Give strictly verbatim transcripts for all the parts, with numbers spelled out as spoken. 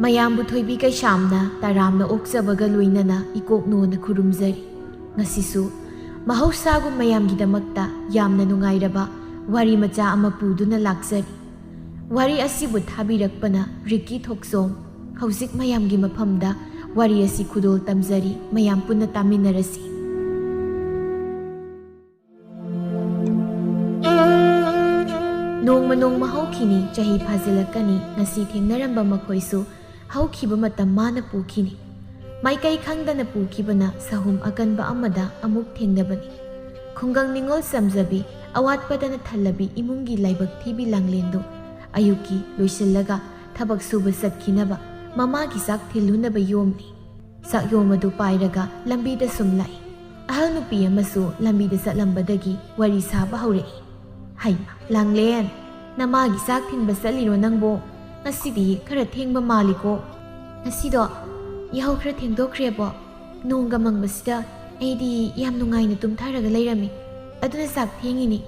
ꯃꯌꯥꯝꯕꯨ ꯊꯣꯏꯕꯤ ꯀꯩꯁꯥꯝꯅ ꯇꯔꯥꯝꯅ ꯑꯣꯛꯆꯕꯒ ꯂꯣꯏꯅꯅ ꯏꯀꯣꯛꯅꯣꯅ ꯈꯨꯔꯨꯝꯖꯔꯤ꯫ ꯉꯁꯤꯁꯨ ꯃꯍꯧꯁꯥꯒꯨꯝ ꯃꯌꯥꯝꯒꯤꯗꯃꯛꯇ ꯌꯥꯝꯅ ꯅꯨꯡꯉꯥꯏꯔꯕ ꯋꯥꯔꯤ ꯃꯆꯥ ꯑꯃ ꯄꯨꯗꯨꯅ ꯂꯥꯛꯆꯔꯤ꯫ ꯋꯥꯔꯤ ꯑꯁꯤꯕꯨ ꯊꯥꯕꯤꯔꯛꯄꯅ ꯔꯤꯀꯤ ꯊꯣꯛꯆꯣꯝ꯫ ꯍꯧꯖꯤꯛ ꯃꯌꯥꯝꯒꯤ ꯃꯐꯝꯗ ꯋꯥꯔꯤ ꯑꯁꯤ ꯈꯨꯗꯣꯜ ꯇꯝꯖꯔꯤ, ꯃꯌꯥꯝ ꯄꯨꯟꯅ ꯇꯥꯃꯤꯟꯅꯔꯁꯤ꯫ ꯅꯣꯡꯃ ꯅꯣꯡꯃ ꯍꯧꯈꯤꯅꯤ, ꯆꯍꯤ ꯐꯥꯖꯤꯜꯂꯛꯀꯅꯤ, ꯉꯁꯤ ꯊꯦꯡꯅꯔꯝꯕ ꯃꯈꯣꯏꯁꯨ ꯍꯧꯈꯤꯕ ꯃꯇꯝ ꯃꯥꯅ ꯄꯨꯈꯤꯅꯤ꯫ ꯃꯥꯏꯀꯩ ꯈꯪꯗꯅ ꯄꯨꯈꯤꯕꯅ ꯁꯍꯨꯝ ꯑꯀꯟꯕ ꯑꯃꯗ ꯑꯃꯨꯛ ꯊꯦꯡꯅꯕꯅꯤ꯫ ꯈꯨꯡꯒꯪ ꯅꯤꯉꯣꯜ ꯆꯝꯖꯕꯤ, ꯑꯋꯥꯠꯄꯗꯅ ꯊꯜꯂꯕꯤ ꯏꯃꯨꯡꯒꯤ ꯂꯥꯏꯕꯛ ꯊꯤꯕꯤ ꯂꯥꯡꯂꯦꯟꯗꯨ ꯑꯌꯨꯛꯀꯤ ꯂꯣꯏꯁꯤꯜꯂꯒ ꯊꯕꯛ ꯁꯨꯕ ꯆꯠꯈꯤꯅꯕ ꯃꯃꯥꯒꯤ ꯆꯥꯛ ꯊꯤꯜꯂꯨꯅꯕ ꯌꯣꯝꯂꯤ꯫ ꯆꯥꯛꯌꯣꯝ ꯑꯗꯨ ꯄꯥꯏꯔꯒ ꯂꯝꯕꯤꯗ ꯁꯨꯝ ꯂꯥꯛꯏ꯫ ꯑꯍꯜ ꯅꯨꯄꯤ ꯑꯃꯁꯨ ꯂꯝꯕꯤꯗ ꯆꯠꯂꯝꯕꯗꯒꯤ ꯋꯥꯔꯤ ꯁꯥꯕ ꯍꯧꯔꯛꯏ꯫ "ꯍꯩꯃ, ꯂꯥꯡꯂꯦꯟ, ꯅꯃꯥꯒꯤ ꯆꯥꯛ ꯊꯤꯟꯕ ꯆꯠꯂꯤꯔꯣ ꯅꯪꯕꯣ? ꯉꯁꯤꯗꯤ ꯈꯔ ꯊꯦꯡꯕ ꯃꯥꯜꯂꯤꯀꯣ?" "ꯉꯁꯤꯗꯣ ꯌꯥꯍꯧ ꯈꯔ ꯊꯦꯡꯗꯣꯛꯈ꯭ꯔꯦꯕꯣ꯫ ꯅꯣꯡꯒ ꯃꯪꯕꯁꯤꯗ ꯑꯩꯗꯤ ꯌꯥꯝ ꯅꯨꯡꯉꯥꯏꯅ ꯇꯨꯝꯊꯔꯒ ꯂꯩꯔꯝꯃꯤ꯫ ꯑꯗꯨꯅ ꯆꯥꯛ ꯊꯦꯡꯉꯤꯅꯤ꯫"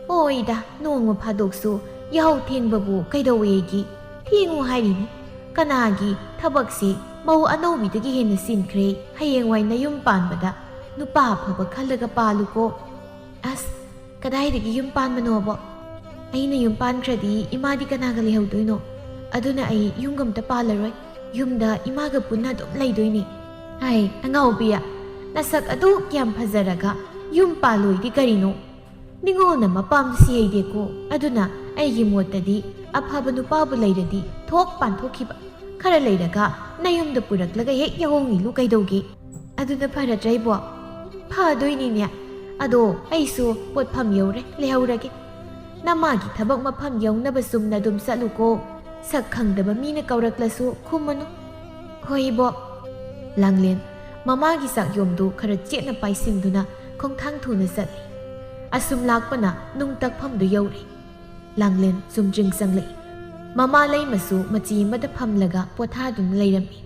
"ꯍꯣꯏꯗ, ꯅꯣꯡꯃ ꯐꯥꯗꯣꯛꯁꯨ ꯌꯥꯍꯧ ꯊꯦꯡꯕꯕꯨ ꯀꯩꯗꯧꯋꯦꯒꯤ? ꯊꯦꯡꯉꯨ ꯍꯥꯏꯔꯤꯅꯤ꯫ ꯀꯅꯥꯒꯤ ꯊꯕꯛꯁꯤ ꯃꯧ ꯑꯅꯧꯕꯤꯗꯒꯤ ꯍꯦꯟꯅ ꯆꯤꯟꯈ꯭ꯔꯦ꯫ ꯍꯌꯦꯡꯋꯥꯏ ꯅꯌꯨꯝ ꯄꯥꯟꯕꯗ ꯅꯨꯄꯥ ꯑꯐꯕ ꯈꯜꯂꯒ ꯄꯥꯜꯂꯨꯀꯣ꯫" "ꯑꯁ, ꯀꯗꯥꯏꯗꯒꯤ ꯌꯨꯝ ꯄꯥꯟꯕꯅꯣꯕꯣ? ꯑꯩꯅ ꯌꯨꯝ ꯄꯥꯟꯈ꯭ꯔꯗꯤ ꯏꯃꯥꯗꯤ ꯀꯅꯥꯒ ꯂꯩꯍꯧꯗꯣꯏꯅꯣ? ꯑꯗꯨꯅ ꯑꯩ ꯌꯨꯝꯒ ꯑꯝꯇ ꯄꯥꯜꯂꯔꯣꯏ꯫ ꯌꯨꯝꯗ ꯏꯃꯥꯒ ꯄꯨꯟꯅ ꯑꯗꯨꯝ ꯂꯩꯗꯣꯏꯅꯤ꯫" "ꯍꯥꯏ, ꯑꯉꯥꯎꯕꯤ, ꯅꯁꯛ ꯑꯗꯨꯛ ꯌꯥꯝ ꯐꯖꯔꯒ ꯌꯨꯝ ꯄꯥꯜꯂꯣꯏꯗꯤ ꯀꯔꯤꯅꯣ? ꯅꯤꯉꯣꯜꯅ ꯃꯄꯥꯝꯗ ꯁꯤꯍꯩꯗꯦꯀꯣ꯫ ꯑꯗꯨꯅ ꯑꯩꯒꯤ ꯃꯣꯠꯇꯗꯤ ꯑꯐꯕ ꯅꯨꯄꯥꯕꯨ ꯂꯩꯔꯗꯤ ꯊꯣꯛ ꯄꯥꯟꯊꯣꯛꯈꯤꯕ꯫ ꯈꯔ ꯂꯩꯔꯒ ꯅꯌꯨꯝꯗ ꯄꯨꯔꯛꯂꯒ ꯍꯦꯛ ꯌꯥꯍꯣꯡꯏꯜꯂꯨ ꯀꯩꯗꯧꯒꯦ? ꯑꯗꯨꯅ ꯐꯔꯗ꯭ꯔꯩꯕꯣ?" "ꯐꯗꯣꯏꯅꯤꯅꯦ꯫ ꯑꯗꯣ ꯑꯩꯁꯨ ꯄꯣꯠꯐꯝ ꯌꯧꯔꯦ, ꯂꯩꯍꯧꯔꯒꯦ꯫ ꯅꯃꯥꯒꯤ ꯊꯕꯛ ꯃꯐꯝ ꯌꯧꯅꯕ ꯆꯨꯝꯅ ꯑꯗꯨꯝ ꯆꯠꯂꯨꯀꯣ꯫ ꯁꯛ ꯈꯪꯗꯕ ꯃꯤꯅ ꯀꯧꯔꯛꯂꯁꯨ ꯈꯨꯝꯃꯅꯨ꯫" "ꯍꯣꯏ, ꯏꯕꯣꯛ꯫" ꯂꯥꯡꯂꯦꯟ ꯃꯃꯥꯒꯤ ꯆꯥꯛꯌꯣꯝꯗꯨ ꯈꯔ ꯆꯦꯠꯅ ꯄꯥꯏꯁꯤꯟꯗꯨꯅ ꯈꯣꯡꯊꯥꯡ ꯊꯨꯅ ꯆꯠꯂꯤ꯫ ꯑꯁꯨꯝ ꯂꯥꯛꯄꯅ ꯅꯨꯡ ꯇꯛꯐꯝꯗꯨ ꯌꯧꯔꯦ꯫ ꯂꯥꯡꯂꯦꯟ ꯆꯨꯝꯗ꯭ꯔꯤꯡ ꯆꯪꯂꯛꯏ꯫ ꯃꯃꯥ ꯂꯩꯃꯁꯨ ꯃꯆꯤ ꯑꯃꯗ ꯐꯝꯂꯒ ꯄꯣꯊꯥꯗꯨꯅ ꯂꯩꯔꯝꯃꯤ꯫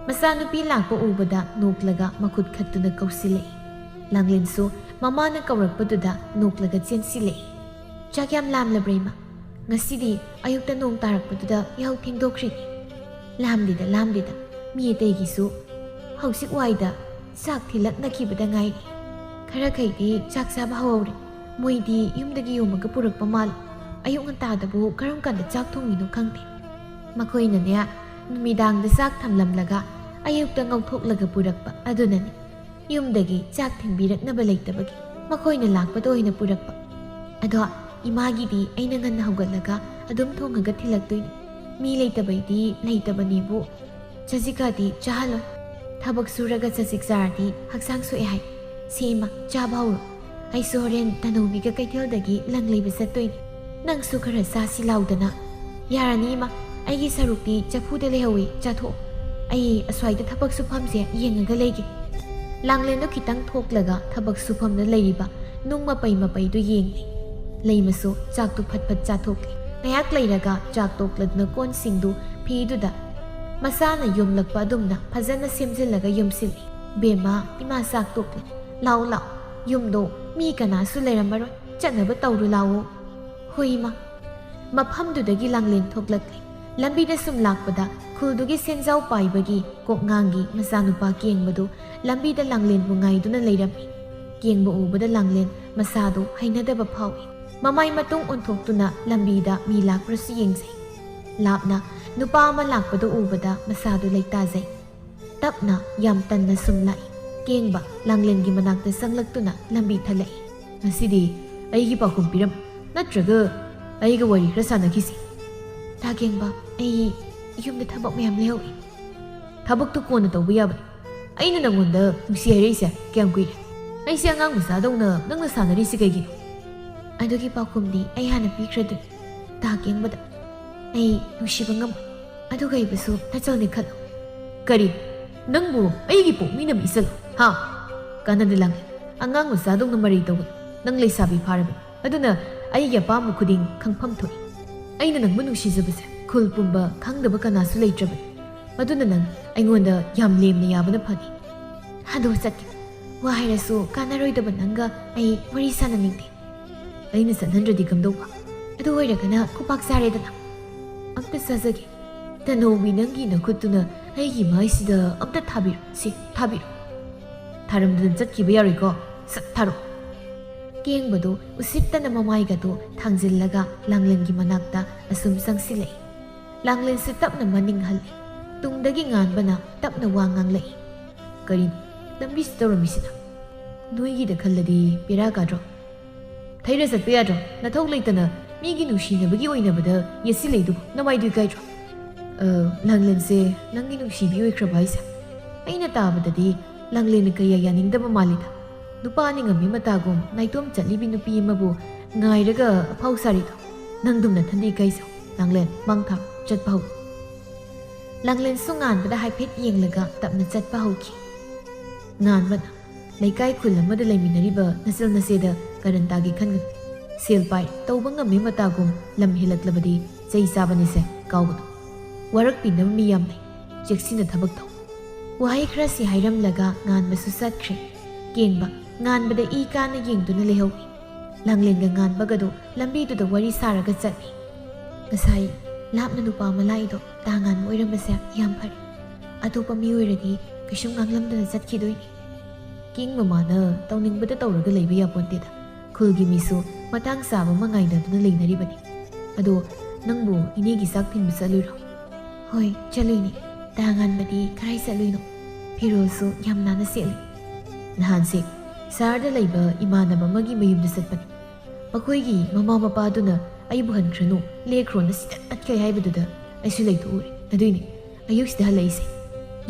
ꯃꯆꯥꯅꯨꯄꯤ ꯂꯥꯛꯄ ꯎꯕꯗ ꯅꯣꯛꯂꯒ ꯃꯈꯨꯠ ꯈꯠꯇꯨꯅ ꯀꯧꯁꯤꯜꯂꯛꯏ꯫ ꯂꯥꯡꯂꯦꯟꯁꯨ ꯃꯃꯥꯅ ꯀꯧꯔꯛꯄꯗꯨꯗ ꯅꯣꯛꯂꯒ ꯆꯦꯟꯁꯤꯜꯂꯛꯏ꯫ "ꯆꯥꯛ ꯌꯥꯝ ꯂꯥꯝꯂꯕ꯭ꯔꯥ, ꯏꯃꯥ? ꯉꯁꯤꯗꯤ ꯑꯌꯨꯛꯇ ꯅꯣꯡ ꯇꯥꯔꯛꯄꯗꯨꯗ ꯌꯥꯍꯧ ꯊꯦꯡꯗꯣꯛꯈ꯭ꯔꯤꯅꯤ꯫" "ꯂꯥꯝꯗꯦꯗ, ꯂꯥꯝꯗꯦꯗ꯫ ꯃꯤ ꯑꯇꯩꯒꯤꯁꯨ ꯍꯧꯖꯤꯛ ꯋꯥꯏꯗ ꯆꯥꯛ ꯊꯤꯜꯂꯛꯅꯈꯤꯕꯗ ꯉꯥꯏꯔꯤ꯫ ꯈꯔꯈꯩꯗꯤ ꯆꯥꯛ ꯆꯥꯕ ꯍꯧꯍꯧꯔꯦ꯫ ꯃꯣꯏꯗꯤ ꯌꯨꯝꯗꯒꯤ ꯌꯣꯝꯃꯒ ꯄꯨꯔꯛꯄ ꯃꯥꯜꯂꯦ꯫ ꯑꯌꯨꯛ ꯉꯟꯇꯥꯗꯕꯨ ꯀꯔꯝ ꯀꯥꯟꯗ ꯆꯥꯛ ꯊꯣꯡꯉꯤꯅꯣ ꯈꯪꯗꯦ꯫ ꯃꯈꯣꯏꯅꯅꯦ, ꯅꯨꯃꯤꯗꯥꯡꯗ ꯆꯥꯛ ꯊꯝꯂꯝꯂꯒ ꯑꯌꯨꯛꯇ ꯉꯧꯊꯣꯛꯂꯒ ꯄꯨꯔꯛꯄ ꯑꯗꯨꯅꯅꯤ꯫ ꯌꯨꯝꯗꯒꯤ ꯆꯥꯛ ꯊꯤꯟꯕꯤꯔꯛꯅꯕ ꯂꯩꯇꯕꯒꯤ ꯃꯈꯣꯏꯅ ꯂꯥꯛꯄꯗ ꯑꯣꯏꯅ ꯄꯨꯔꯛꯄ꯫ ꯑꯗꯣ ꯏꯃꯥꯒꯤꯗꯤ ꯑꯩꯅ ꯉꯟꯅ ꯍꯧꯒꯠꯂꯒ ꯑꯗꯨꯝ ꯊꯣꯡꯉꯒ ꯊꯤꯜꯂꯛꯇꯣꯏꯅꯤ꯫ ꯃꯤ ꯂꯩꯇꯕꯩꯗꯤ ꯂꯩꯇꯕꯅꯦꯕꯨ꯫ ꯆꯖꯤꯀꯥꯗꯤ ꯆꯥꯍꯜꯂꯣꯏ꯫ ꯊꯕꯛ ꯁꯨꯔꯒ ꯆꯖꯤꯛ ꯆꯥꯔꯗꯤ ꯍꯛꯆꯥꯡ ꯁꯣꯛꯑꯦ ꯍꯥꯏ꯫ ꯁꯤ ꯏꯃꯥ, ꯆꯥꯕ ꯍꯧꯔꯣ꯫ ꯑꯩꯁꯨ ꯍꯣꯔꯦꯟ ꯇꯅꯧꯕꯤꯒ ꯀꯩꯊꯦꯜꯗꯒꯤ ꯂꯪ ꯂꯩꯕ ꯆꯠꯇꯣꯏꯅꯤ꯫ ꯅꯪꯁꯨ ꯈꯔ ꯆꯥꯁꯤ ꯂꯥꯎꯗꯅ꯫" "ꯌꯥꯔꯅꯤ ꯏꯃꯥ, ꯑꯩꯒꯤ ꯁꯔꯨꯛꯇꯤ ꯆꯐꯨꯗ ꯂꯩꯍꯧꯋꯤ, ꯆꯥꯊꯣꯛꯑꯣ꯫ ꯑꯩ ꯑꯁ꯭ꯋꯥꯏꯗ ꯊꯕꯛ ꯁꯨꯐꯝꯁꯦ ꯌꯦꯡꯉꯒ ꯂꯩꯒꯦ꯫" ꯂꯥꯡꯂꯦꯟꯗꯣ ꯈꯤꯇꯪ ꯊꯣꯛꯂꯒ ꯊꯕꯛ ꯁꯨꯐꯝꯗ ꯂꯩꯔꯤꯕ ꯅꯨꯡ ꯃꯄꯩ ꯃꯄꯩꯗꯨ ꯌꯦꯡꯂꯤ꯫ ꯂꯩꯃꯁꯨ ꯆꯥꯛꯇꯨ ꯐꯠ ꯐꯠ ꯆꯥꯊꯣꯛꯂꯤ꯫ ꯉꯥꯏꯍꯥꯛ ꯂꯩꯔꯒ ꯆꯥꯛ ꯇꯣꯛꯂꯗꯨꯅ ꯀꯣꯟꯁꯤꯡꯗꯨ ꯐꯤꯗꯨꯗ ꯃꯁꯥꯅ ꯌꯣꯝꯂꯛꯄ ꯑꯗꯨꯝꯅ ꯐꯖꯅ ꯁꯦꯝꯖꯤꯜꯂꯒ ꯌꯣꯝꯁꯤꯜꯂꯤ꯫ "ꯕꯦꯝꯃ, ꯏꯃꯥ ꯆꯥꯛ ꯇꯣꯛꯂꯦ꯫ ꯂꯥꯛꯑꯣ, ꯂꯥꯛꯑꯣ꯫ ꯌꯨꯝꯗꯣ ꯃꯤ ꯀꯅꯥꯁꯨ ꯂꯩꯔꯝꯃꯔꯣꯏ꯫ ꯆꯠꯅꯕ ꯇꯧꯔꯨ ꯂꯥꯛꯑꯣ꯫" "ꯍꯣꯏ, ꯏꯃꯥ꯫" ꯃꯐꯝꯗꯨꯗꯒꯤ ꯂꯥꯡꯂꯦꯟ ꯊꯣꯛꯂꯛꯂꯤ꯫ ꯂꯝꯕꯤꯗ ꯁꯨꯝ ꯂꯥꯛꯄꯗ ꯈꯨꯜꯗꯨꯒꯤ ꯁꯦꯟꯖꯥꯎ ꯄꯥꯏꯕꯒꯤ ꯀꯣꯛꯉꯥꯡꯒꯤ ꯃꯆꯥꯅꯨꯄꯥ ꯀꯦꯡꯕꯗꯨ ꯂꯝꯕꯤꯗ ꯂꯥꯡꯂꯦꯟꯕꯨ ꯉꯥꯏꯗꯨꯅ ꯂꯩꯔꯝꯃꯤ꯫ ꯀꯦꯡꯕ ꯎꯕꯗ ꯂꯥꯡꯂꯦꯟ ꯃꯁꯥꯗꯨ ꯍꯩꯅꯗꯕ ꯐꯥꯎꯏ꯫ ꯃꯃꯥꯏ ꯃꯇꯨꯡ ꯑꯣꯟꯊꯣꯛꯇꯨꯅ ꯂꯝꯕꯤꯗ ꯃꯤ ꯂꯥꯛꯄ꯭ꯔꯁꯨ ꯌꯦꯡꯖꯩ꯫ ꯂꯥꯞꯅ ꯅꯨꯄꯥ ꯑꯃ ꯂꯥꯛꯄꯗꯨ ꯎꯕꯗ ꯃꯁꯥꯗꯨ ꯂꯩꯇꯥꯖꯩ꯫ ꯇꯞꯅ, ꯌꯥꯝ ꯇꯟꯅ ꯁꯨꯝ ꯂꯥꯛꯏ꯫ ꯀꯦꯡꯕ ꯂꯥꯡꯂꯦꯟꯒꯤ ꯃꯅꯥꯛꯇ ꯆꯪꯂꯛꯇꯨꯅ ꯂꯝꯕꯤ ꯊꯠꯂꯛꯏ꯫ "ꯉꯁꯤꯗꯤ ꯑꯩꯒꯤ ꯄꯥꯎꯈꯨꯝ ꯄꯤꯔꯝ, ꯅꯠꯇ꯭ꯔꯒ ꯑꯩꯒ ꯋꯥꯔꯤ ꯈꯔ ꯁꯥꯟꯅꯈꯤꯁꯤ꯫" "ꯇꯥ ꯀꯦꯡꯕ, ꯑꯩ ꯌꯨꯝꯗ ꯊꯕꯛ ꯃꯌꯥꯝ ꯂꯩꯍꯧꯏ꯫" "ꯊꯕꯛꯇꯨ ꯀꯣꯟꯅ ꯇꯧꯕ ꯌꯥꯕꯅꯤ꯫ ꯑꯩꯅ ꯅꯪꯉꯣꯟꯗ ꯅꯨꯡꯁꯤ ꯍꯥꯏꯔꯛꯏꯁꯦ ꯀꯌꯥꯝ ꯀꯨꯏꯔꯦ? ꯑꯩꯁꯦ ꯑꯉꯥꯡ ꯃꯆꯥꯗꯧꯅ ꯅꯪꯅ ꯁꯥꯟꯅꯔꯤꯁꯤ ꯀꯩꯒꯤꯅꯣ?" "ꯑꯗꯨꯒꯤ ꯄꯥꯎꯈꯨꯝꯗꯤ ꯑꯩ ꯍꯥꯟꯅ ꯄꯤꯈ꯭ꯔꯗꯣꯏ꯫ ꯇꯥ ꯀꯦꯡꯕꯗ ꯑꯩ ꯅꯨꯡꯁꯤꯕ ꯉꯝꯃꯣꯏ꯫ ꯑꯗꯨꯒ ꯑꯩꯕꯨꯁꯨ ꯅꯆꯜꯅꯤ ꯈꯜꯂꯨ꯫" "ꯀꯔꯤ? ꯅꯪꯕꯨ ꯑꯩꯒꯤ ꯄꯣꯛꯃꯤꯅꯕ ꯏꯆꯜ? ꯍꯥ? ꯀꯥꯟꯅꯗꯦ ꯂꯥꯡꯂꯦꯟ꯫ ꯑꯉꯥꯡ ꯃꯆꯥꯗꯧꯅ ꯃꯔꯩ ꯇꯧꯒꯅꯨ꯫ ꯅꯪ ꯂꯩꯁꯥꯕꯤ ꯐꯥꯔꯕꯅꯤ꯫ ꯑꯗꯨꯅ ꯑꯩꯒꯤ ꯑꯄꯥꯝꯕ ꯈꯨꯗꯤꯡ ꯈꯪꯐꯝ ꯊꯣꯛꯏ꯫ ꯑꯩꯅ ꯅꯪꯕꯨ ꯅꯨꯡꯁꯤꯖꯕꯁꯦ ꯈꯨꯜ ꯄꯨꯝꯕ ꯈꯪꯗꯕ ꯀꯅꯥꯁꯨ ꯂꯩꯇ꯭ꯔꯕꯅꯤ꯫ ꯑꯗꯨꯅ ꯅꯪ ꯑꯩꯉꯣꯟꯗ ꯌꯥꯝ ꯂꯦꯝꯅ ꯌꯥꯕꯅ ꯐꯅꯤ꯫" "ꯑꯗꯨ ꯆꯠꯀꯦ꯫ ꯋꯥ ꯍꯥꯏꯔꯁꯨ ꯀꯥꯟꯅꯔꯣꯏꯗꯕ ꯅꯪꯒ ꯑꯩ ꯋꯥꯔꯤ ꯁꯥꯟꯅꯅꯤꯡꯗꯦ꯫ ꯑꯩꯅ ꯆꯠꯍꯟꯗ꯭ꯔꯗꯤ ꯀꯝꯗꯧꯕ? ꯑꯗꯨ ꯑꯣꯏꯔꯒꯅ ꯈꯨꯄꯥꯛ ꯆꯥꯔꯦꯗꯅ꯫ ꯑꯝꯇ ꯆꯥꯖꯒꯦ꯫ ꯇꯅꯧꯕꯤ, ꯅꯪꯒꯤ ꯅꯈꯨꯠꯇꯨꯅ ꯑꯩꯒꯤ ꯃꯥꯏꯁꯤꯗ ꯑꯝꯇ ꯊꯥꯕꯤꯔꯣ꯫ ꯁꯤ, ꯊꯥꯕꯤꯔꯣ꯫ ꯊꯥꯔꯝꯗꯅ ꯆꯠꯈꯤꯕ ꯌꯥꯔꯣꯏꯀꯣ꯫ ꯁꯠ ꯊꯥꯔꯣ꯫ ꯀꯦꯡꯕꯗꯨ ꯎꯁꯤꯠꯇꯅ ꯃꯃꯥꯏꯒꯗꯨ ꯊꯥꯡꯖꯤꯜꯂꯒ ꯂꯥꯡꯂꯦꯟꯒꯤ ꯃꯅꯥꯛꯇ ꯑꯁꯨꯝ ꯆꯪꯁꯤꯜꯂꯛꯏ꯫ ꯂꯥꯡꯂꯦꯟꯁꯦ ꯇꯞꯅ ꯃꯅꯤꯡ ꯍꯜꯂꯤ꯫ ꯇꯨꯡꯗꯒꯤ ꯉꯥꯟꯕꯅ ꯇꯞꯅ ꯋꯥ ꯉꯥꯡꯂꯛꯏ꯫ "ꯀꯔꯤꯅꯣ ꯂꯝꯕꯤꯁꯤ ꯇꯧꯔꯝꯃꯤꯁꯤꯅ? ꯅꯣꯏꯒꯤꯗ ꯈꯜꯂꯗꯤ ꯕꯦꯔꯥ ꯀꯥꯗ꯭ꯔꯣ? ꯊꯩꯔ ꯆꯠꯄ ꯌꯥꯗ꯭ꯔꯣ? ꯅꯊꯧ ꯂꯩꯇꯅ ꯃꯤꯒꯤ ꯅꯨꯡꯁꯤꯅꯕꯒꯤ ꯑꯣꯏꯅꯕꯗ ꯌꯦꯠꯁꯤꯜꯂꯛꯏꯗꯨꯕꯨ ꯅꯃꯥꯏꯗꯨ ꯏꯀꯥꯏꯗ꯭ꯔꯣ?" "ꯑ, ꯂꯥꯡꯂꯦꯟꯁꯦ ꯅꯪꯒꯤ ꯅꯨꯡꯁꯤꯕꯤ ꯑꯣꯏꯈ꯭ꯔꯕ ꯍꯥꯏꯁꯦ? ꯑꯩꯅ ꯇꯥꯕꯗꯗꯤ ꯂꯥꯡꯂꯦꯟꯅ ꯀꯌꯥ ꯌꯥꯅꯤꯡꯗꯕ ꯃꯥꯜꯂꯤꯗ꯫ ꯅꯨꯄꯥ ꯅꯤꯡꯉꯝꯃꯤ ꯃꯇꯥꯒꯨꯝ ꯅꯥꯏꯇꯣꯝ ꯆꯠꯂꯤꯕꯤ ꯅꯨꯄꯤ ꯑꯃꯕꯨ ꯉꯥꯏꯔꯒ ꯑꯐꯥꯎ ꯁꯥꯔꯤꯗꯣ꯫ ꯅꯪꯗꯨꯝ ꯅꯊꯟꯗ ꯏꯀꯥꯏꯖꯧ꯫ ꯂꯥꯡꯂꯦꯟ, ꯃꯥꯡ ꯊꯥꯔꯣ, ꯆꯠꯄ ꯍꯧꯔꯣ꯫" ꯂꯥꯡꯂꯦꯟꯁꯨ ꯉꯥꯟꯕꯗ ꯍꯥꯏꯐꯦꯠ ꯌꯦꯡꯂꯒ ꯇꯞꯅ ꯆꯠꯄ ꯍꯧꯈꯤ꯫ ꯉꯥꯟꯕꯅ ꯂꯩꯀꯥꯏ ꯈꯨꯜ ꯑꯃꯗ ꯂꯩꯃꯤꯟꯅꯔꯤꯕ ꯅꯆꯜ ꯅꯆꯦꯗ ꯀꯔꯟ ꯇꯥꯒꯦ ꯈꯟꯒꯅꯨ꯫ ꯁꯦꯜ ꯄꯥꯏ, ꯇꯧꯕ ꯉꯝꯃꯤ ꯃꯇꯥꯒꯨꯝ ꯂꯝ ꯍꯦꯜꯂꯛꯂꯕꯗꯤ ꯆꯩ ꯆꯥꯕꯅꯤꯁꯦ, ꯀꯥꯎꯒꯅꯨ꯫ ꯋꯥꯔꯛꯄꯤꯅꯕ ꯃꯤ ꯌꯥꯝ ꯂꯩ꯫ ꯆꯦꯛꯁꯤꯟꯅ ꯊꯕꯛ ꯇꯧ꯫ ꯋꯥꯍꯩ ꯈꯔꯁꯤ ꯍꯥꯏꯔꯝꯂꯒ ꯉꯥꯟꯕꯁꯨ ꯆꯠꯈ꯭ꯔꯦ꯫ ꯀꯦꯡꯕ ꯉꯥꯟꯕꯗ ꯏ ꯀꯥꯅ ꯌꯦꯡꯗꯨꯅ ꯂꯩꯍꯧꯏ꯫ ꯂꯥꯡꯂꯦꯟꯒ ꯉꯥꯟꯕꯒꯗꯨ ꯂꯝꯕꯤꯗꯨꯗ ꯋꯥꯔꯤ ꯁꯥꯔꯒ ꯆꯠꯂꯤ꯫ ꯉꯁꯥꯏ ꯂꯥꯞꯅ ꯅꯨꯄꯥ ꯑꯃ ꯂꯥꯛꯏꯗꯣ ꯇꯥ ꯉꯥꯟꯕ ꯑꯣꯏꯔꯝꯕꯁꯦ ꯌꯥꯝ ꯐꯔꯦ꯫ ꯑꯇꯣꯞꯄ ꯃꯤ ꯑꯣꯏꯔꯗꯤ ꯀꯩꯁꯨꯝ ꯉꯥꯡꯂꯝꯗꯅ ꯆꯠꯈꯤꯗꯣꯏꯅꯤ꯫ ꯀꯤꯡ ꯃꯃꯥꯅ ꯇꯧꯅꯤꯡꯕꯗ ꯇꯧꯔꯒ ꯂꯩꯕ ꯌꯥꯄꯣꯟꯇꯦꯗ꯫ ꯈꯨꯜꯒꯤ ꯃꯤꯁꯨ ꯃꯇꯥꯡ ꯆꯥꯕ ꯑꯃ ꯉꯥꯏꯅꯗꯨꯅ ꯂꯩꯅꯔꯤꯕꯅꯤ꯫ ꯑꯗꯣ ꯅꯪꯕꯨ ꯏꯅꯦꯒꯤ ꯆꯥꯛ ꯊꯤꯟꯕ ꯆꯠꯂꯨꯏꯔꯣ? ꯍꯣꯏ, ꯆꯠꯂꯨꯏꯅꯦ꯫ ꯇꯥ ꯉꯥꯟꯕꯗꯤ ꯀꯔꯥꯏ ꯆꯠꯂꯨꯏꯅꯣ? ꯐꯤꯔꯣꯜꯁꯨ ꯌꯥꯝ ꯅꯥꯟꯅ ꯁꯦꯠꯂꯤ꯫ ꯅꯍꯥꯟꯁꯦ ꯁꯍꯔꯗ ꯂꯩꯕ ꯏꯃꯥꯟꯅꯕ ꯑꯃꯒꯤ ꯃꯌꯨꯝꯗ ꯆꯠꯄꯅꯤ꯫ ꯃꯈꯣꯏꯒꯤ ꯃꯃꯥ ꯃꯄꯥꯗꯨꯅ ꯑꯩꯕꯨ "ꯍꯟꯈ꯭ꯔꯅꯨ, ꯂꯦꯛꯈ꯭ꯔꯣꯅ" ꯁꯤꯗ ꯇꯠꯈꯩ ꯍꯥꯏꯕꯗꯨꯗ ꯑꯩꯁꯨ ꯂꯩꯊꯣꯛꯎꯔꯦ꯫ ꯑꯗꯨꯏꯅꯦ ꯑꯌꯨꯛꯁꯤꯗ ꯍꯜꯂꯛꯏꯁꯦ꯫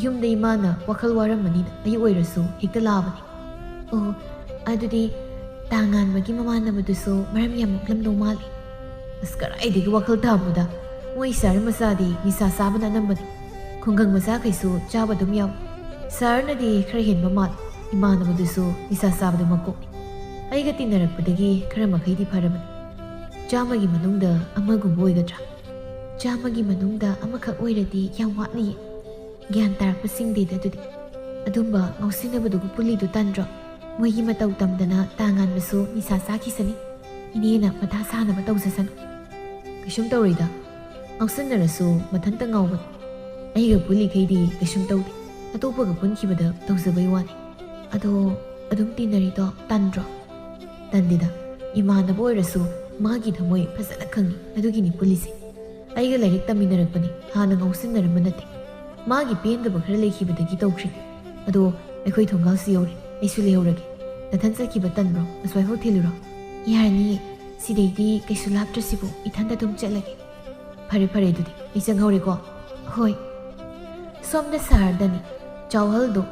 ꯌꯨꯝꯗ ꯏꯃꯥꯅ ꯋꯥꯈꯜ ꯋꯥꯔꯝꯃꯅꯤꯅ ꯑꯌꯨꯛ ꯑꯣꯏꯔꯁꯨ ꯍꯦꯛꯇ ꯂꯥꯛꯑꯕꯅꯤ꯫ ꯑꯣ, ꯑꯗꯨꯗꯤ ꯇꯥ ꯉꯥꯟꯕꯒꯤ ꯃꯃꯥꯟꯅꯕꯗꯨꯁꯨ ꯃꯔꯝ ꯌꯥꯝ ꯃꯣꯛꯂꯝꯗꯧ ꯃꯥꯜꯂꯤ꯫ ꯑꯁ, ꯀꯔꯥꯏꯗꯒꯤ ꯋꯥꯈꯜ ꯇꯥꯕꯗ? ꯃꯣꯏ ꯁꯍꯔ ꯃꯆꯥꯗꯤ ꯅꯤꯁꯥ ꯆꯥꯕꯅ ꯑꯅꯝꯕꯅꯤ꯫ ꯈꯨꯡꯒꯪ ꯃꯆꯥꯈꯩꯁꯨ ꯆꯥꯕ ꯑꯗꯨꯝ ꯌꯥꯎꯏ꯫ ꯁꯍꯔꯅꯗꯤ ꯈꯔ ꯍꯦꯟꯕ ꯃꯥꯜꯂꯤ꯫ ꯏꯃꯥꯟꯅꯕꯗꯨꯁꯨ ꯅꯤꯁꯥ ꯆꯥꯕꯗ ꯃꯀꯣꯛꯅꯤ꯫ ꯑꯩꯒ ꯇꯤꯟꯅꯔꯛꯄꯗꯒꯤ ꯈꯔ ꯃꯈꯩꯗꯤ ꯐꯔꯕꯅꯤ꯫ ꯆꯥꯝꯃꯒꯤ ꯃꯅꯨꯡꯗ ꯑꯃꯒꯨꯝꯕ ꯑꯣꯏꯒꯗ꯭ꯔꯥ? ꯆꯥꯝꯃꯒꯤ ꯃꯅꯨꯡꯗ ꯑꯃꯈꯛ ꯑꯣꯏꯔꯗꯤ ꯌꯥꯝ ꯋꯥꯠꯂꯤꯌꯦ꯫ ꯒ꯭ꯌꯥꯟ ꯇꯥꯔꯛꯄꯁꯤꯡꯗꯤꯗ ꯑꯗꯨꯗꯤ꯫ ꯑꯗꯨꯝꯕ ꯉꯥꯎꯁꯤꯟꯅꯕꯗꯨꯕꯨ ꯄꯨꯜꯂꯤꯗꯨ ꯇꯟꯗ꯭ꯔꯣ? ꯃꯣꯏꯒꯤ ꯃꯇꯧ ꯇꯝꯗꯅ ꯇꯥ ꯉꯥꯟꯕꯁꯨ ꯅꯤꯁꯥ ꯆꯥꯈꯤꯁꯅꯤ꯫ ꯏꯅꯦꯅ ꯃꯊꯥ ꯁꯥꯅꯕ ꯇꯧꯖꯁꯅꯨ꯫ ꯀꯩꯁꯨꯝ ꯇꯧꯔꯣꯏꯗ꯫ ꯉꯥꯎꯁꯤꯟꯅꯔꯁꯨ ꯃꯊꯟꯇ ꯉꯥꯎꯕꯅꯤ꯫ ꯑꯩꯒ ꯄꯨꯜꯂꯤꯈꯩꯗꯤ ꯀꯩꯁꯨꯝ ꯇꯧꯗꯦ꯫ ꯑꯇꯣꯞꯄꯒ ꯄꯨꯟꯈꯤꯕꯗ ꯇꯧꯖꯕꯩ ꯋꯥꯅꯤ꯫ ꯑꯗꯣ ꯑꯗꯨꯝ ꯇꯤꯟꯅꯔꯤꯗꯣ ꯇꯟꯗ꯭ꯔꯣ? ꯇꯟꯗꯦꯗ꯫ ꯏꯃꯥꯟꯅꯕ ꯑꯣꯏꯔꯁꯨ ꯃꯥꯒꯤ ꯊꯃꯣꯏ ꯐꯖꯅ ꯈꯪꯉꯤ꯫ ꯑꯗꯨꯒꯤꯅꯤ ꯄꯨꯜꯂꯤꯁꯦ꯫ ꯑꯩꯒ ꯂꯥꯏꯔꯤꯛ ꯇꯝꯃꯤꯟꯅꯔꯛꯄꯅꯤ꯫ ꯍꯥꯟꯅ ꯉꯥꯎꯁꯤꯟꯅꯔꯝꯕ ꯅꯠꯇꯦ꯫ ꯃꯥꯒꯤ ꯄꯦꯟꯗꯕ ꯈꯔ ꯂꯩꯈꯤꯕꯗꯒꯤ ꯇꯧꯈ꯭ꯔꯤ꯫ ꯑꯗꯣ ꯑꯩꯈꯣꯏ ꯊꯣꯡꯒꯥꯜꯁꯨ ꯌꯧꯔꯦ꯫ ꯑꯩꯁꯨ ꯂꯩꯍꯧꯔꯒꯦ꯫ ꯅꯊꯟ ꯆꯠꯈꯤꯕ ꯇꯟꯕ꯭ꯔꯣ? ꯑꯁ꯭ꯋꯥꯏꯐꯥꯎ ꯊꯤꯜꯂꯨꯔꯣ? ꯌꯥꯔꯅꯤꯌꯦ꯫ ꯁꯤꯗꯩꯗꯤ ꯀꯩꯁꯨ ꯂꯥꯞꯇ꯭ꯔꯁꯤꯕꯨ, ꯏꯊꯟꯗ ꯑꯗꯨꯝ ꯆꯠꯂꯒꯦ꯫ ꯐꯔꯦ, ꯐꯔꯦ, ꯑꯗꯨꯗꯤ ꯑꯩ ꯆꯪꯍꯧꯔꯦꯀꯣ꯫ ꯍꯣꯏ꯫ ꯁꯣꯝꯗ ꯁꯍꯔꯗꯅꯤ꯫ ꯆꯥꯎꯍꯜꯗꯣ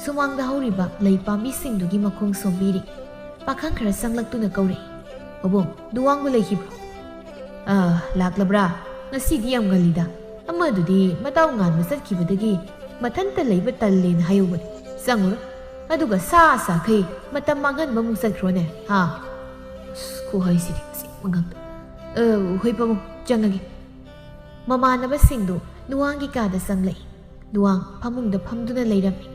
ꯁꯨꯃꯥꯡꯗ ꯍꯧꯔꯤꯕ ꯂꯩ ꯄꯥꯝꯕꯤꯁꯤꯡꯗꯨꯒꯤ ꯃꯈꯣꯡ ꯁꯣꯝꯕꯤꯔꯤ꯫ ꯄꯥꯈꯪ ꯈꯔ ꯆꯪꯂꯛꯇꯨꯅ ꯀꯧꯔꯛꯏ꯫ "ꯄꯥꯕꯨꯡ, ꯗꯨꯋꯥꯡꯕꯨ ꯂꯩꯈꯤꯕ꯭ꯔꯣ?" "ꯑꯥ, ꯂꯥꯛꯂꯕ꯭ꯔꯥ? ꯉꯁꯤꯗꯤ ꯌꯥꯝ ꯉꯜꯂꯤꯗ꯫ ꯑꯃꯗꯨꯗꯤ ꯃꯇꯥꯎ ꯉꯥꯟꯕ ꯆꯠꯈꯤꯕꯗꯒꯤ ꯃꯊꯟꯇ ꯂꯩꯕ ꯇꯜꯂꯦꯅ ꯍꯥꯏꯍꯧꯕꯅꯤ꯫ ꯆꯪꯉꯨꯔꯣ꯫ ꯑꯗꯨꯒ ꯁꯥ ꯁꯥꯈꯩ ꯃꯇꯝ ꯃꯥꯡꯍꯟꯕ ꯑꯃꯨꯛ ꯆꯠꯈ꯭ꯔꯣꯅꯦ, ꯍꯥ?" ꯑꯁ, ꯈꯨꯍꯥꯏꯁꯤꯗꯤ ꯑꯁꯦꯡꯕ ꯉꯥꯛꯇ꯫ "ꯑ, ꯍꯣꯏ ꯄꯥꯕꯨꯡ, ꯆꯪꯉꯒꯦ꯫" ꯃꯃꯥꯟꯅꯕꯁꯤꯡꯗꯨ ꯂꯨꯋꯥꯡꯒꯤ ꯀꯥꯗ ꯆꯪꯂꯛꯏ꯫ ꯂꯨꯋꯥꯡ ꯐꯃꯨꯡꯗ ꯐꯝꯗꯨꯅ ꯂꯩꯔꯝꯃꯤ꯫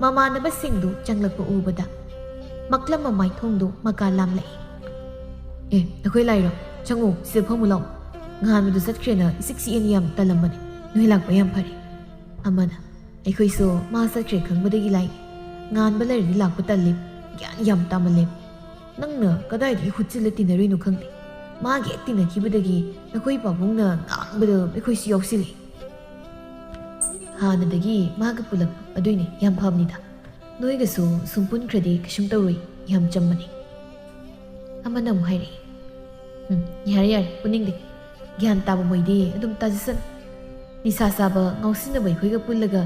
ꯃꯃꯥꯟꯅꯕꯁꯤꯡꯗꯨ ꯆꯪꯂꯛꯄ ꯎꯕꯗ ꯃꯛꯂꯝ ꯃꯃꯥꯏꯊꯣꯡꯗꯨ ꯃꯀꯥ ꯂꯥꯝꯂꯛꯏ꯫ "ꯑꯦ, ꯅꯈꯣꯏ ꯂꯥꯛꯏꯔꯣ? ꯆꯪꯉꯨ, ꯁꯤꯗ ꯐꯝꯃꯨ ꯂꯥꯛꯑꯣ꯫ ꯉꯍꯥꯟꯕꯗꯨ ꯆꯠꯈ꯭ꯔꯦꯅ ꯏꯆꯤꯛ ꯆꯤꯛꯑꯦꯅ ꯌꯥꯝ ꯇꯜꯂꯝꯕꯅꯦ꯫ ꯅꯣꯏ ꯂꯥꯛꯄ ꯌꯥꯝ ꯐꯔꯦ꯫" ꯑꯃꯅ, "ꯑꯩꯈꯣꯏꯁꯨ ꯃꯥ ꯆꯠꯈ꯭ꯔꯦ ꯈꯪꯕꯗꯒꯤ ꯂꯥꯛꯏ꯫ ꯉꯥꯟꯕ ꯂꯩꯔꯗꯤ ꯂꯥꯛꯄ ꯇꯜꯂꯤ꯫ ꯒ꯭ꯌꯥꯟ ꯌꯥꯝ ꯇꯥꯃꯜꯂꯦ꯫ ꯅꯪꯅ ꯀꯗꯥꯏꯗꯒꯤ ꯍꯨꯠꯆꯤꯜꯂ ꯇꯤꯟꯅꯔꯨꯏꯅꯣ ꯈꯪꯗꯦ꯫ ꯃꯥꯒ ꯍꯦꯛ ꯇꯤꯟꯅꯈꯤꯕꯗꯒꯤ ꯅꯈꯣꯏ ꯄꯥꯕꯨꯡꯅ ꯉꯥꯡꯕꯗ ꯑꯩꯈꯣꯏꯁꯨ ꯌꯥꯎꯁꯤꯜꯂꯤ꯫ ꯍꯥꯟꯅꯗꯒꯤ ꯃꯥꯒ ꯄꯨꯜꯂꯛꯄ ꯑꯗꯨꯏꯅꯦ, ꯌꯥꯝ ꯐꯕꯅꯤꯗ꯫ ꯅꯣꯏꯒꯁꯨ ꯁꯨꯝ ꯄꯨꯟꯈ꯭ꯔꯗꯤ ꯀꯩꯁꯨꯝ ꯇꯧꯔꯣꯏ, ꯌꯥꯝ ꯆꯝꯕꯅꯤ꯫" ꯑꯃꯅ ꯑꯃꯨꯛ ꯍꯥꯏꯔꯛꯏ, "ꯎꯝ, ꯌꯥꯔꯦ, ꯌꯥꯔꯦ, ꯄꯨꯅꯤꯡꯗꯦ꯫ ꯒ꯭ꯌꯥꯟ ꯇꯥꯕ ꯃꯣꯏꯗꯤ ꯑꯗꯨꯝ ꯇꯥꯖꯁꯅꯨ꯫ ꯅꯤꯁꯥ ꯆꯥꯕ, ꯉꯥꯎꯁꯤꯟꯅꯕ ꯑꯩꯈꯣꯏꯒ ꯄꯨꯜꯂꯒ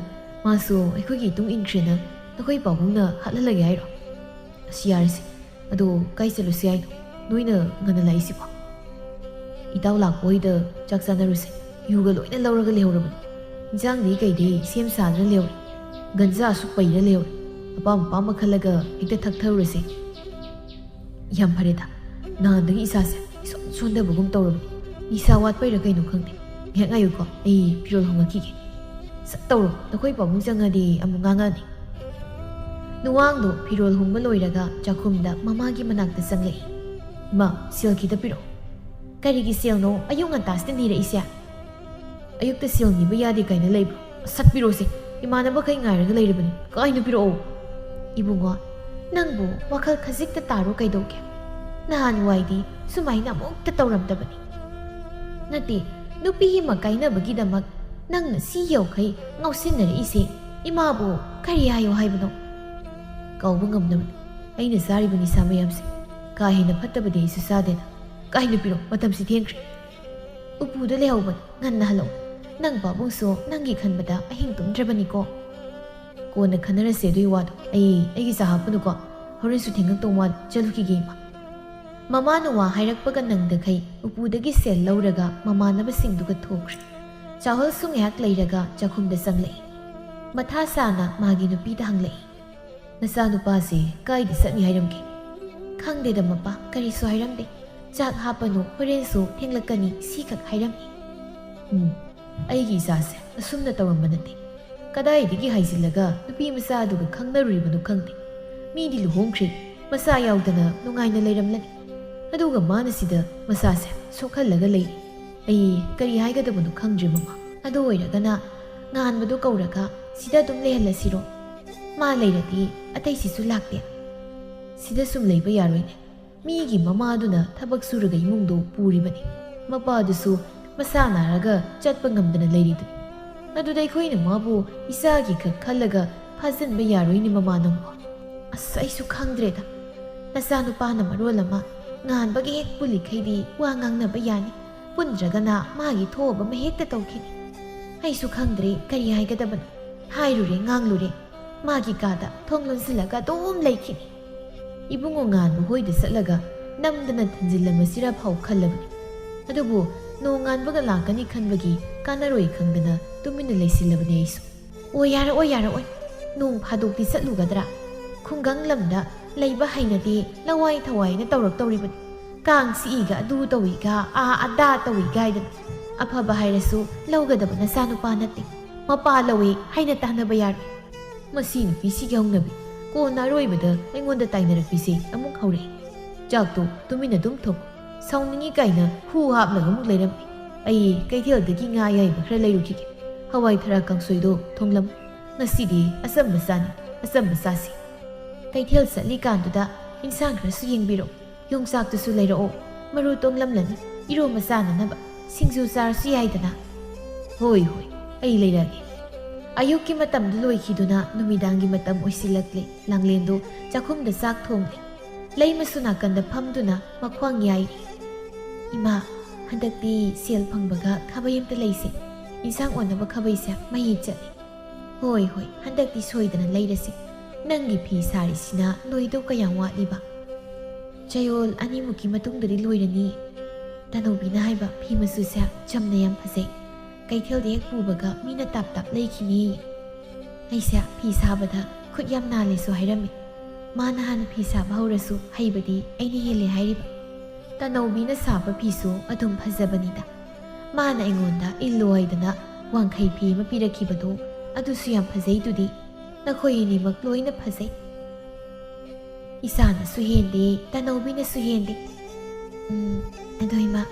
ꯃꯥꯁꯨ ꯑꯩꯈꯣꯏꯒꯤ ꯏꯇꯨꯡ ꯏꯟꯈ꯭ꯔꯦꯅ ꯅꯈꯣꯏ ꯄꯥꯕꯨꯡꯅ ꯍꯥꯠꯍꯜꯂꯒꯦ ꯍꯥꯏꯔꯣ? ꯑꯁ, ꯌꯥꯔꯦꯁꯦ꯫ ꯑꯗꯣ ꯀꯥꯏ ꯆꯠꯂꯨꯁꯦ ꯍꯥꯏꯅꯣ? ꯅꯣꯏꯅ ꯉꯟꯅ ꯂꯥꯛꯏꯁꯤꯕꯣ?" "ꯏꯇꯥꯎ ꯂꯥꯛꯄ ꯍꯣꯏꯗ ꯆꯥꯛ ꯆꯥꯅꯔꯨꯁꯦ꯫ ꯌꯨꯒ ꯂꯣꯏꯅ ꯂꯧꯔꯒ ꯂꯩꯍꯧꯔꯕꯅꯤ꯫ ꯏꯟꯖꯥꯡꯗꯤ ꯀꯩꯗꯤ ꯁꯦꯝ ꯁꯥꯗꯅ ꯂꯩꯍꯧꯔꯦ꯫ ꯒꯟꯖꯥꯁꯨ ꯄꯩꯔ ꯂꯩꯍꯧꯔꯦ꯫ ꯑꯄꯥꯝ ꯑꯄꯥꯝꯕ ꯈꯜꯂꯒ ꯍꯦꯛꯇ ꯊꯛꯊꯔꯨꯔꯁꯦ꯫" "ꯌꯥꯝ ꯐꯔꯦꯗ꯫ ꯅꯍꯥꯟꯗꯒꯤ ꯏꯁꯥꯁꯦ ꯏꯁꯣꯟ ꯁꯣꯟꯊꯕꯒꯨꯝ ꯇꯧꯔꯕꯅꯤ꯫ ꯅꯤꯁꯥ ꯋꯥꯠꯄꯩꯔꯥ ꯀꯩꯅꯣ ꯈꯪꯗꯦ꯫ ꯉꯥꯏꯍꯥꯛ ꯉꯥꯏꯌꯨꯀꯣ, ꯑꯩ ꯐꯤꯔꯣꯜ ꯍꯣꯡꯉꯛꯈꯤꯒꯦ꯫" "ꯁꯠ ꯇꯧꯔꯣ, ꯅꯈꯣꯏ ꯄꯥꯕꯨꯡ ꯆꯪꯉꯗꯤ ꯑꯃꯨꯛ ꯉꯥꯡꯉꯛꯑꯅꯤ꯫" ꯅꯨꯋꯥꯡꯗꯣ ꯐꯤꯔꯣꯜ ꯍꯣꯡꯕ ꯂꯣꯏꯔꯒ ꯆꯥꯛꯈꯨꯝꯗ ꯃꯃꯥꯒꯤ ꯃꯅꯥꯛꯇ ꯆꯪꯂꯛꯏ꯫ "ꯏꯃꯥ, ꯁꯦꯜ ꯈꯤꯇ ꯄꯤꯔꯛꯑꯣ꯫" "ꯀꯔꯤꯒꯤ ꯁꯦꯜꯅꯣ ꯑꯌꯨꯛ ꯉꯟꯇꯥꯁꯤꯗ ꯅꯤꯔꯛꯏꯁꯦ?" "ꯑꯌꯨꯛꯇ ꯁꯦꯜ ꯅꯤꯕ ꯌꯥꯗꯦ ꯀꯥꯏꯅ ꯂꯩꯕ꯭ꯔꯣ? ꯁꯠ ꯄꯤꯔꯛꯑꯣꯁꯦ, ꯏꯃꯥꯟꯅꯕꯈꯩ ꯉꯥꯏꯔꯒ ꯂꯩꯔꯕꯅꯤ, ꯀꯥꯏꯅ ꯄꯤꯔꯛꯑꯣ꯫" "ꯏꯕꯨꯡꯉꯣ, ꯅꯪꯕꯨ ꯋꯥꯈꯜ ꯈꯖꯤꯛꯇ ꯇꯥꯔꯣ ꯀꯩꯗꯧꯒꯦ? ꯅꯍꯥꯟꯋꯥꯏꯗꯤ ꯁꯨꯃꯥꯏꯅ ꯑꯃꯨꯛꯇ ꯇꯧꯔꯝꯗꯕꯅꯤ꯫" "ꯅꯠꯇꯦ, ꯅꯨꯄꯤ ꯑꯃ ꯀꯥꯏꯅꯕꯒꯤꯗꯃꯛ ꯅꯪꯅ ꯁꯤ ꯌꯧꯈꯩ ꯉꯥꯎꯁꯤꯟꯅꯔꯛꯏꯁꯦ, ꯏꯃꯥꯕꯨ ꯀꯔꯤ ꯍꯥꯏꯌꯣ ꯍꯥꯏꯕꯅꯣ?" "ꯀꯥꯎꯕ ꯉꯝꯗꯕꯅꯤ ꯑꯩꯅ ꯆꯥꯔꯤꯕ ꯅꯤꯁꯥ ꯃꯌꯥꯝꯁꯦ꯫ ꯀꯥ ꯍꯦꯟꯅ ꯐꯠꯇꯕꯗꯤ ꯑꯩꯁꯨ ꯆꯥꯗꯦꯗ꯫ ꯀꯥꯏꯅ ꯄꯤꯔꯣ, ꯃꯇꯝꯁꯤ ꯊꯦꯡꯈ꯭ꯔꯦ꯫" "ꯎꯄꯨꯗ ꯂꯩꯍꯧꯕꯅꯤ, ꯉꯟꯅ ꯍꯜꯂꯛꯑꯣ꯫ ꯅꯪ ꯄꯥꯕꯨꯡꯁꯨ ꯅꯪꯒꯤ ꯈꯟꯕꯗ ꯑꯍꯤꯡ ꯇꯨꯝꯗ꯭ꯔꯕꯅꯤꯀꯣ꯫" "ꯀꯣꯟꯅ ꯈꯟꯅꯔꯁꯦ ꯑꯗꯨꯒꯤ ꯋꯥꯗꯣ꯫ ꯑꯩ ꯑꯩꯒꯤ ꯆꯥ ꯍꯥꯞꯄꯨꯅꯨꯀꯣ, ꯍꯣꯔꯦꯟꯁꯨ ꯊꯦꯡꯉꯛꯇꯧ ꯃꯥꯜꯂꯦ, ꯆꯠꯂꯨꯈꯤꯒꯦ ꯏꯃꯥ꯫" ꯃꯃꯥꯅ ꯋꯥ ꯍꯥꯏꯔꯛꯄꯒ ꯅꯪꯗꯈꯩ ꯎꯄꯨꯗꯒꯤ ꯁꯦꯜ ꯂꯧꯔꯒ ꯃꯃꯥꯟꯅꯕꯁꯤꯡꯗꯨꯒ ꯊꯣꯛꯈ꯭ꯔꯦ꯫ ꯆꯥꯍꯣꯜꯁꯨ ꯉꯥꯏꯍꯥꯛ ꯂꯩꯔꯒ ꯆꯥꯛꯈꯨꯝꯗ ꯆꯪꯂꯛꯏ꯫ ꯃꯊꯥ ꯁꯥꯅ ꯃꯥꯒꯤ ꯅꯨꯄꯤꯗ ꯍꯪꯂꯛꯏ, "ꯅꯆꯥꯅꯨꯄꯥꯁꯦ ꯀꯥꯏꯗ ꯆꯠꯅꯤ ꯍꯥꯏꯔꯝꯒꯦ?" "ꯈꯪꯗꯦꯗ ꯃꯄꯥ, ꯀꯔꯤꯁꯨ ꯍꯥꯏꯔꯝꯗꯦ꯫ ꯆꯥꯛ ꯍꯥꯞꯄꯅꯨ, ꯍꯣꯔꯦꯟꯁꯨ ꯊꯦꯡꯂꯛꯀꯅꯤ, ꯁꯤꯈꯛ ꯍꯥꯏꯔꯝꯃꯤ꯫" "ꯎꯝ, ꯑꯩꯒꯤ ꯏꯆꯥꯁꯦ ꯑꯁꯨꯝꯅ ꯇꯧꯔꯝꯕ ꯅꯠꯇꯦ꯫ ꯀꯗꯥꯏꯗꯒꯤ ꯍꯥꯏꯖꯤꯜꯂꯒ ꯅꯨꯄꯤ ꯃꯆꯥ ꯑꯗꯨꯒ ꯈꯪꯅꯔꯨꯔꯤꯕꯅꯣ ꯈꯪꯗꯦ꯫ ꯃꯤꯗꯤ ꯂꯨꯍꯣꯡꯈ꯭ꯔꯦ, ꯃꯆꯥ ꯌꯥꯎꯗꯅ ꯅꯨꯡꯉꯥꯏꯅ ꯂꯩꯔꯝꯂꯅꯤ꯫ ꯑꯗꯨꯒ ꯃꯥꯅ ꯁꯤꯗ ꯃꯆꯥꯁꯦ ꯁꯣꯛꯍꯜꯂꯒ ꯂꯩ꯫ ꯑꯩ ꯀꯔꯤ ꯍꯥꯏꯒꯗꯕꯅꯣ ꯈꯪꯗ꯭ꯔꯦ ꯃꯃꯥ꯫ ꯑꯗꯨ ꯑꯣꯏꯔꯒꯅ ꯉꯥꯟꯕꯗꯣ ꯀꯧꯔꯒ ꯁꯤꯗ ꯑꯗꯨꯝ ꯂꯩꯍꯜꯂꯁꯤꯔꯣ? ꯃꯥ ꯂꯩꯔꯗꯤ ꯑꯇꯩꯁꯤꯁꯨ ꯂꯥꯛꯇꯦ꯫ ꯁꯤꯗ ꯁꯨꯝ ꯂꯩꯕ ꯌꯥꯔꯣꯏꯅꯦ꯫ ꯃꯤꯒꯤ ꯃꯃꯥꯗꯨꯅ ꯊꯕꯛ ꯁꯨꯔꯒ ꯏꯃꯨꯡꯗꯣ ꯄꯨꯔꯤꯕꯅꯤ꯫ ꯃꯄꯥꯗꯨꯁꯨ ꯃꯁꯥ ꯅꯥꯔꯒ ꯆꯠꯄ ꯉꯝꯗꯅ ꯂꯩꯔꯤꯗꯨꯅꯤ꯫ ꯑꯗꯨꯗ ꯑꯩꯈꯣꯏꯅ ꯃꯥꯕꯨ ꯏꯆꯥꯒꯤ ꯈꯛ ꯈꯜꯂꯒ ꯐꯥꯖꯤꯟꯕ ꯌꯥꯔꯣꯏꯅꯦ ꯃꯃꯥ ꯅꯪꯕꯨ꯫" "ꯑꯁ, ꯑꯩꯁꯨ ꯈꯪꯗ꯭ꯔꯦꯗ꯫ ꯅꯆꯥꯅꯨꯄꯥꯅ ꯃꯔꯣꯜ ꯑꯃ ꯉꯥꯟꯕꯒ ꯍꯦꯛ ꯄꯨꯜꯂꯤꯈꯩꯗꯤ ꯋꯥ ꯉꯥꯡꯅꯕ ꯌꯥꯅꯤ, ꯄꯨꯟꯗ꯭ꯔꯒꯅ ꯃꯥꯒꯤ ꯊꯣꯛꯑꯕ ꯑꯃ ꯍꯦꯛꯇ ꯇꯧꯈꯤꯅꯤ꯫ ꯑꯩꯁꯨ ꯈꯪꯗ꯭ꯔꯦ ꯀꯔꯤ ꯍꯥꯏꯒꯗꯕꯅꯣ꯫ ꯍꯥꯏꯔꯨꯔꯦ, ꯉꯥꯡꯂꯨꯔꯦ, ꯃꯥꯒꯤ ꯀꯥꯗ ꯊꯣꯡ ꯂꯣꯟꯁꯤꯜꯂꯒ ꯑꯗꯨꯝ ꯂꯩꯈꯤꯅꯤ꯫ ꯏꯕꯨꯡꯉꯣ ꯉꯥꯟꯕ ꯍꯣꯏꯗ ꯆꯠꯂꯒ ꯅꯝꯗꯅ ꯊꯤꯟꯖꯤꯜꯂꯝꯃꯁꯤꯔ ꯐꯥꯎ ꯈꯜꯂꯕꯅꯤ꯫ ꯑꯗꯨꯕꯨ ꯅꯣꯡꯉꯥꯟꯕꯒ ꯂꯥꯛꯀꯅꯤ ꯈꯟꯕꯒꯤ ꯀꯥꯟꯅꯔꯣꯏ ꯈꯪꯗꯅ ꯇꯨꯃꯤꯟꯅ ꯂꯩꯁꯤꯜꯂꯕꯅꯤ ꯑꯩꯁꯨ꯫ "ꯑꯣ, ꯌꯥꯔꯛꯑꯣꯏ, ꯌꯥꯔꯛꯑꯣꯏ꯫ ꯅꯣꯡ ꯐꯥꯗꯣꯛꯇꯤ ꯆꯠꯂꯨꯒꯗ꯭ꯔꯥ? ꯈꯨꯡꯒꯪ ꯂꯝꯗ ꯂꯩꯕ ꯍꯩꯅꯗꯦ, ꯂꯋꯥꯏ ꯊꯋꯥꯏꯅ ꯇꯧꯔꯛꯇꯧꯔꯤꯕꯅꯤ꯫ ꯀꯥꯡ ꯆꯤꯛꯏꯒ ꯑꯗꯨ ꯇꯧꯏꯒ, ꯑꯥ ꯑꯗꯥ ꯇꯧꯏꯒ ꯍꯥꯏꯗꯅ꯫ ꯑꯐꯕ ꯍꯥꯏꯔꯁꯨ ꯂꯧꯒꯗꯕ ꯅꯆꯥꯅꯨꯄꯥ ꯅꯠꯇꯦ꯫ ꯃꯄꯥ ꯂꯧꯏ ꯍꯥꯏꯅ ꯇꯥꯟꯅꯕ ꯌꯥꯔꯣꯏ꯫ ꯃꯁꯤ ꯅꯨꯄꯤꯁꯤꯒꯤ ꯍꯧꯅꯕꯤ꯫ ꯀꯣꯟꯅ ꯑꯔꯣꯏꯕꯗ ꯑꯩꯉꯣꯟꯗ ꯇꯥꯏꯅꯔꯛꯄꯤꯁꯦ ꯑꯃꯨꯛ ꯍꯧꯔꯛꯏ꯫ "ꯆꯥꯛꯇꯣ ꯇꯨꯃꯤꯟꯅ ꯑꯗꯨꯝ ꯊꯣꯡ, ꯁꯥꯎꯅꯤꯡꯉꯤ" ꯀꯥꯏꯅ ꯍꯨ ꯍꯥꯞꯂꯒ ꯑꯃꯨꯛ ꯂꯩꯔꯝꯃꯤ꯫ ꯑꯩ ꯀꯩꯊꯦꯜꯗꯒꯤ ꯉꯥ ꯑꯌꯥꯏꯕ ꯈꯔ ꯂꯩꯔꯨꯈꯤꯒꯦ꯫ ꯍꯋꯥꯏ ꯊꯔꯥꯛ ꯀꯥꯡꯁꯣꯏꯗꯣ ꯊꯣꯡꯂꯝꯃꯨ꯫ ꯉꯁꯤꯗꯤ ꯑꯆꯝꯕ ꯆꯥꯅꯤ, ꯑꯆꯝꯕ ꯆꯥꯁꯤ꯫ ꯀꯩꯊꯦꯜ ꯆꯠꯂꯤꯀꯥꯟꯗꯨꯗ ꯏꯟꯁꯥꯡ ꯈꯔꯁꯨ ꯌꯦꯡꯕꯤꯔꯛꯎ꯫ ꯌꯣꯡꯆꯥꯛꯇꯨꯁꯨ ꯂꯩꯔꯛꯑꯣ, ꯃꯔꯨ ꯇꯣꯡꯂꯝꯂꯅꯤ, ꯏꯔꯣꯝꯕ ꯆꯥꯅꯅꯕ꯫ ꯁꯤꯡꯖꯨ ꯆꯥꯔꯁꯨ ꯌꯥꯏꯗꯅ꯫ "ꯍꯣꯏ, ꯍꯣꯏ, ꯑꯩ ꯂꯩꯔꯛꯑꯒꯦ"꯫ ꯑꯌꯨꯛꯀꯤ ꯃꯇꯝꯗꯨ ꯂꯣꯏꯈꯤꯗꯨꯅ ꯅꯨꯃꯤꯗꯥꯡꯒꯤ ꯃꯇꯝ ꯑꯣꯏꯁꯤꯜꯂꯛꯂꯦ꯫ ꯂꯥꯡꯂꯦꯟꯗꯨ ꯆꯥꯛꯈꯨꯝꯗ ꯆꯥꯛ ꯊꯣꯡꯂꯤ꯫ ꯂꯩꯃꯁꯨ ꯅꯥꯀꯟꯗ ꯐꯝꯗꯨꯅ ꯃꯈ꯭ꯋꯥꯡ ꯌꯥꯏꯔꯤ꯫ "ꯏꯃꯥ, ꯍꯟꯗꯛꯇꯤ ꯁꯦꯜ ꯐꯪꯕꯒ ꯈꯥꯕꯩ ꯑꯝꯇ ꯂꯩꯁꯦ꯫ ꯏꯟꯁꯥꯡ ꯑꯣꯟꯅꯕ ꯈꯥꯕꯩꯁꯦ ꯃꯍꯤ ꯆꯠꯂꯤ"꯫ "ꯍꯣꯏ, ꯍꯣꯏ, ꯍꯟꯗꯛꯇꯤ ꯁꯣꯏꯗꯅ ꯂꯩꯔꯁꯤ꯫ ꯅꯪꯒꯤ ꯐꯤ ꯁꯥꯔꯤꯁꯤꯅ ꯂꯣꯏꯗꯧ ꯀꯌꯥꯝ ꯋꯥꯠꯂꯤꯕ?" "ꯆꯌꯣꯜ ꯑꯅꯤꯃꯨꯛꯀꯤ ꯃꯇꯨꯡꯗꯗꯤ ꯂꯣꯏꯔꯅꯤ꯫ ꯇꯅꯧꯕꯤꯅ ꯍꯥꯏꯕ ꯐꯤ ꯃꯆꯨꯁꯦ ꯆꯝꯅ ꯌꯥꯝ ꯐꯖꯩ꯫ ꯀꯩꯊꯦꯜꯗ ꯍꯦꯛ ꯄꯨꯕꯒ ꯃꯤꯅ ꯇꯥꯞ ꯇꯥꯞ ꯂꯩꯈꯤꯅꯤ꯫ ꯑꯩꯁꯦ ꯐꯤ ꯁꯥꯕꯗ ꯈꯨꯠ ꯌꯥꯝ ꯅꯥꯜꯂꯦꯁꯨ ꯍꯥꯏꯔꯝꯃꯤ꯫ ꯃꯥꯅ ꯍꯥꯟꯅ ꯐꯤ ꯁꯥꯕ ꯍꯧꯔꯁꯨ ꯍꯩꯕꯗꯤ ꯑꯩꯅ ꯍꯦꯜꯂꯦ ꯍꯥꯏꯔꯤꯕ꯫ ꯇꯅꯧꯕꯤꯅ ꯁꯥꯕ ꯐꯤꯁꯨ ꯑꯗꯨꯝ ꯐꯖꯕꯅꯤꯗ꯫ ꯃꯥꯅ ꯑꯩꯉꯣꯟꯗ ꯏꯜꯂꯣ ꯍꯥꯏꯗꯅ ꯋꯥꯡꯈꯩ ꯐꯤ ꯑꯃ ꯄꯤꯔꯛꯈꯤꯕꯗꯣ, ꯑꯗꯨꯁꯨ ꯌꯥꯝ ꯐꯖꯩꯗꯨꯗꯤ꯫ ꯅꯈꯣꯏ ꯑꯅꯤꯃꯛ ꯂꯣꯏꯅ ꯐꯖꯩ꯫ ꯏꯆꯥꯅꯁꯨ ꯍꯦꯟꯗꯦ, ꯇꯅꯧꯕꯤꯅꯁꯨ ꯍꯦꯟꯗꯦ꯫ ꯎꯝ, ꯑꯗꯣ ꯏꯃꯥ,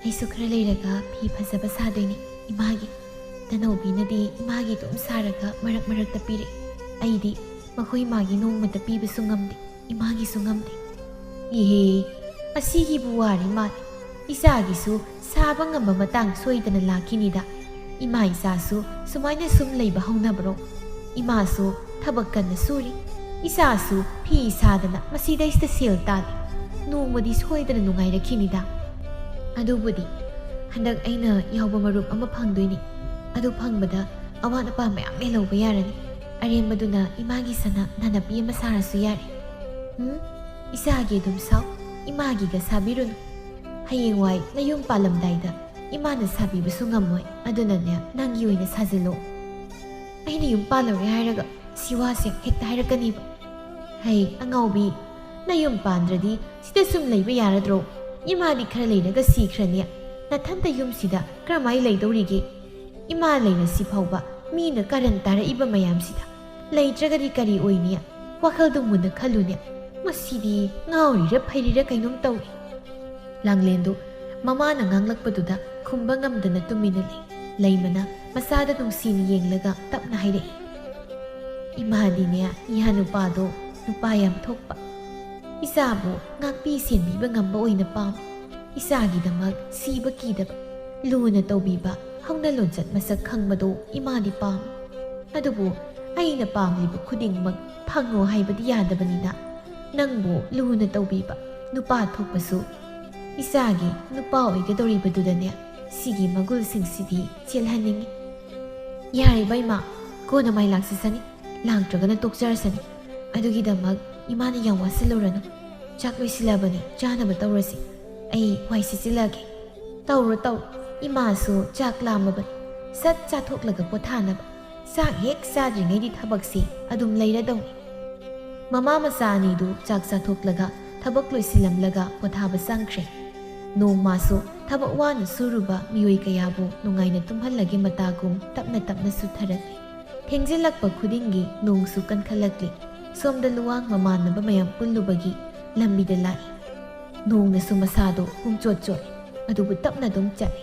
ꯑꯩꯁꯨ ꯈꯔ ꯂꯩꯔꯒ ꯐꯤ ꯐꯖꯕ ꯁꯥꯗꯣꯏꯅꯦ ꯏꯃꯥꯒꯤ꯫ ꯇꯅꯧꯕꯤꯅꯗꯤ ꯏꯃꯥꯒꯤ ꯑꯗꯨꯝ ꯁꯥꯔꯒ ꯃꯔꯛ ꯃꯔꯛꯇ ꯄꯤꯔꯛꯏ꯫ ꯑꯩꯗꯤ ꯃꯈꯣꯏ ꯃꯥꯒꯤ ꯅꯣꯡꯃꯇ ꯄꯤꯕꯁꯨ ꯉꯝꯗꯦ, ꯏꯃꯥꯒꯤꯁꯨ ꯉꯝꯗꯦ꯫ ꯏꯍꯦ, ꯑꯁꯤꯒꯤꯕꯨ ꯋꯥꯔꯤ ꯃꯥꯜꯂꯤ꯫ ꯏꯆꯥꯒꯤꯁꯨ ꯁꯥꯕ ꯉꯝꯕ ꯃꯇꯥꯡ ꯁꯣꯏꯗꯅ ꯂꯥꯛꯈꯤꯅꯤꯗ꯫ ꯏꯃꯥ ꯏꯆꯥꯁꯨ ꯁꯨꯃꯥꯏꯅ ꯁꯨꯝ ꯂꯩꯕ ꯍꯧꯅꯕ꯭ꯔꯣ? ꯏꯃꯥꯁꯨ ꯊꯕꯛ ꯀꯟꯅ ꯁꯨꯔꯤ, ꯏꯆꯥꯁꯨ ꯐꯤ ꯁꯥꯗꯅ ꯃꯁꯤꯗꯩꯁꯤꯗ ꯁꯦꯜ ꯇꯥꯜꯂꯤ꯫ ꯅꯣꯡꯃꯗꯤ ꯁꯣꯏꯗꯅ ꯅꯨꯡꯉꯥꯏꯔꯛꯈꯤꯅꯤꯗ꯫ ꯑꯗꯨꯕꯨꯗꯤ ꯍꯟꯗꯛ ꯑꯩꯅ ꯌꯥꯎꯕ ꯃꯔꯨꯞ ꯑꯃ ꯐꯪꯗꯣꯏꯅꯤ꯫ ꯑꯗꯨ ꯐꯪꯕꯗ ꯑꯋꯥꯠ ꯑꯄꯥ ꯃꯌꯥꯝ ꯃꯦꯜꯍꯧꯕ ꯌꯥꯔꯅꯤ꯫ ꯑꯔꯦꯝꯕꯗꯨꯅ ꯏꯃꯥꯒꯤ ꯁꯅꯥ ꯅꯥꯅꯞꯄꯤ ꯑꯃ ꯁꯥꯔꯁꯨ ꯌꯥꯔꯦ꯫ ꯎꯝ, ꯏꯆꯥꯒꯤ ꯑꯗꯨꯝ ꯁꯥꯎ, ꯏꯃꯥꯒꯤꯒ ꯁꯥꯕꯤꯔꯨꯅꯨ꯫ ꯍꯌꯦꯡꯋꯥꯏ ꯅꯌꯨꯝ ꯄꯥꯜꯂꯝꯗꯥꯏꯗ ꯏꯃꯥꯅ ꯁꯥꯕꯤꯕꯁꯨ ꯉꯝꯃꯣꯏ꯫ ꯑꯗꯨꯅꯅꯦ, ꯅꯪꯒꯤ ꯑꯣꯏꯅ ꯁꯥꯖꯤꯜꯂꯣ꯫ ꯑꯩꯅ ꯌꯨꯝ ꯄꯥꯜꯂꯨꯔꯦ ꯍꯥꯏꯔꯒ ꯁꯤ ꯋꯥꯁꯦ ꯍꯦꯛꯇ ꯍꯥꯏꯔꯛꯀꯅꯤꯕ꯫ ꯍꯩ ꯑꯉꯥꯎꯕꯤ, ꯅꯌꯨꯝ ꯄꯥꯟꯗ꯭ꯔꯗꯤ ꯁꯤꯗ ꯁꯨꯝ ꯂꯩꯕ ꯌꯥꯔꯗ꯭ꯔꯣ? ꯏꯃꯥꯗꯤ ꯈꯔ ꯂꯩꯔꯒ ꯁꯤꯈ꯭ꯔꯅꯤ꯫ ꯅꯊꯟꯇ ꯌꯨꯝꯁꯤꯗ ꯀꯔꯝꯍꯥꯏ ꯂꯩꯗꯧꯔꯤꯒꯦ? ꯏꯃꯥ ꯂꯩꯔꯁꯤ ꯐꯥꯎꯕ ꯃꯤꯅ ꯀꯥꯔꯟ ꯇꯥꯔꯛꯏꯕ ꯃꯌꯥꯝꯁꯤꯗ ꯂꯩꯇ꯭ꯔꯒꯗꯤ ꯀꯔꯤ ꯑꯣꯏꯅꯤ? ꯋꯥꯈꯜꯗꯣ ꯃꯨꯟꯅ ꯈꯜꯂꯨꯅꯦ꯫ ꯃꯁꯤꯗꯤ ꯉꯥꯎꯔꯤꯔ ꯐꯩꯔꯤꯔ ꯀꯩꯅꯣꯝ ꯇꯧꯔꯦ꯫ ꯂꯥꯡꯂꯦꯟꯗꯨ ꯃꯃꯥꯅ ꯉꯥꯡꯂꯛꯄꯗꯨꯗ ꯈꯨꯝꯕ ꯉꯝꯗꯅ ꯇꯨꯃꯤꯟꯅ ꯂꯩ꯫ ꯂꯩꯃꯅ ꯃꯆꯥꯗ ꯅꯨꯡꯁꯤꯅ ꯌꯦꯡꯂꯒ ꯇꯞꯅ ꯍꯥꯏꯔꯛꯏ, "ꯏꯃꯥꯗꯤꯅꯦ, ꯏꯌꯥ ꯅꯨꯄꯥꯗꯣ ꯅꯨꯄꯥ ꯌꯥꯝ ꯊꯣꯛꯄ, ꯏꯆꯥꯕꯨ ꯉꯥꯛꯄꯤ ꯁꯦꯟꯕꯤꯕ ꯉꯝꯕ ꯑꯣꯏꯅ ꯄꯥꯝꯃꯤ꯫ ꯏꯆꯥꯒꯤꯗꯃꯛ ꯁꯤꯕ ꯀꯤꯗꯕ, ꯂꯨꯅ ꯇꯧꯕꯤꯕ, ꯍꯧꯅ ꯂꯣꯟꯆꯠ ꯃꯁꯛ ꯈꯪꯕꯗꯣ ꯏꯃꯥꯗꯤ ꯄꯥꯝꯃꯤ꯫ ꯑꯗꯨꯕꯨ ꯑꯩꯅ ꯄꯥꯝꯂꯤꯕ ꯈꯨꯗꯤꯡꯃꯛ ꯐꯪꯉꯣ ꯍꯥꯏꯕꯗꯤ ꯌꯥꯗꯕꯅꯤꯅ, ꯅꯪꯕꯨ ꯂꯨꯅ ꯇꯧꯕꯤꯕ ꯅꯨꯄꯥ ꯊꯣꯛꯄꯁꯨ ꯏꯆꯥꯒꯤ ꯅꯨꯄꯥ ꯑꯣꯏꯒꯗꯧꯔꯤꯕꯗꯨꯗꯅꯦ, ꯁꯤꯒꯤ ꯃꯒꯨꯜꯁꯤꯡꯁꯤꯗꯤ ꯆꯦꯜꯍꯟꯅꯤꯡꯉꯤ꯫ ꯌꯥꯔꯦ ꯏꯕꯦꯝꯃ, ꯀꯣꯟꯅ ꯃꯥꯏ ꯂꯥꯛꯆꯁꯅꯤ, ꯂꯥꯛꯇ꯭ꯔꯒꯅ ꯇꯣꯛꯆꯔꯁꯅꯤ꯫ ꯑꯗꯨꯒꯤꯗꯃꯛ ꯏꯃꯥꯅ ꯌꯥꯝ ꯋꯥꯁꯤꯜꯂꯨꯔꯅꯨ꯫ ꯆꯥꯛ ꯂꯣꯏꯁꯤꯜꯂꯕꯅꯤ, ꯆꯥꯅꯕ ꯇꯧꯔꯁꯤ꯫ ꯑꯩ ꯋꯥꯏ ꯁꯤꯠꯆꯤꯜꯂꯒꯦ꯫" "ꯇꯧꯔꯣ, ꯇꯧꯔꯣ꯫ ꯏꯃꯥꯁꯨ ꯆꯥꯛ ꯂꯥꯝꯃꯕꯅꯤ꯫ ꯁꯠ ꯆꯥꯊꯣꯛꯂꯒ ꯄꯣꯊꯥꯅꯕ꯫ ꯆꯥꯛ ꯍꯦꯛ ꯆꯥꯗ꯭ꯔꯤꯉꯩꯗꯤ ꯊꯕꯛꯁꯤ ꯑꯗꯨꯝ ꯂꯩꯔꯗꯧꯅꯤ꯫" ꯃꯃꯥ ꯃꯆꯥ ꯑꯅꯤꯗꯨ ꯆꯥꯛ ꯆꯥꯊꯣꯛꯂꯒ ꯊꯕꯛ ꯂꯣꯏꯁꯤꯜꯂꯝꯂꯒ ꯄꯣꯊꯥꯕ ꯆꯪꯈ꯭ꯔꯦ꯫ ꯅꯣꯡꯃꯁꯨ ꯊꯕꯛ ꯋꯥꯅ ꯁꯨꯔꯨꯕ ꯃꯤꯑꯣꯏ ꯀꯌꯥꯕꯨ ꯅꯨꯡꯉꯥꯏꯅ ꯇꯨꯝꯍꯜꯂꯒꯦ ꯃꯇꯥꯒꯨꯝ ꯇꯞꯅ ꯇꯞꯅ ꯁꯨꯊꯔꯛꯂꯤ꯫ ꯊꯦꯡꯖꯤꯜꯂꯛꯄ ꯈꯨꯗꯤꯡꯒꯤ ꯅꯣꯡꯁꯨ ꯀꯟꯈꯠꯂꯛꯂꯤ꯫ ꯁꯣꯝꯗ ꯂꯨꯋꯥꯡ ꯃꯃꯥꯟꯅꯕ ꯃꯌꯥꯝ ꯄꯨꯜꯂꯨꯕꯒꯤ ꯂꯝꯕꯤꯗ ꯂꯥꯛꯏ꯫ ꯅꯣꯡꯅꯁꯨ ꯃꯁꯥꯗꯣ ꯄꯨꯡꯆꯣꯠ ꯆꯣꯠꯂꯤ, ꯑꯗꯨꯕꯨ ꯇꯞꯅ ꯑꯗꯨꯝ ꯆꯠꯂꯤ꯫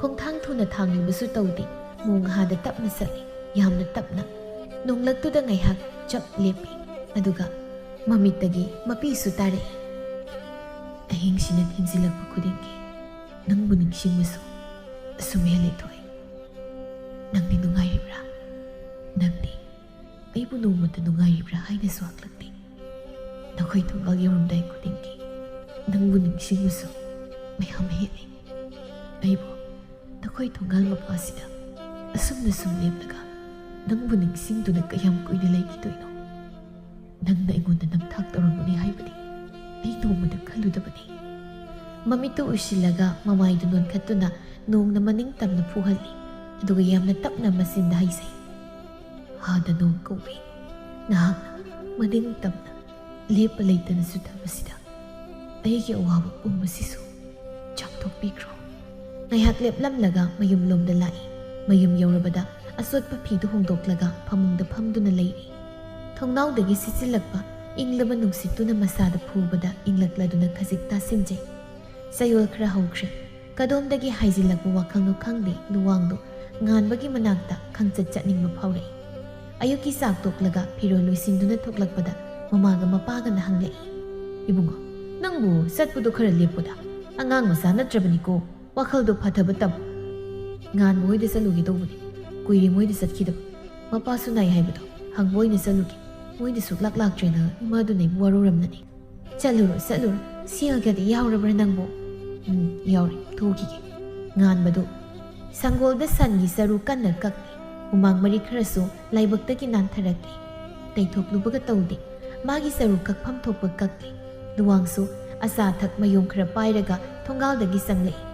ꯈꯣꯡꯊꯥꯡ ꯊꯨꯅ ꯊꯥꯡꯂꯨꯕꯁꯨ ꯇꯧꯗꯦ꯫ ꯃꯣꯡꯍꯥꯗ ꯇꯞꯅ ꯆꯠꯂꯤ, ꯌꯥꯝꯅ ꯇꯞꯅ꯫ ꯅꯣꯡꯂꯛꯇꯨꯗ ꯉꯥꯏꯍꯥꯛ ꯆꯞ ꯂꯦꯞꯄꯤ, ꯑꯗꯨꯒ ꯃꯃꯤꯠꯇꯒꯤ ꯃꯄꯤꯁꯨ ꯇꯥꯔꯛꯏ꯫ "ꯑꯍꯤꯡꯁꯤꯅ ꯊꯦꯡꯖꯤꯜꯂꯛꯄ ꯈꯨꯗꯤꯡꯒꯤ ꯅꯪꯕꯨ ꯅꯤꯡꯁꯤꯡꯕꯁꯨ ꯑꯁꯨꯝ ꯍꯦꯜꯂꯛꯇꯣꯏ꯫ ꯅꯪꯗꯤ ꯅꯨꯡꯉꯥꯏꯔꯤꯕ꯭ꯔꯥ? ꯅꯪꯗꯤ ꯑꯩꯕꯨ ꯅꯣꯡꯃꯇ ꯅꯨꯡꯉꯥꯏꯔꯤꯕ꯭ꯔꯥ ꯍꯥꯏꯅꯁꯨ ꯍꯪꯂꯛꯇꯦ꯫ ꯅꯈꯣꯏ ꯊꯣꯡꯒꯥꯜ ꯌꯧꯔꯝꯗꯥꯏ ꯈꯨꯗꯤꯡꯒꯤ ꯅꯪꯕꯨ ꯅꯤꯡꯁꯤꯡꯕꯁꯨ ꯃꯌꯥꯝ ꯍꯦꯜꯂꯤ꯫ ꯑꯩꯕꯨ ꯅꯈꯣꯏ ꯊꯣꯡꯒꯥꯜ ꯃꯄꯥꯁꯤꯗ ꯑꯁꯨꯝꯅ ꯁꯨꯝ ꯂꯦꯞꯂꯒ ꯅꯪꯕꯨ ꯅꯤꯡꯁꯤꯡꯗꯨꯅ ꯀꯌꯥꯝ ꯀꯨꯏꯅ ꯂꯩꯈꯤꯗꯣꯏꯅꯣ? ꯅꯪꯅ ꯑꯩꯉꯣꯟꯗ ꯅꯝꯊꯥꯛ ꯇꯧꯔꯝꯒꯅꯤ ꯍꯥꯏꯕꯗꯤ ꯑꯩ ꯅꯣꯡꯃꯗ ꯈꯜꯂꯨꯗꯕꯅꯤ꯫" ꯃꯃꯤꯠꯇꯨ ꯎꯏꯁꯤꯜꯂꯒ ꯃꯃꯥꯏꯗꯨ ꯅꯣꯟꯈꯠꯇꯨꯅ ꯅꯣꯡꯅ ꯃꯅꯤꯡ ꯇꯝꯅ ꯐꯨꯍꯜꯂꯤ꯫ ꯑꯗꯨꯒ ꯌꯥꯝꯅ ꯇꯞꯅ ꯃꯆꯤꯟꯗ ꯍꯥꯏꯖꯩ, "ꯍꯥꯗ ꯅꯣꯡ ꯀꯧꯏ, ꯅꯍꯥꯛꯅ ꯃꯅꯤꯡ ꯇꯝꯅ ꯂꯦꯞꯄ ꯂꯩꯇꯅ ꯆꯨꯊꯕꯁꯤꯗ ꯑꯩꯒꯤ ꯑꯋꯥꯕ ꯄꯨꯝꯕꯁꯤꯁꯨ ꯆꯥꯝꯊꯣꯛꯄꯤꯈ꯭ꯔꯣ꯫" ꯉꯥꯏꯍꯥꯛ ꯂꯦꯞꯂꯝꯂꯒ ꯃꯌꯨꯝꯂꯣꯝꯗ ꯂꯥꯛꯏ꯫ ꯃꯌꯨꯝ ꯌꯧꯔꯕꯗ ꯑꯆꯣꯠꯄ ꯐꯤꯗꯨ ꯍꯣꯡꯗꯣꯛꯂꯒ ꯐꯃꯨꯡꯗ ꯐꯝꯗꯨꯅ ꯂꯩꯔꯤ꯫ ꯊꯣꯡꯅꯥꯎꯗꯒꯤ ꯁꯤꯠꯆꯤꯜꯂꯛꯄ ꯏꯪꯂꯕ ꯅꯨꯡꯁꯤꯠꯇꯨꯅ ꯃꯁꯥꯗ ꯐꯨꯕꯗ ꯏꯪꯂꯛꯂꯗꯨꯅ ꯈꯖꯤꯛ ꯇꯥꯁꯤꯟꯖꯩ꯫ ꯆꯌꯣꯜ ꯈꯔ ꯍꯧꯈ꯭ꯔꯦ꯫ ꯀꯗꯣꯝꯗꯒꯤ ꯍꯥꯏꯖꯤꯜꯂꯛꯄ ꯋꯥꯈꯜꯅꯣ ꯈꯪꯗꯦ, ꯂꯨꯋꯥꯡꯗꯣ ꯉꯥꯟꯕꯒꯤ ꯃꯅꯥꯛꯇ ꯈꯪꯆꯠ ꯆꯠꯅꯤꯡꯕ ꯐꯥꯎꯔꯛꯏ꯫ ꯑꯌꯨꯛꯀꯤ ꯆꯥꯛ ꯇꯣꯛꯂꯒ ꯐꯤꯔꯣꯜ ꯂꯣꯏꯁꯤꯟꯗꯨꯅ ꯊꯣꯛꯂꯛꯄꯗ ꯃꯃꯥꯒ ꯃꯄꯥꯒꯅ ꯍꯪꯂꯛꯏ, "ꯏꯕꯨꯡꯉꯣ, ꯅꯪꯕꯨ ꯆꯠꯄꯗꯣ ꯈꯔ ꯂꯦꯞꯄꯨꯗ꯫ ꯑꯉꯥꯡ ꯃꯆꯥ ꯅꯠꯇ꯭ꯔꯕꯅꯤꯀꯣ, ꯋꯥꯈꯜꯗꯣ ꯐꯊꯕ ꯇꯝꯃꯨ꯫" "ꯉꯥꯟꯕ ꯍꯣꯏꯗ ꯆꯠꯂꯨꯒꯦ ꯇꯧꯕꯅꯤ, ꯀꯨꯏꯔꯦ ꯃꯣꯏꯗ ꯆꯠꯈꯤꯗꯕ꯫ ꯃꯄꯥꯁꯨ ꯅꯥꯏ ꯍꯥꯏꯕꯗꯣ ꯍꯪꯕ ꯑꯣꯏꯅ ꯆꯠꯂꯨꯒꯦ꯫ ꯃꯣꯏꯗ ꯁꯨꯛꯂꯥꯛ ꯂꯥꯛꯇ꯭ꯔꯦꯅ ꯏꯃꯥꯗꯨꯅ ꯑꯩꯕꯨ ꯋꯥꯔꯧꯔꯝꯂꯅꯤ꯫" "ꯆꯠꯂꯨꯔꯣ, ꯆꯠꯂꯨꯔꯣ꯫ ꯁꯦꯜꯒꯗꯤ ꯌꯥꯎꯔꯕ꯭ꯔꯥ ꯅꯪꯕꯨ?" "ꯎꯝ, ꯌꯥꯎꯔꯦ꯫ ꯊꯣꯛꯈꯤꯒꯦ꯫" ꯉꯥꯟꯕꯗꯨ ꯁꯪꯒꯣꯜꯗ ꯁꯟꯒꯤ ꯆꯔꯨ ꯀꯟꯅ ꯀꯛꯂꯤ꯫ ꯍꯨꯃꯥꯡ ꯃꯔꯤ ꯈꯔꯁꯨ ꯂꯥꯏꯕꯛꯇꯒꯤ ꯅꯥꯟꯊꯔꯛꯂꯤ꯫ ꯇꯩꯊꯣꯛꯂꯨꯕꯒ ꯇꯧꯗꯦ꯫ ꯃꯥꯒꯤ ꯆꯔꯨ ꯀꯛꯐꯝ ꯊꯣꯛꯄ ꯀꯛꯂꯤ꯫ ꯂꯨꯋꯥꯡꯁꯨ ꯑꯆꯥ ꯑꯊꯛ ꯃꯌꯣꯝ ꯈꯔ ꯄꯥꯏꯔꯒ ꯊꯣꯡꯒꯥꯜꯗꯒꯤ ꯆꯪꯂꯛꯏ꯫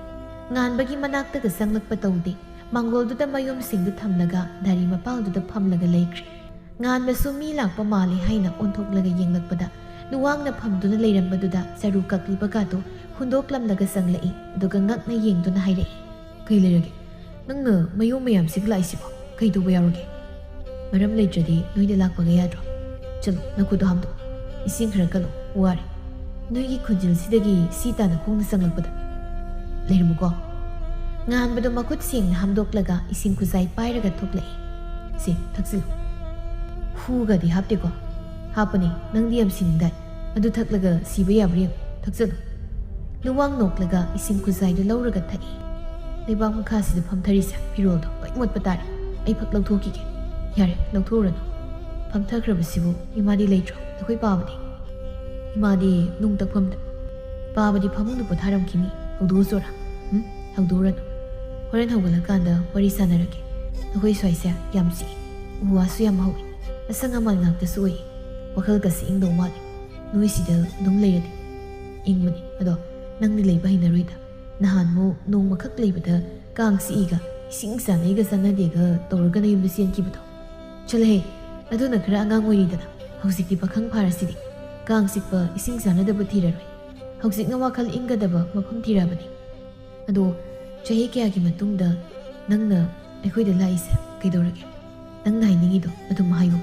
ꯉꯥꯟꯕꯒꯤ ꯃꯅꯥꯛꯇꯒ ꯆꯪꯂꯛꯄ ꯇꯧꯗꯦ꯫ ꯃꯥꯡꯒꯣꯜꯗꯨꯗ ꯃꯌꯣꯝꯁꯤꯡꯗꯨ ꯊꯝꯂꯒ ꯗꯥꯔꯤ ꯃꯄꯥꯜꯗꯨꯗ ꯐꯝꯂꯒ ꯂꯩꯈ꯭ꯔꯦ꯫ ꯉꯥꯟꯕꯁꯨ ꯃꯤ ꯂꯥꯛꯄ ꯃꯥꯜꯂꯦ ꯍꯥꯏꯅ ꯑꯣꯟꯊꯣꯛꯂꯒ ꯌꯦꯡꯂꯛꯄꯗ, ꯂꯨꯋꯥꯡꯅ ꯐꯝꯗꯨꯅ ꯂꯩꯔꯝꯕꯗꯨꯗ ꯆꯔꯨ ꯀꯛꯂꯤꯕꯒꯥꯗꯨ ꯍꯨꯟꯗꯣꯛꯂꯝꯂꯒ ꯆꯪꯂꯛꯏ꯫ ꯑꯗꯨꯒ ꯉꯛꯅ ꯌꯦꯡꯗꯨꯅ ꯍꯥꯏꯔꯛꯏ, "ꯀꯩ ꯂꯩꯔꯒꯦ? ꯅꯪꯅ ꯃꯌꯣꯝ ꯃꯌꯥꯝꯁꯤꯒ ꯂꯥꯛꯏꯁꯤꯕꯣ? ꯀꯩ ꯇꯧꯕ ꯌꯥꯎꯔꯒꯦ? ꯃꯔꯝ ꯂꯩꯇ꯭ꯔꯗꯤ ꯅꯣꯏꯗ ꯂꯥꯛꯄꯒ ꯌꯥꯗ꯭ꯔꯣ? ꯆꯠꯂꯣ, ꯅꯈꯨꯠꯇꯣ ꯍꯥꯝꯗꯣꯛꯑꯣ꯫ ꯏꯁꯤꯡ ꯈꯔ ꯀꯜꯂꯣ, ꯋꯥꯔꯦ꯫ ꯅꯣꯏꯒꯤ ꯈꯨꯟꯖꯤꯜꯁꯤꯗꯒꯤ ꯁꯤ ꯇꯥꯅ ꯈꯣꯡꯅ ꯆꯪꯂꯛꯄꯗ꯫ ꯂꯩꯔꯝꯃꯨꯀꯣ꯫" ꯉꯥꯟꯕꯗꯣ ꯃꯈꯨꯠ ꯁꯦꯡꯅ ꯍꯥꯝꯗꯣꯛꯂꯒ ꯏꯁꯤꯡ ꯈꯨꯖꯥꯏ ꯄꯥꯏꯔꯒ ꯊꯣꯛꯂꯛꯏ꯫ "ꯁꯦ, ꯊꯛꯆꯤꯜꯂꯨ꯫" "ꯍꯨꯒꯗꯤ ꯍꯥꯞꯇꯦꯀꯣ?" "ꯍꯥꯞꯄꯅꯤ, ꯅꯪꯗꯤ ꯌꯥꯝ ꯁꯤꯅꯤꯡꯗꯥꯏ꯫ ꯑꯗꯨ ꯊꯛꯂꯒ ꯁꯤꯕ ꯌꯥꯕ꯭ꯔꯥ ꯌꯦꯡꯉꯨ, ꯊꯛꯆꯜꯂꯨ꯫" ꯂꯨꯋꯥꯡ ꯅꯣꯛꯂꯒ ꯏꯁꯤꯡ ꯈꯨꯖꯥꯏꯗꯨ ꯂꯧꯔꯒ ꯊꯛꯏ꯫ "ꯂꯩꯕꯥꯛ ꯃꯈꯥꯁꯤꯗ ꯐꯝꯊꯔꯤꯁꯦ ꯐꯤꯔꯣꯜꯗꯣ ꯂꯣꯏ ꯃꯣꯠꯄ ꯇꯥꯔꯦ꯫ ꯑꯩ ꯐꯛ ꯂꯧꯊꯣꯛꯈꯤꯒꯦ꯫" "ꯌꯥꯔꯦ, ꯂꯧꯊꯣꯛꯎꯔꯅꯨ꯫ ꯐꯝꯊꯈ꯭ꯔꯕꯁꯤꯕꯨ ꯏꯃꯥꯗꯤ ꯂꯩꯇ꯭ꯔꯣ? ꯅꯈꯣꯏ ꯄꯥꯕꯗꯤ?" "ꯏꯃꯥꯗꯤ ꯅꯨꯡ ꯇꯛꯐꯝꯗ꯫ ꯄꯥꯕꯗꯤ ꯐꯃꯨꯡꯗ ꯄꯣꯊꯥꯔꯝꯈꯤꯅꯤ꯫ ꯍꯧꯗꯣꯛꯎꯆꯣꯔꯥ?" "ꯎꯝ, ꯍꯧꯗꯣꯛꯎꯔꯅꯨ꯫ ꯍꯣꯔꯦꯟ ꯍꯧꯒꯠꯂꯀꯥꯟꯗ ꯋꯥꯔꯤ ꯁꯥꯟꯅꯔꯒꯦ꯫ ꯅꯈꯣꯏ ꯁ꯭ꯋꯥꯏꯁꯦ ꯌꯥꯝ ꯆꯤꯛꯏ꯫ ꯎ ꯋꯥꯁꯨ ꯌꯥꯝ ꯍꯧꯏ꯫ ꯑꯁꯪ ꯑꯃꯥꯟ ꯉꯥꯛꯇꯁꯨ ꯑꯣꯏ꯫ ꯋꯥꯈꯜꯒꯁꯦ ꯏꯪꯗꯧ ꯃꯥꯜꯂꯤ ꯅꯣꯏꯁꯤꯗ ꯑꯗꯨꯝ ꯂꯩꯔꯗꯤ꯫" "ꯏꯪꯕꯅꯤ, ꯑꯗꯣ ꯅꯪꯗꯤ ꯂꯩꯕ ꯍꯩꯅꯔꯣꯏꯗ꯫ ꯅꯍꯥꯟꯃꯨꯛ ꯅꯣꯡꯃꯈꯛ ꯂꯩꯕꯗ ꯀꯥꯡ ꯆꯤꯛꯏꯒ ꯏꯁꯤꯡ ꯆꯥꯅꯩꯒ ꯆꯥꯅꯗꯦꯒ ꯇꯧꯔꯒ ꯅꯌꯨꯝꯗ ꯆꯦꯟꯈꯤꯕꯗꯣ꯫" "ꯆꯠꯂꯍꯦ, ꯑꯗꯨꯅ ꯈꯔ ꯑꯉꯥꯡ ꯑꯣꯏꯔꯤꯗꯅ꯫ ꯍꯧꯖꯤꯛꯇꯤ ꯄꯥꯈꯪ ꯐꯥꯔꯁꯤꯗꯤ꯫ ꯀꯥꯡ ꯆꯤꯛꯄ, ꯏꯁꯤꯡ ꯆꯥꯅꯗꯕ ꯊꯤꯔꯔꯣꯏ꯫ ꯍꯧꯖꯤꯛꯅ ꯋꯥꯈꯜ ꯏꯪꯒꯗꯕ ꯃꯐꯝ ꯊꯤꯔꯕꯅꯤ꯫ ꯑꯗꯣ ꯆꯍꯤ ꯀꯌꯥꯒꯤ ꯃꯇꯨꯡꯗ ꯅꯪꯅ ꯑꯩꯈꯣꯏꯗ ꯂꯥꯛꯏꯁꯦ ꯀꯩꯗꯧꯔꯒꯦ? ꯅꯪꯅ ꯍꯥꯏꯅꯤꯡꯉꯤꯗꯣ ꯑꯗꯨꯝ ꯍꯥꯏꯌꯨ꯫"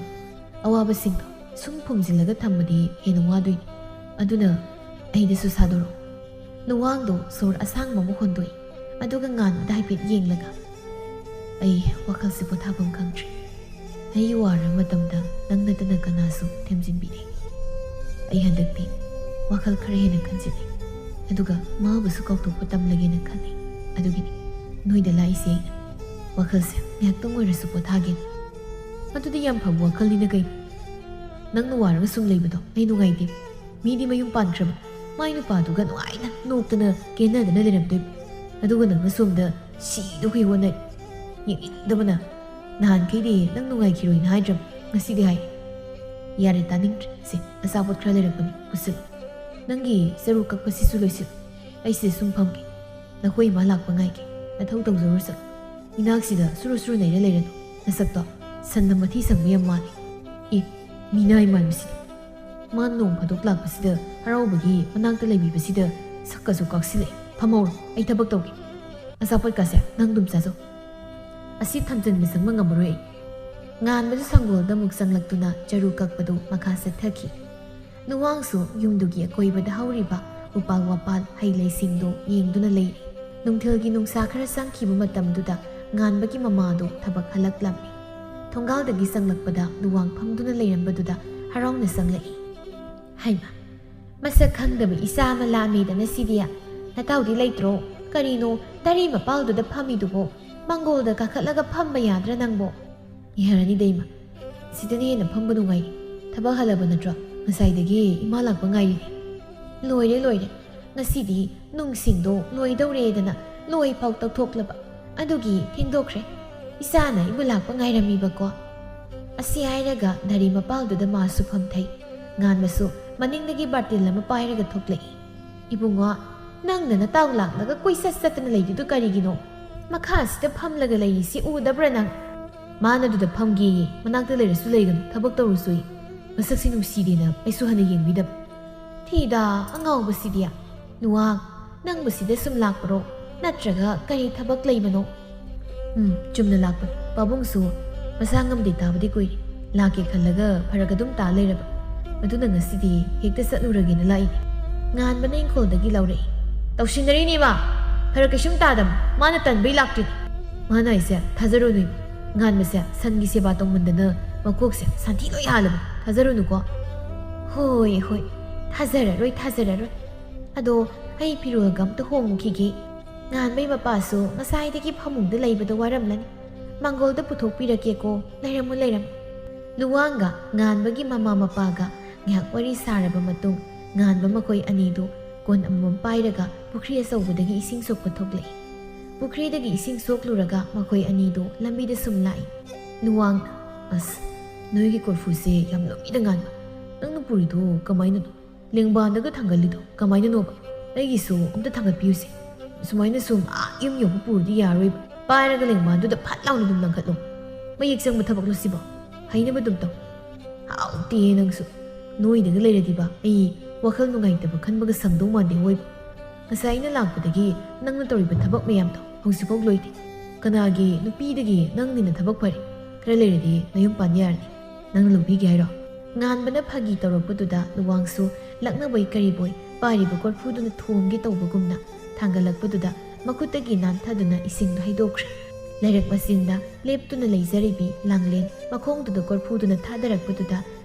ꯑꯋꯥꯕꯁꯤꯡꯗꯣ ꯁꯨꯝ ꯐꯨꯝꯖꯤꯜꯂꯒ ꯊꯝꯕꯗꯤ ꯍꯦꯟꯅ ꯋꯥꯗꯣꯏꯅꯤ꯫ ꯑꯗꯨꯅ ꯑꯩꯗꯁꯨ ꯁꯥꯗꯣꯔꯛꯑꯣ꯫ ꯅꯨꯋꯥꯡꯗꯣ ꯁꯣꯔ ꯑꯁꯥꯡꯕ ꯑꯃ ꯍꯣꯟꯗꯣꯛꯏ, ꯑꯗꯨꯒ ꯉꯥꯟꯕꯗ ꯍꯥꯏꯐꯦꯠ ꯌꯦꯡꯂꯒ, "ꯑꯩ ꯋꯥꯈꯜꯁꯦ ꯄꯣꯊꯥꯐꯝ ꯈꯪꯗ꯭ꯔꯦ꯫ ꯑꯩ ꯋꯥꯔꯕ ꯃꯇꯝꯗ ꯅꯪ ꯅꯠꯇꯅ ꯀꯅꯥꯁꯨ ꯊꯦꯝꯖꯤꯟꯕꯤꯗꯦ꯫ ꯑꯩ ꯍꯟꯗꯛꯇꯤ ꯋꯥꯈꯜ ꯈꯔ ꯍꯦꯟꯅ ꯈꯟꯖꯤꯜꯂꯦ, ꯑꯗꯨꯒ ꯃꯥꯕꯨꯁꯨ ꯀꯥꯎꯊꯣꯛꯄ ꯇꯝꯂꯒꯦꯅ ꯈꯜꯂꯤ꯫ ꯑꯗꯨꯒꯤꯅꯤ ꯅꯣꯏꯗ ꯂꯥꯛꯏꯁꯦ ꯑꯩꯅ꯫ ꯋꯥꯈꯜꯁꯦ ꯉꯥꯏꯍꯥꯛꯇꯪ ꯑꯣꯏꯔꯁꯨ ꯄꯣꯊꯥꯒꯦꯅ꯫" "ꯑꯗꯨꯗꯤ ꯌꯥꯝ ꯐꯕ ꯋꯥꯈꯜꯅꯤꯅ ꯀꯩꯅꯣ? ꯅꯪꯅ ꯋꯥꯔꯒ ꯁꯨꯝ ꯂꯩꯕꯗꯣ ꯑꯩ ꯅꯨꯡꯉꯥꯏꯇꯦ꯫ ꯃꯤꯗꯤ ꯃꯌꯨꯝ ꯄꯥꯟꯈ꯭ꯔꯕ, ꯃꯥꯏ ꯅꯨꯄꯥꯗꯨꯒ ꯅꯨꯡꯉꯥꯏꯅ ꯅꯣꯛꯇꯅ ꯀꯦꯅꯗꯅ ꯂꯩꯔꯝꯗꯣꯏꯕ, ꯑꯗꯨꯒ ꯅꯪꯅ ꯁꯣꯝꯗ ꯁꯤꯗꯨꯒꯤ ꯍꯣꯠꯅꯔꯤ꯫ ꯌꯦꯡꯅꯤꯡꯗꯕꯅ꯫ ꯅꯍꯥꯟꯈꯩꯗꯤ ꯅꯪ ꯅꯨꯡꯉꯥꯏꯈꯤꯔꯣꯏꯅ ꯍꯥꯏꯗ꯭ꯔꯕ, ꯉꯁꯤꯗꯤ ꯍꯥꯏ꯫ ꯌꯥꯔꯦ, ꯇꯥꯅꯤꯡꯗ꯭ꯔꯦ꯫ ꯁꯦ, ꯑꯆꯥꯄꯣꯠ ꯈꯔ ꯂꯩꯔꯛꯄꯅꯤ, ꯄꯨꯁꯤꯜꯂꯨ꯫ ꯅꯪꯒꯤ ꯆꯔꯨ ꯀꯛꯄꯁꯤꯁꯨ ꯂꯣꯏꯁꯤꯜꯂꯨ꯫ ꯑꯩ ꯁꯤꯗ ꯁꯨꯝ ꯐꯝꯒꯦ꯫ ꯅꯈꯣꯏ ꯏꯃꯥ ꯂꯥꯛꯄ ꯉꯥꯏꯒꯦ꯫ ꯅꯊꯧ ꯇꯧꯖꯧꯔꯣ ꯆꯠꯂꯣ꯫ ꯏꯅꯥꯛꯁꯤꯗ ꯁꯨꯔꯨ ꯁꯨꯔꯨ ꯅꯩꯔ ꯂꯩꯔꯅꯨ꯫ ꯅꯁꯛꯇꯣ ꯁꯟꯅ ꯃꯊꯤ ꯁꯪꯕ ꯌꯥꯝ ꯃꯥꯜꯂꯤ꯫ ꯑꯦ, ꯃꯤꯅꯥꯏ ꯃꯥꯟꯕꯁꯤꯗꯤ꯫ ꯃꯥ ꯅꯣꯡ ꯐꯥꯗꯣꯛ ꯂꯥꯛꯄꯁꯤꯗ ꯍꯔꯥꯎꯕꯒꯤ ꯃꯅꯥꯛꯇ ꯂꯩꯕꯤꯕꯁꯤꯗ ꯁꯛꯀꯁꯨ ꯀꯥꯛꯁꯤꯜꯂꯛꯑꯦ꯫ ꯐꯝꯍꯧꯔꯣ, ꯑꯩ ꯊꯕꯛ ꯇꯧꯒꯦ꯫ ꯑꯆꯥꯄꯣꯠꯀꯥꯁꯦ ꯅꯪ ꯑꯗꯨꯝ ꯆꯥꯖꯧ꯫ ꯑꯁꯤ ꯊꯝꯖꯤꯟꯕ ꯆꯪꯕ ꯉꯝꯃꯔꯣꯏ ꯑꯩ꯫ ꯉꯥꯟꯕꯁꯨ ꯁꯪꯒꯣꯜꯗ ꯑꯃꯨꯛ ꯆꯪꯂꯛꯇꯨꯅ ꯆꯔꯨ ꯀꯛꯄꯗꯨ ꯃꯈꯥ ꯆꯠꯊꯈꯤ꯫ ꯅꯨꯋꯥꯡꯁꯨ ꯌꯨꯝꯗꯨꯒꯤ ꯑꯀꯣꯏꯕꯗ ꯍꯧꯔꯤꯕ ꯎꯄꯥꯜ ꯋꯥꯄꯥꯜ ꯍꯩ ꯂꯩꯁꯤꯡꯗꯨ ꯌꯦꯡꯗꯨꯅ ꯂꯩꯔꯤ꯫ ꯅꯨꯡꯊꯤꯜꯒꯤ ꯅꯨꯡꯁꯥ ꯈꯔ ꯆꯪꯈꯤꯕ ꯃꯇꯝꯗꯨꯗ ꯉꯥꯟꯕꯒꯤ ꯃꯃꯥꯗꯨ ꯊꯕꯛ ꯍꯜꯂꯛꯂꯝꯃꯤ꯫ ꯊꯣꯡꯒꯥꯜꯗꯒꯤ ꯆꯪꯂꯛꯄꯗ ꯅꯨꯋꯥꯡ ꯐꯝꯗꯨꯅ ꯂꯩꯔꯝꯕꯗꯨꯗ ꯍꯔꯥꯎꯅ ꯆꯪꯂꯛꯏ꯫ "ꯍꯩꯃꯥ, ꯃꯁꯛ ꯈꯪꯗꯕ ꯏꯆꯥ ꯑꯃ ꯂꯥꯛꯑꯝꯃꯦꯗꯅ ꯁꯤꯗꯤ꯫ ꯅꯇꯥꯎꯗꯤ ꯂꯩꯇ꯭ꯔꯣ? ꯀꯔꯤꯅꯣ ꯗꯥꯔꯤ ꯃꯄꯥꯜꯗꯨꯗ ꯐꯝꯃꯤꯗꯨꯕꯣ? ꯃꯪꯒꯣꯜꯗ ꯀꯥꯈꯠꯂꯒ ꯐꯝꯕ ꯌꯥꯗ꯭ꯔꯥ ꯅꯪꯕꯣ?" "ꯌꯥꯔꯅꯤꯗ ꯏꯃꯥ, ꯁꯤꯗꯅ ꯍꯦꯟꯅ ꯐꯝꯕ ꯅꯨꯡꯉꯥꯏ꯫ ꯊꯕꯛ ꯍꯜꯂꯕ ꯅꯠꯇ꯭ꯔꯣ? ꯉꯁꯥꯏꯗꯒꯤ ꯏꯃꯥ ꯂꯥꯛꯄ ꯉꯥꯏꯔꯤꯅꯦ꯫" "ꯂꯣꯏꯔꯦ, ꯂꯣꯏꯔꯦ꯫ ꯉꯁꯤꯗꯤ ꯅꯨꯡꯁꯤꯡꯗꯣ ꯂꯣꯏꯗꯧꯔꯦꯗꯅ ꯂꯣꯏ ꯐꯥꯎ ꯇꯧꯊꯣꯛꯂꯕ꯫ ꯑꯗꯨꯒꯤ ꯊꯦꯡꯗꯣꯛꯈ꯭ꯔꯦ꯫ ꯏꯆꯥꯅ ꯑꯩꯕꯨ ꯂꯥꯛꯄ ꯉꯥꯏꯔꯝꯃꯤꯕꯀꯣ꯫" ꯑꯁꯤ ꯍꯥꯏꯔꯒ ꯗꯥꯔꯤ ꯃꯄꯥꯜꯗꯨꯗ ꯃꯥꯁꯨ ꯐꯝꯊꯩ꯫ ꯉꯥꯟꯕꯁꯨ ꯃꯅꯤꯡꯗꯒꯤ ꯕꯥꯔꯇꯤꯜ ꯑꯃ ꯄꯥꯏꯔꯒ ꯊꯣꯛꯂꯛꯏ꯫ "ꯏꯕꯨꯡꯉꯣ, ꯅꯪꯅ ꯅꯇꯥꯎ ꯂꯥꯛꯂꯒ ꯀꯣꯏꯆꯠ ꯆꯠꯇꯅ ꯂꯩꯔꯤꯗꯨ ꯀꯔꯤꯒꯤꯅꯣ? ꯃꯈꯥꯁꯤꯗ ꯐꯝꯂꯒ ꯂꯩꯔꯤꯁꯤ ꯎꯗꯕ꯭ꯔꯥ ꯅꯪ?" "ꯃꯥꯅ ꯑꯗꯨꯗ ꯐꯝꯒꯦꯌꯦ, ꯃꯅꯥꯛꯇ ꯂꯩꯔꯁꯨ ꯂꯩꯒꯅꯨ, ꯊꯕꯛ ꯇꯧꯔꯨꯁꯨꯏ꯫ ꯃꯁꯛꯁꯤ ꯅꯨꯡꯁꯤꯗꯦꯅ ꯑꯩꯁꯨ ꯍꯟꯅ ꯌꯦꯡꯕꯤꯗꯕ꯫" "ꯊꯤꯗ, ꯑꯉꯥꯎꯕꯁꯤꯗꯤ꯫ ꯅꯨꯋꯥꯡ, ꯅꯪꯕꯨ ꯁꯤꯗ ꯁꯨꯝ ꯂꯥꯛꯄ꯭ꯔꯣ? ꯅꯠꯇ꯭ꯔꯒ ꯀꯔꯤ ꯊꯕꯛ ꯂꯩꯕꯅꯣ?" "ꯎꯝ, ꯆꯨꯝꯅ ꯂꯥꯛꯄꯅꯤ꯫ ꯄꯥꯕꯨꯡꯁꯨ ꯃꯁꯥ ꯉꯝꯗꯦ ꯇꯥꯕꯗꯤ ꯀꯨꯏꯔꯦ꯫ ꯂꯥꯛꯀꯦ ꯈꯜꯂꯒ ꯐꯔꯛ ꯑꯗꯨꯝ ꯇꯥ ꯂꯩꯔꯕ꯫ ꯑꯗꯨꯅ ꯉꯁꯤꯗꯤ ꯍꯦꯛꯇ ꯆꯠꯂꯨꯔꯒꯦꯅ ꯂꯥꯛꯏꯅꯦ꯫ ꯉꯥꯟꯕꯅ ꯏꯪꯈꯣꯜꯗꯒꯤ ꯂꯥꯎꯔꯛꯏ꯫ "ꯇꯧꯁꯤꯟꯅꯔꯤꯅꯦ ꯏꯃꯥ, ꯐꯔꯛ ꯀꯩꯁꯨꯝ ꯇꯥꯗꯝ, ꯃꯥꯅ ꯇꯟꯕꯩ ꯂꯥꯛꯇ꯭ꯔꯤꯅꯤ"꯫ ꯃꯥꯅ ꯍꯥꯏꯁꯦ ꯊꯥꯖꯔꯨꯅꯨ ꯏꯃꯥ꯫ ꯉꯥꯟꯕꯁꯦ ꯁꯟꯒꯤ ꯁꯦꯕꯥ ꯇꯧꯃꯟꯗꯅ ꯃꯀꯣꯛꯁꯦ ꯁꯟꯊꯤ ꯂꯣꯏ ꯍꯥꯜꯂꯕꯅꯤ꯫ ꯊꯥꯖꯔꯨꯅꯨꯀꯣ꯫ "ꯍꯣꯏ, ꯍꯣꯏ, ꯊꯥꯖꯔꯔꯣꯏ, ꯊꯥꯖꯔꯔꯣꯏ꯫ ꯑꯗꯣ ꯑꯩ ꯐꯤꯔꯣꯜꯒ ꯑꯝꯇ ꯍꯣꯡꯉꯨꯈꯤꯒꯦ꯫ ꯉꯥꯟꯕꯩ ꯃꯄꯥꯁꯨ ꯉꯁꯥꯏꯗꯒꯤ ꯐꯃꯨꯡꯗ ꯂꯩꯕꯗ ꯋꯥꯔꯝꯂꯅꯤ꯫ ꯃꯥꯡꯒꯣꯜꯗ ꯄꯨꯊꯣꯛꯄꯤꯔꯛꯀꯦꯀꯣ, ꯂꯩꯔꯝꯃꯨ, ꯂꯩꯔꯝꯃꯨ"꯫ ꯂꯨꯋꯥꯡꯒ ꯉꯥꯟꯕꯒꯤ ꯃꯃꯥ ꯃꯄꯥꯒ ꯉꯥꯏꯍꯥꯛ ꯋꯥꯔꯤ ꯁꯥꯔꯕ ꯃꯇꯨꯡ, ꯉꯥꯟꯕ ꯃꯈꯣꯏ ꯑꯅꯤꯗꯨ ꯀꯣꯟ ꯑꯃꯃꯝ ꯄꯥꯏꯔꯒ ꯄꯨꯈ꯭ꯔꯤ ꯑꯆꯧꯕꯗꯒꯤ ꯏꯁꯤꯡ ꯁꯣꯛꯄ ꯊꯣꯛꯂꯛꯏ꯫ ꯄꯨꯈ꯭ꯔꯤꯗꯒꯤ ꯏꯁꯤꯡ ꯁꯣꯛꯂꯨꯔꯒ ꯃꯈꯣꯏ ꯑꯅꯤꯗꯨ ꯂꯝꯕꯤꯗ ꯁꯨꯝ ꯂꯥꯛꯏ꯫ ꯂꯨꯋꯥꯡꯅ, "ꯑꯁ, ꯅꯣꯏꯒꯤ ꯀꯣꯔꯐꯨꯁꯦ ꯌꯥꯝ ꯂꯨꯝꯃꯤꯗ ꯉꯥꯟꯕ꯫ ꯅꯪꯅ ꯄꯨꯔꯤꯗꯣ ꯀꯃꯥꯏꯅꯅꯣ? ꯂꯦꯡꯕꯥꯟꯗꯒ ꯊꯥꯡꯒꯠꯂꯤꯗꯣ ꯀꯃꯥꯏꯅꯅꯣꯕ? ꯑꯩꯒꯤꯁꯨ ꯑꯝꯇ ꯊꯥꯡꯒꯠꯄꯤꯌꯨꯁꯦ꯫ ꯁꯨꯃꯥꯏꯅ ꯁꯨꯝ ꯑꯥ ꯌꯨꯝ ꯌꯧꯕ ꯄꯨꯔꯗꯤ ꯌꯥꯔꯣꯏꯕ꯫ ꯄꯥꯏꯔꯒ ꯂꯦꯡꯕꯥꯟꯗꯨꯗ ꯐꯠ ꯂꯥꯎꯅ ꯑꯗꯨꯝ ꯂꯪꯈꯠꯂꯣ꯫ ꯃꯌꯦꯛ ꯆꯪꯕ ꯊꯕꯛꯂꯣ ꯁꯤꯕꯣ? ꯍꯩꯅꯕ ꯑꯗꯨꯝ ꯇꯧ"꯫ "ꯍꯥꯎꯇꯦ ꯅꯪꯁꯨ꯫ ꯅꯣꯏꯗꯒ ꯂꯩꯔꯗꯤꯕ ꯑꯩ ꯋꯥꯈꯜ ꯅꯨꯡꯉꯥꯏꯇꯕ ꯈꯟꯕꯒ ꯁꯪꯗꯧ ꯃꯥꯟꯗꯦ ꯑꯣꯏꯕ꯫ ꯉꯁꯥꯏ ꯑꯩꯅ ꯂꯥꯛꯄꯗꯒꯤ ꯅꯪꯅ ꯇꯧꯔꯤꯕ ꯊꯕꯛ ꯃꯌꯥꯝꯗꯣ ꯍꯧꯖꯤꯛꯐꯥꯎ ꯂꯣꯏꯗꯦ꯫ ꯀꯅꯥꯒꯤ ꯅꯨꯄꯤꯗꯒꯤ ꯅꯪꯅꯤꯅ ꯊꯕꯛ ꯐꯔꯦ? ꯈꯔ ꯂꯩꯔꯗꯤ ꯅꯌꯨꯝ ꯄꯥꯟ ꯌꯥꯔꯅꯤ꯫ ꯅꯪꯅ ꯂꯧꯕꯤꯒꯦ ꯍꯥꯏꯔꯣ?" ꯉꯥꯟꯕꯅ ꯐꯥꯒꯤ ꯇꯧꯔꯛꯄꯗꯨꯗ ꯂꯨꯋꯥꯡꯁꯨ ꯂꯛꯅꯕꯣꯏ ꯀꯔꯤꯕꯣꯏ ꯄꯥꯏꯔꯤꯕ ꯀꯣꯔꯐꯨꯗꯨꯅ ꯊꯣꯝꯒꯦ ꯇꯧꯕꯒꯨꯝꯅ ꯊꯥꯡꯒꯠꯂꯛꯄꯗꯨꯗ ꯃꯈꯨꯠꯇꯒꯤ ꯅꯥꯟꯊꯗꯨꯅ ꯏꯁꯤꯡꯗꯣ ꯍꯩꯗꯣꯛꯈ꯭ꯔꯦ꯫ ꯂꯩꯔꯛ ꯃꯆꯤꯟꯗ ꯂꯦꯞꯇꯨꯅ ꯂꯩꯖꯔꯤꯕꯤ ꯂꯥꯡꯂꯦꯟ ꯃꯈꯣꯡꯗꯨꯗ ꯀꯣꯔꯐꯨꯗꯨꯅ ꯊꯥꯗꯔꯛꯄꯗꯨꯗ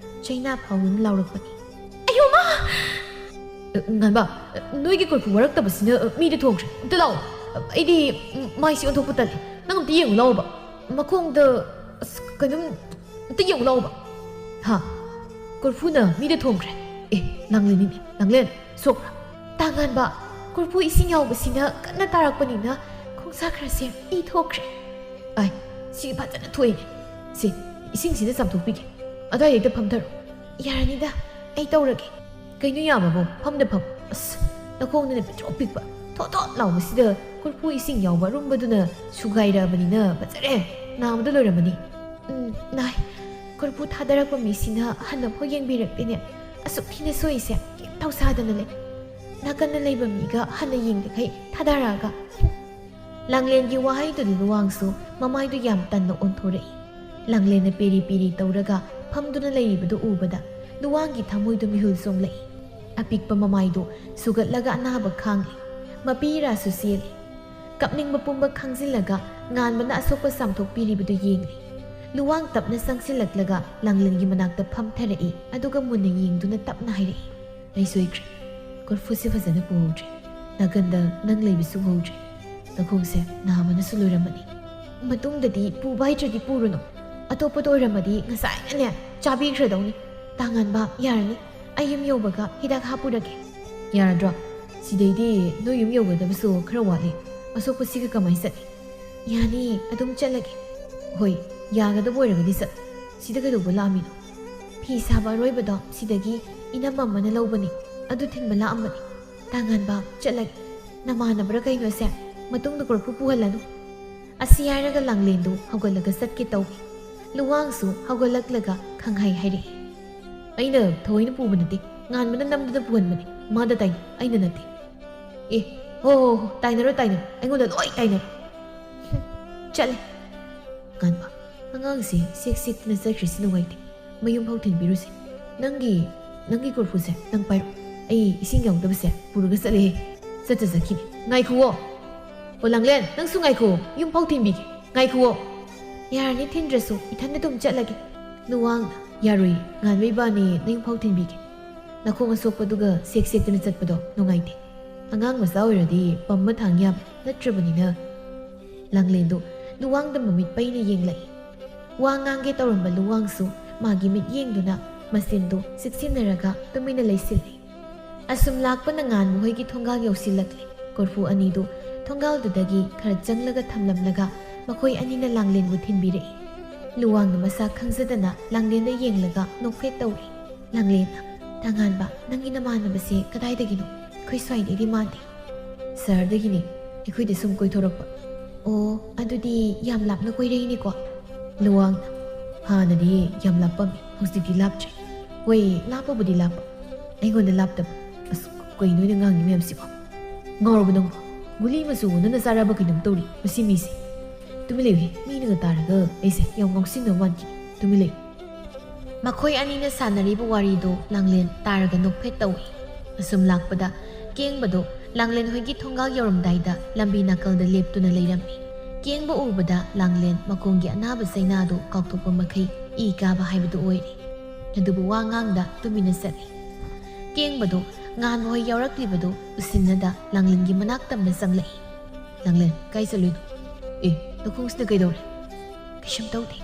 ꯆꯩꯅꯥ ꯐꯥꯎꯗꯨꯅ ꯂꯥꯎꯔꯛꯄꯅꯤ꯫ "ꯑꯌꯣ ꯃꯥ!" "ꯑ, ꯉꯥꯟꯕ, ꯑ, ꯅꯣꯏꯒꯤ ꯀꯣꯔꯐꯨ ꯋꯥꯔꯛꯇꯕꯁꯤꯅ, ꯑ, ꯃꯤꯗ ꯊꯣꯡꯈ꯭ꯔꯦ꯫ ꯑꯝꯇ ꯂꯥꯛꯑꯣ꯫ ꯑ, ꯑꯩꯗꯤ, ꯎꯝ, ꯃꯥꯏꯁꯦ ꯑꯣꯟꯊꯣꯛꯄ ꯇꯜꯂꯦ꯫ ꯅꯪ ꯑꯝꯇ ꯌꯦꯡꯉꯨ ꯂꯥꯛꯑꯣꯕ꯫ ꯃꯈꯣꯡꯗ, ꯑꯁ, ꯀꯩꯅꯣꯝ ꯑꯝꯇ ꯌꯦꯡꯉꯨ ꯂꯥꯛꯑꯣꯕ"꯫ "ꯍꯥ? ꯀꯣꯔꯐꯨꯅ ꯃꯤꯗ ꯊꯣꯡꯈ꯭ꯔꯦ? ꯑꯦ, ꯂꯥꯡꯂꯦꯟꯅꯤꯅꯦ꯫ ꯂꯥꯡꯂꯦꯟ, ꯁꯣꯛꯄ꯭ꯔꯥ?" "ꯇꯥ ꯉꯥꯟꯕ, ꯀꯣꯔꯐꯨ ꯏꯁꯤꯡ ꯌꯥꯎꯕꯁꯤꯅ ꯀꯟꯅ ꯇꯥꯔꯛꯄꯅꯤꯅ ꯈꯣꯡꯁꯥ ꯈꯔꯁꯦ ꯃꯤ ꯊꯣꯛꯈ꯭ꯔꯦ"꯫ "ꯑꯥꯏ, ꯁꯤ ꯐꯖꯅ ꯊꯣꯛꯏꯅꯦ꯫ ꯁꯤ, ꯏꯁꯤꯡꯁꯤꯗ ꯆꯥꯝꯊꯣꯛꯄꯤꯒꯦ꯫ ꯑꯗ꯭ꯋꯥꯏꯗ ꯍꯦꯛꯇ ꯐꯝꯊꯔꯣ"꯫ "ꯌꯥꯔꯅꯤꯗ, ꯑꯩ ꯇꯧꯔꯒꯦ"꯫ "ꯀꯩꯅꯣ ꯌꯥꯝꯃꯕꯣ? ꯐꯝꯗ ꯐꯝ"꯫ "ꯑꯁ, ꯅꯈꯣꯡꯗꯨꯅ ꯄꯤꯛꯇ꯭ꯔꯣꯛ ꯄꯤꯛꯄ, ꯊꯣꯠ ꯊꯣꯠ ꯂꯥꯎꯕꯁꯤꯗ ꯀꯣꯔꯐꯨ ꯏꯁꯤꯡ ꯌꯥꯎꯕ ꯑꯔꯨꯝꯕꯗꯨꯅ ꯁꯨꯒꯥꯏꯔꯛꯑꯕꯅꯤꯅ ꯐꯖꯔꯦ꯫ ꯅꯥꯕꯗ ꯂꯣꯏꯔꯝꯃꯅꯤ"꯫ "ꯎꯝ, ꯅꯥꯏ꯫ ꯀꯣꯔꯐꯨ ꯊꯥꯗꯔꯛꯄ ꯃꯤꯁꯤꯅ ꯍꯟꯅꯐꯥꯎ ꯌꯦꯡꯕꯤꯔꯛꯇꯦꯅꯦ꯫ ꯑꯁꯨꯛ ꯊꯤꯅ ꯁꯣꯛꯏꯁꯦ꯫ ꯀꯩꯝ ꯇꯧꯁꯥꯗꯅ ꯂꯩ꯫ ꯅꯥꯀꯟꯗ ꯂꯩꯕ ꯃꯤꯒ ꯍꯟꯅ ꯌꯦꯡꯗꯈꯩ ꯊꯥꯗꯔꯛꯑꯒ"꯫ ꯂꯥꯡꯂꯦꯟꯒꯤ ꯋꯥꯍꯩꯗꯨꯗ ꯂꯨꯋꯥꯡꯁꯨ ꯃꯃꯥꯏꯗꯨ ꯌꯥꯝ ꯇꯟꯅ ꯑꯣꯟꯊꯣꯔꯛꯏ꯫ ꯂꯥꯡꯂꯦꯟꯅ ꯄꯦꯔꯤ ꯄꯦꯔꯤ ꯇꯧꯔꯒ ꯐꯝꯗꯨꯅ ꯂꯩꯔꯤꯕꯗꯨ ꯎꯕꯗ ꯂꯨꯋꯥꯡꯒꯤ ꯊꯃꯣꯏꯗꯨ ꯃꯤꯍꯨꯜ ꯆꯣꯡꯂꯛꯏ꯫ ꯑꯄꯤꯛꯄ ꯃꯃꯥꯏꯗꯨ ꯁꯨꯒꯠꯂꯒ ꯑꯅꯥꯕ ꯈꯥꯡꯂꯤ꯫ ꯃꯄꯤꯔꯥꯁꯨ ꯆꯦꯜꯂꯤ꯫ ꯀꯞꯅꯤꯡꯕ ꯄꯨꯝꯕ ꯈꯥꯡꯖꯤꯜꯂꯒ ꯉꯥꯟꯕꯅ ꯑꯁꯣꯛꯄ ꯆꯥꯝꯊꯣꯛꯄꯤꯔꯤꯕꯗꯨ ꯌꯦꯡꯂꯤ꯫ ꯂꯨꯋꯥꯡ ꯇꯞꯅ ꯆꯪꯁꯤꯜꯂꯛꯂꯒ ꯂꯥꯡꯂꯦꯟꯒꯤ ꯃꯅꯥꯛꯇ ꯐꯝꯊꯔꯛꯏ, ꯑꯗꯨꯒ ꯃꯨꯟꯅ ꯌꯦꯡꯗꯨꯅ ꯇꯞꯅ ꯍꯥꯏꯔꯛꯏ, "ꯑꯩ ꯁꯣꯏꯈ꯭ꯔꯦ꯫ ꯀꯣꯔꯐꯨꯁꯦ ꯐꯖꯅ ꯄꯨꯍꯧꯗ꯭ꯔꯦ꯫ ꯅꯥꯀꯟꯗ ꯅꯪ ꯂꯩꯕꯁꯨ ꯎꯍꯧꯗ꯭ꯔꯦ꯫ ꯅꯈꯣꯡꯁꯦ ꯅꯥꯕꯅꯁꯨ ꯂꯣꯏꯔꯝꯃꯅꯤ꯫ ꯃꯇꯨꯡꯗꯗꯤ ꯄꯨꯕ ꯍꯩꯇ꯭ꯔꯗꯤ ꯄꯨꯔꯨꯅꯨ꯫ ꯑꯇꯣꯞꯄꯗ ꯑꯣꯏꯔꯝꯃꯗꯤ ꯉꯁꯥꯏꯅꯅꯦ ꯆꯥꯕꯤꯈ꯭ꯔꯗꯧꯅꯤ꯫ ꯇꯥꯉꯥꯟꯕ, ꯌꯥꯔꯅꯤ꯫ ꯑꯩ ꯌꯨꯝ ꯌꯧꯕꯒ ꯍꯤꯗꯥꯛ ꯍꯥꯞꯄꯨꯔꯒꯦ꯫ ꯌꯥꯔꯗ꯭ꯔꯣ? ꯁꯤꯗꯩꯗꯤ ꯅꯣꯏ ꯌꯨꯝ ꯌꯧꯒꯗꯕꯁꯨ ꯈꯔ ꯋꯥꯠꯂꯤ꯫ ꯑꯁꯣꯛꯄꯁꯤꯒ ꯀꯃꯥꯏ ꯆꯠꯅꯤ?" "ꯌꯥꯅꯤ, ꯑꯗꯨꯝ ꯆꯠꯂꯒꯦ꯫" "ꯍꯣꯏ, ꯌꯥꯒꯗꯕ ꯑꯣꯏꯔꯒꯗꯤ ꯆꯠ꯫ ꯁꯤꯗ ꯀꯩꯗꯧꯕ ꯂꯥꯛꯑꯝꯃꯤꯅꯣ?" "ꯐꯤ ꯁꯥꯕ ꯑꯔꯣꯏꯕꯗꯣ ꯁꯤꯗꯒꯤ ꯏꯅꯝꯃ ꯑꯃꯅ ꯂꯧꯕꯅꯤ꯫ ꯑꯗꯨ ꯊꯤꯟꯕ ꯂꯥꯛꯑꯝꯕꯅꯤ꯫ ꯇꯥꯉꯥꯟꯕ, ꯆꯠꯂꯒꯦ꯫ ꯅꯃꯥꯟꯅꯕ꯭ꯔꯥ ꯀꯩꯅꯣꯁꯦ? ꯃꯇꯨꯡꯗ ꯀꯣꯔꯐꯨ ꯄꯨꯍꯜꯂꯅꯨ꯫" ꯑꯁꯤ ꯍꯥꯏꯔꯒ ꯂꯥꯡꯂꯦꯟꯗꯨ ꯍꯧꯒꯠꯂꯒ ꯆꯠꯀꯦ ꯇꯧꯏ꯫ ꯂꯨꯋꯥꯡꯁꯨ ꯍꯧꯒꯠꯂꯛꯂꯒ ꯈꯪꯍꯥꯏ ꯍꯥꯏꯔꯛꯏ, "ꯑꯩꯅ ꯊꯑꯣꯏꯅ ꯄꯨꯕ ꯅꯠꯇꯦ, ꯉꯥꯟꯕꯅ ꯅꯝꯗꯨꯅ ꯄꯨꯍꯟꯕꯅꯤ꯫ ꯃꯥꯗ ꯇꯥꯏꯅꯧ, ꯑꯩꯅ ꯅꯠꯇꯦ꯫" "ꯑꯦ, ꯍꯣ ꯍꯣ ꯍꯣ, ꯇꯥꯏꯅꯔꯣ ꯇꯥꯏꯅꯔꯣ, ꯑꯩꯉꯣꯟꯗ ꯂꯣꯏ ꯇꯥꯏꯅꯔꯣ꯫" ꯍꯨꯝ, ꯆꯠꯂꯦ꯫ ꯉꯥꯟꯕ, ꯑꯉꯥꯡꯁꯦ ꯁꯦꯛ ꯁꯦꯛꯇꯅ ꯆꯠꯈ꯭ꯔꯤꯁꯤ ꯅꯨꯡꯉꯥꯏꯇꯦ꯫ ꯃꯌꯨꯝ ꯐꯥꯎ ꯊꯤꯟꯕꯤꯔꯨꯁꯦ꯫ ꯅꯪꯒꯤ, ꯅꯪꯒꯤ ꯀꯣꯔꯐꯨꯁꯦ ꯅꯪ ꯄꯥꯏꯔꯣ꯫ ꯑꯩ ꯏꯁꯤꯡ ꯌꯥꯎꯗꯕꯁꯦ ꯄꯨꯔꯒ ꯆꯠꯂꯦꯍꯦ꯫ ꯆꯠꯇ ꯆꯠꯈꯤꯅꯤ꯫ ꯉꯥꯏꯈꯨꯑꯣ꯫ ꯑꯣ ꯂꯥꯡꯂꯦꯟ, ꯅꯪꯁꯨ ꯉꯥꯏꯈꯨꯑꯣ꯫ ꯌꯨꯝ ꯐꯥꯎ ꯊꯤꯟꯕꯤꯒꯦ꯫ ꯉꯥꯏꯈꯨꯑꯣ꯫ "ꯌꯥꯔꯅꯤ, ꯊꯤꯟꯗ꯭ꯔꯁꯨ ꯏꯊꯟꯗ ꯑꯗꯨꯝ ꯆꯠꯂꯒꯦ꯫" ꯂꯨꯋꯥꯡꯅ, "ꯌꯥꯔꯣꯏ, ꯉꯥꯟꯕ ꯏꯕꯥꯅꯤ ꯅꯌꯨꯝ ꯐꯥꯎ ꯊꯤꯟꯕꯤꯒꯦ꯫ ꯅꯈꯣꯡ ꯑꯁꯣꯛꯄꯗꯨꯒ ꯁꯦꯛ ꯁꯦꯛꯇꯅ ꯆꯠꯄꯗꯣ ꯅꯨꯡꯉꯥꯏꯇꯦ꯫ ꯑꯉꯥꯡ ꯃꯆꯥ ꯑꯣꯏꯔꯗꯤ ꯄꯝꯕ ꯊꯥꯡ ꯌꯥꯕ ꯅꯠꯇ꯭ꯔꯕꯅꯤꯅ꯫" ꯂꯥꯡꯂꯦꯟꯗꯨ ꯂꯨꯋꯥꯡꯗ ꯃꯃꯤꯠ ꯄꯩꯅ ꯌꯦꯡꯂꯛꯏ꯫ ꯋꯥ ꯉꯥꯡꯒꯦ ꯇꯧꯔꯝꯕ ꯂꯨꯋꯥꯡꯁꯨ ꯃꯥꯒꯤ ꯃꯤꯠꯌꯦꯡꯗꯨꯅ ꯃꯆꯤꯟꯗꯨ ꯆꯤꯛꯁꯤꯟꯅꯔꯒ ꯇꯨꯃꯤꯟꯅ ꯂꯩꯁꯤꯜꯂꯤ꯫ ꯑꯁꯨꯝ ꯂꯥꯛꯄꯅ ꯉꯥꯟꯕ ꯍꯣꯏꯒꯤ ꯊꯣꯡꯒꯥꯜ ꯌꯧꯁꯤꯜꯂꯛꯂꯤ꯫ ꯀꯣꯔꯐꯨ ꯑꯅꯤꯗꯨ ꯊꯣꯡꯒꯥꯜꯗꯨꯗꯒꯤ ꯈꯔ ꯆꯪꯂꯒ ꯊꯝꯂꯝꯂꯒ ꯃꯈꯣꯏ ꯑꯅꯤꯅ ꯂꯥꯡꯂꯦꯟꯕꯨ ꯊꯤꯟꯕꯤꯔꯛꯏ꯫ ꯂꯨꯋꯥꯡꯅ ꯃꯁꯥ ꯈꯪꯖꯗꯅ ꯂꯥꯡꯂꯦꯟꯗ ꯌꯦꯡꯂꯒ ꯅꯣꯛꯐꯦꯠ ꯇꯧꯔꯤ꯫ ꯂꯥꯡꯂꯦꯟꯅ, "ꯇꯥꯉꯥꯟꯕ, ꯅꯪꯒꯤ ꯅꯃꯥꯟꯅꯕꯁꯦ ꯀꯗꯥꯏꯗꯒꯤꯅꯣ? ꯑꯩꯈꯣꯏ ꯁ꯭ꯋꯥꯏꯗꯩꯗꯤ ꯃꯥꯟꯗꯦ꯫" "ꯁꯍꯔꯗꯒꯤꯅꯤ, ꯑꯩꯈꯣꯏꯗ ꯁꯨꯝ ꯀꯣꯏꯊꯣꯔꯛꯄ꯫" "ꯑꯣ, ꯑꯗꯨꯗꯤ ꯌꯥꯝ ꯂꯥꯞꯅ ꯀꯣꯏꯔꯛꯏꯅꯦꯀꯣ?" ꯂꯨꯋꯥꯡꯅ, "ꯍꯥꯟꯅꯗꯤ ꯌꯥꯝ ꯂꯥꯞꯄꯝꯃꯤ, ꯍꯧꯖꯤꯛꯇꯤ ꯂꯥꯞꯇ꯭ꯔꯦ꯫ ꯍꯣꯏ, ꯂꯥꯞꯄꯕꯨꯗꯤ ꯂꯥꯞꯄ꯫ ꯑꯩꯉꯣꯟꯗ ꯂꯥꯞꯇꯕ꯫ ꯑꯁ, ꯀꯩꯅꯣ ꯑꯩꯅ ꯉꯥꯡꯉꯤ ꯃꯌꯥꯝꯁꯤꯕꯣ? ꯉꯥꯎꯔꯕ ꯅꯪꯕꯣ? ꯒꯨꯂꯤ ꯃꯆꯨ ꯑꯣꯟꯅꯅ ꯆꯥꯔꯕ ꯀꯩꯅꯣꯝ ꯇꯧꯔꯤ ꯃꯁꯤ ꯃꯤꯁꯦ꯫" ꯇꯨꯃꯤꯟ ꯂꯩꯌꯨꯍꯦ, ꯃꯤꯅꯒ ꯇꯥꯔꯒ ꯑꯩꯁꯦ ꯌꯥꯝ ꯉꯥꯎꯁꯤꯟꯅꯕ ꯃꯥꯟꯈꯤꯅꯤ꯫ ꯇꯨꯃꯤꯟ ꯂꯩꯌꯨ꯫ ꯃꯈꯣꯏ ꯑꯅꯤꯅ ꯁꯥꯟꯅꯔꯤꯕ ꯋꯥꯔꯤꯗꯣ ꯂꯥꯡꯂꯦꯟ ꯇꯥꯔꯒ ꯅꯣꯛꯐꯦꯠ ꯇꯧꯏ꯫ ꯑꯁꯨꯝ ꯂꯥꯛꯄꯗ ꯀꯦꯡꯕꯗꯣ ꯂꯥꯡꯂꯦꯟ ꯍꯣꯏꯒꯤ ꯊꯣꯡꯒꯥꯜ ꯌꯧꯔꯝꯗꯥꯏꯗ ꯂꯝꯕꯤ ꯅꯥꯀꯜꯗ ꯂꯦꯞꯇꯨꯅ ꯂꯩꯔꯝꯃꯤ꯫ ꯀꯦꯡꯕ ꯎꯕꯗ ꯂꯥꯡꯂꯦꯟ ꯃꯈꯣꯡꯒꯤ ꯑꯅꯥꯕ ꯆꯩꯅꯥꯗꯣ ꯀꯥꯎꯊꯣꯛꯄ ꯃꯈꯩ ꯏ ꯀꯥꯕ ꯍꯥꯏꯕꯗꯨ ꯑꯣꯏꯔꯦ꯫ ꯑꯗꯨꯕꯨ ꯋꯥ ꯉꯥꯡꯗ ꯇꯨꯃꯤꯟꯅ ꯆꯠꯂꯤ꯫ ꯀꯦꯡꯕꯗꯣ ꯉꯥꯟꯕ ꯍꯣꯏ ꯌꯥꯎꯔꯛꯂꯤꯕꯗꯨ ꯎꯁꯤꯟꯅꯗ ꯂꯥꯡꯂꯦꯟꯒꯤ ꯃꯅꯥꯛ ꯇꯝꯅ ꯆꯪꯂꯛꯏ꯫ "ꯂꯥꯡꯂꯦꯟ, ꯀꯥꯏ ꯆꯠꯂꯨꯏꯅꯣ?" "ꯑꯦ, ꯅꯈꯣꯡꯁꯤꯅ ꯀꯩꯗꯧꯔꯦ?" "ꯀꯩꯁꯨꯝ ꯇꯧꯗꯦ꯫"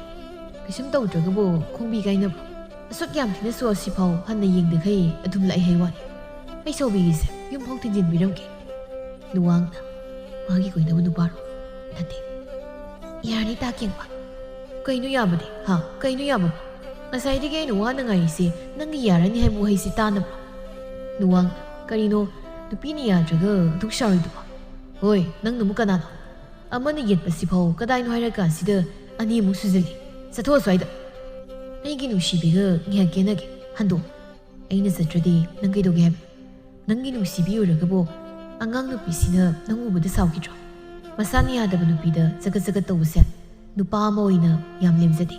"ꯀꯩꯁꯨꯝ ꯇꯧꯗ꯭ꯔꯒꯕꯨ ꯈꯣꯡꯕꯤ ꯀꯥꯏꯅꯕ꯭ꯔꯣ? ꯑꯁꯨꯛ ꯌꯥꯝ ꯊꯤꯅ ꯁꯣꯛꯑꯁꯤꯐꯥꯎ ꯍꯟꯅ ꯌꯦꯡꯗꯈꯩ ꯑꯗꯨꯝ ꯂꯥꯛꯑꯦ ꯍꯥꯏ ꯋꯥꯅꯤ꯫ ꯑꯩ ꯁꯥꯎꯕꯤꯒꯦꯁꯦ, ꯌꯨꯝꯐꯥꯎ ꯊꯤꯟꯖꯤꯟꯕꯤꯔꯝꯒꯦ꯫" ꯂꯨꯋꯥꯡꯅ, "ꯃꯥꯒꯤ ꯀꯣꯏꯅꯕ ꯅꯨꯄꯥꯔꯣ?" "ꯅꯠꯇꯦ꯫" "ꯌꯥꯔꯅꯤ ꯇꯥ ꯀꯦꯡꯕ꯫" "ꯀꯩꯅꯣ ꯌꯥꯕꯗꯤ? ꯍꯥ? ꯀꯩꯅꯣ ꯌꯥꯕꯕꯨ? ꯉꯁꯥꯏꯗꯒꯤ ꯑꯩꯅ ꯋꯥꯅ ꯉꯥꯏꯔꯤꯁꯦ ꯅꯪꯒꯤ ꯌꯥꯔꯅꯤ ꯍꯥꯏꯕ ꯋꯥꯍꯩꯁꯤ ꯇꯥꯅꯕ꯫" ꯂꯨꯋꯥꯡꯅ, "ꯀꯔꯤꯅꯣ ꯅꯨꯄꯤꯅ ꯌꯥꯗ꯭ꯔꯒ ꯑꯗꯨꯛ ꯁꯥꯎꯔꯤꯗꯨꯕꯣ? ꯍꯣꯏ, ꯅꯪꯅ ꯑꯃꯨꯛ ꯀꯅꯥꯅꯣ? ꯑꯃꯅ ꯌꯦꯠꯄꯁꯤꯐꯥꯎ ꯀꯗꯥꯏꯅꯣ ꯍꯥꯏꯔꯀꯥꯟꯁꯤꯗ ꯑꯅꯤꯃꯨꯛ ꯁꯨꯖꯜꯂꯤ꯫ ꯆꯠꯊꯣꯛꯑꯁ꯭ꯋꯥꯏꯗ꯫ ꯑꯩꯒꯤ ꯅꯨꯡꯁꯤꯕꯤꯒ ꯉꯥꯏꯍꯥꯛ ꯀꯦꯅꯒꯦ꯫ ꯍꯟꯗꯣꯛꯑꯣ꯫ ꯑꯩꯅ ꯆꯠꯇ꯭ꯔꯗꯤ ꯅꯪ ꯀꯩꯗꯧꯒꯦ ꯍꯥꯏꯕ? ꯅꯪꯒꯤ ꯅꯨꯡꯁꯤꯕꯤ ꯎꯔꯒꯕꯨ ꯑꯉꯥꯡ ꯅꯨꯄꯤꯁꯤꯅ ꯅꯪ ꯎꯕꯗ ꯁꯥꯎꯈꯤꯗ꯭ꯔꯣ? ꯃꯁꯥꯅ ꯌꯥꯗꯕ ꯅꯨꯄꯤꯗ ꯆꯒꯠ ꯆꯒꯠ ꯇꯧꯕꯁꯦ ꯅꯨꯄꯥ ꯑꯃ ꯑꯣꯏꯅ ꯌꯥꯝ ꯂꯦꯝꯖꯗꯦ꯫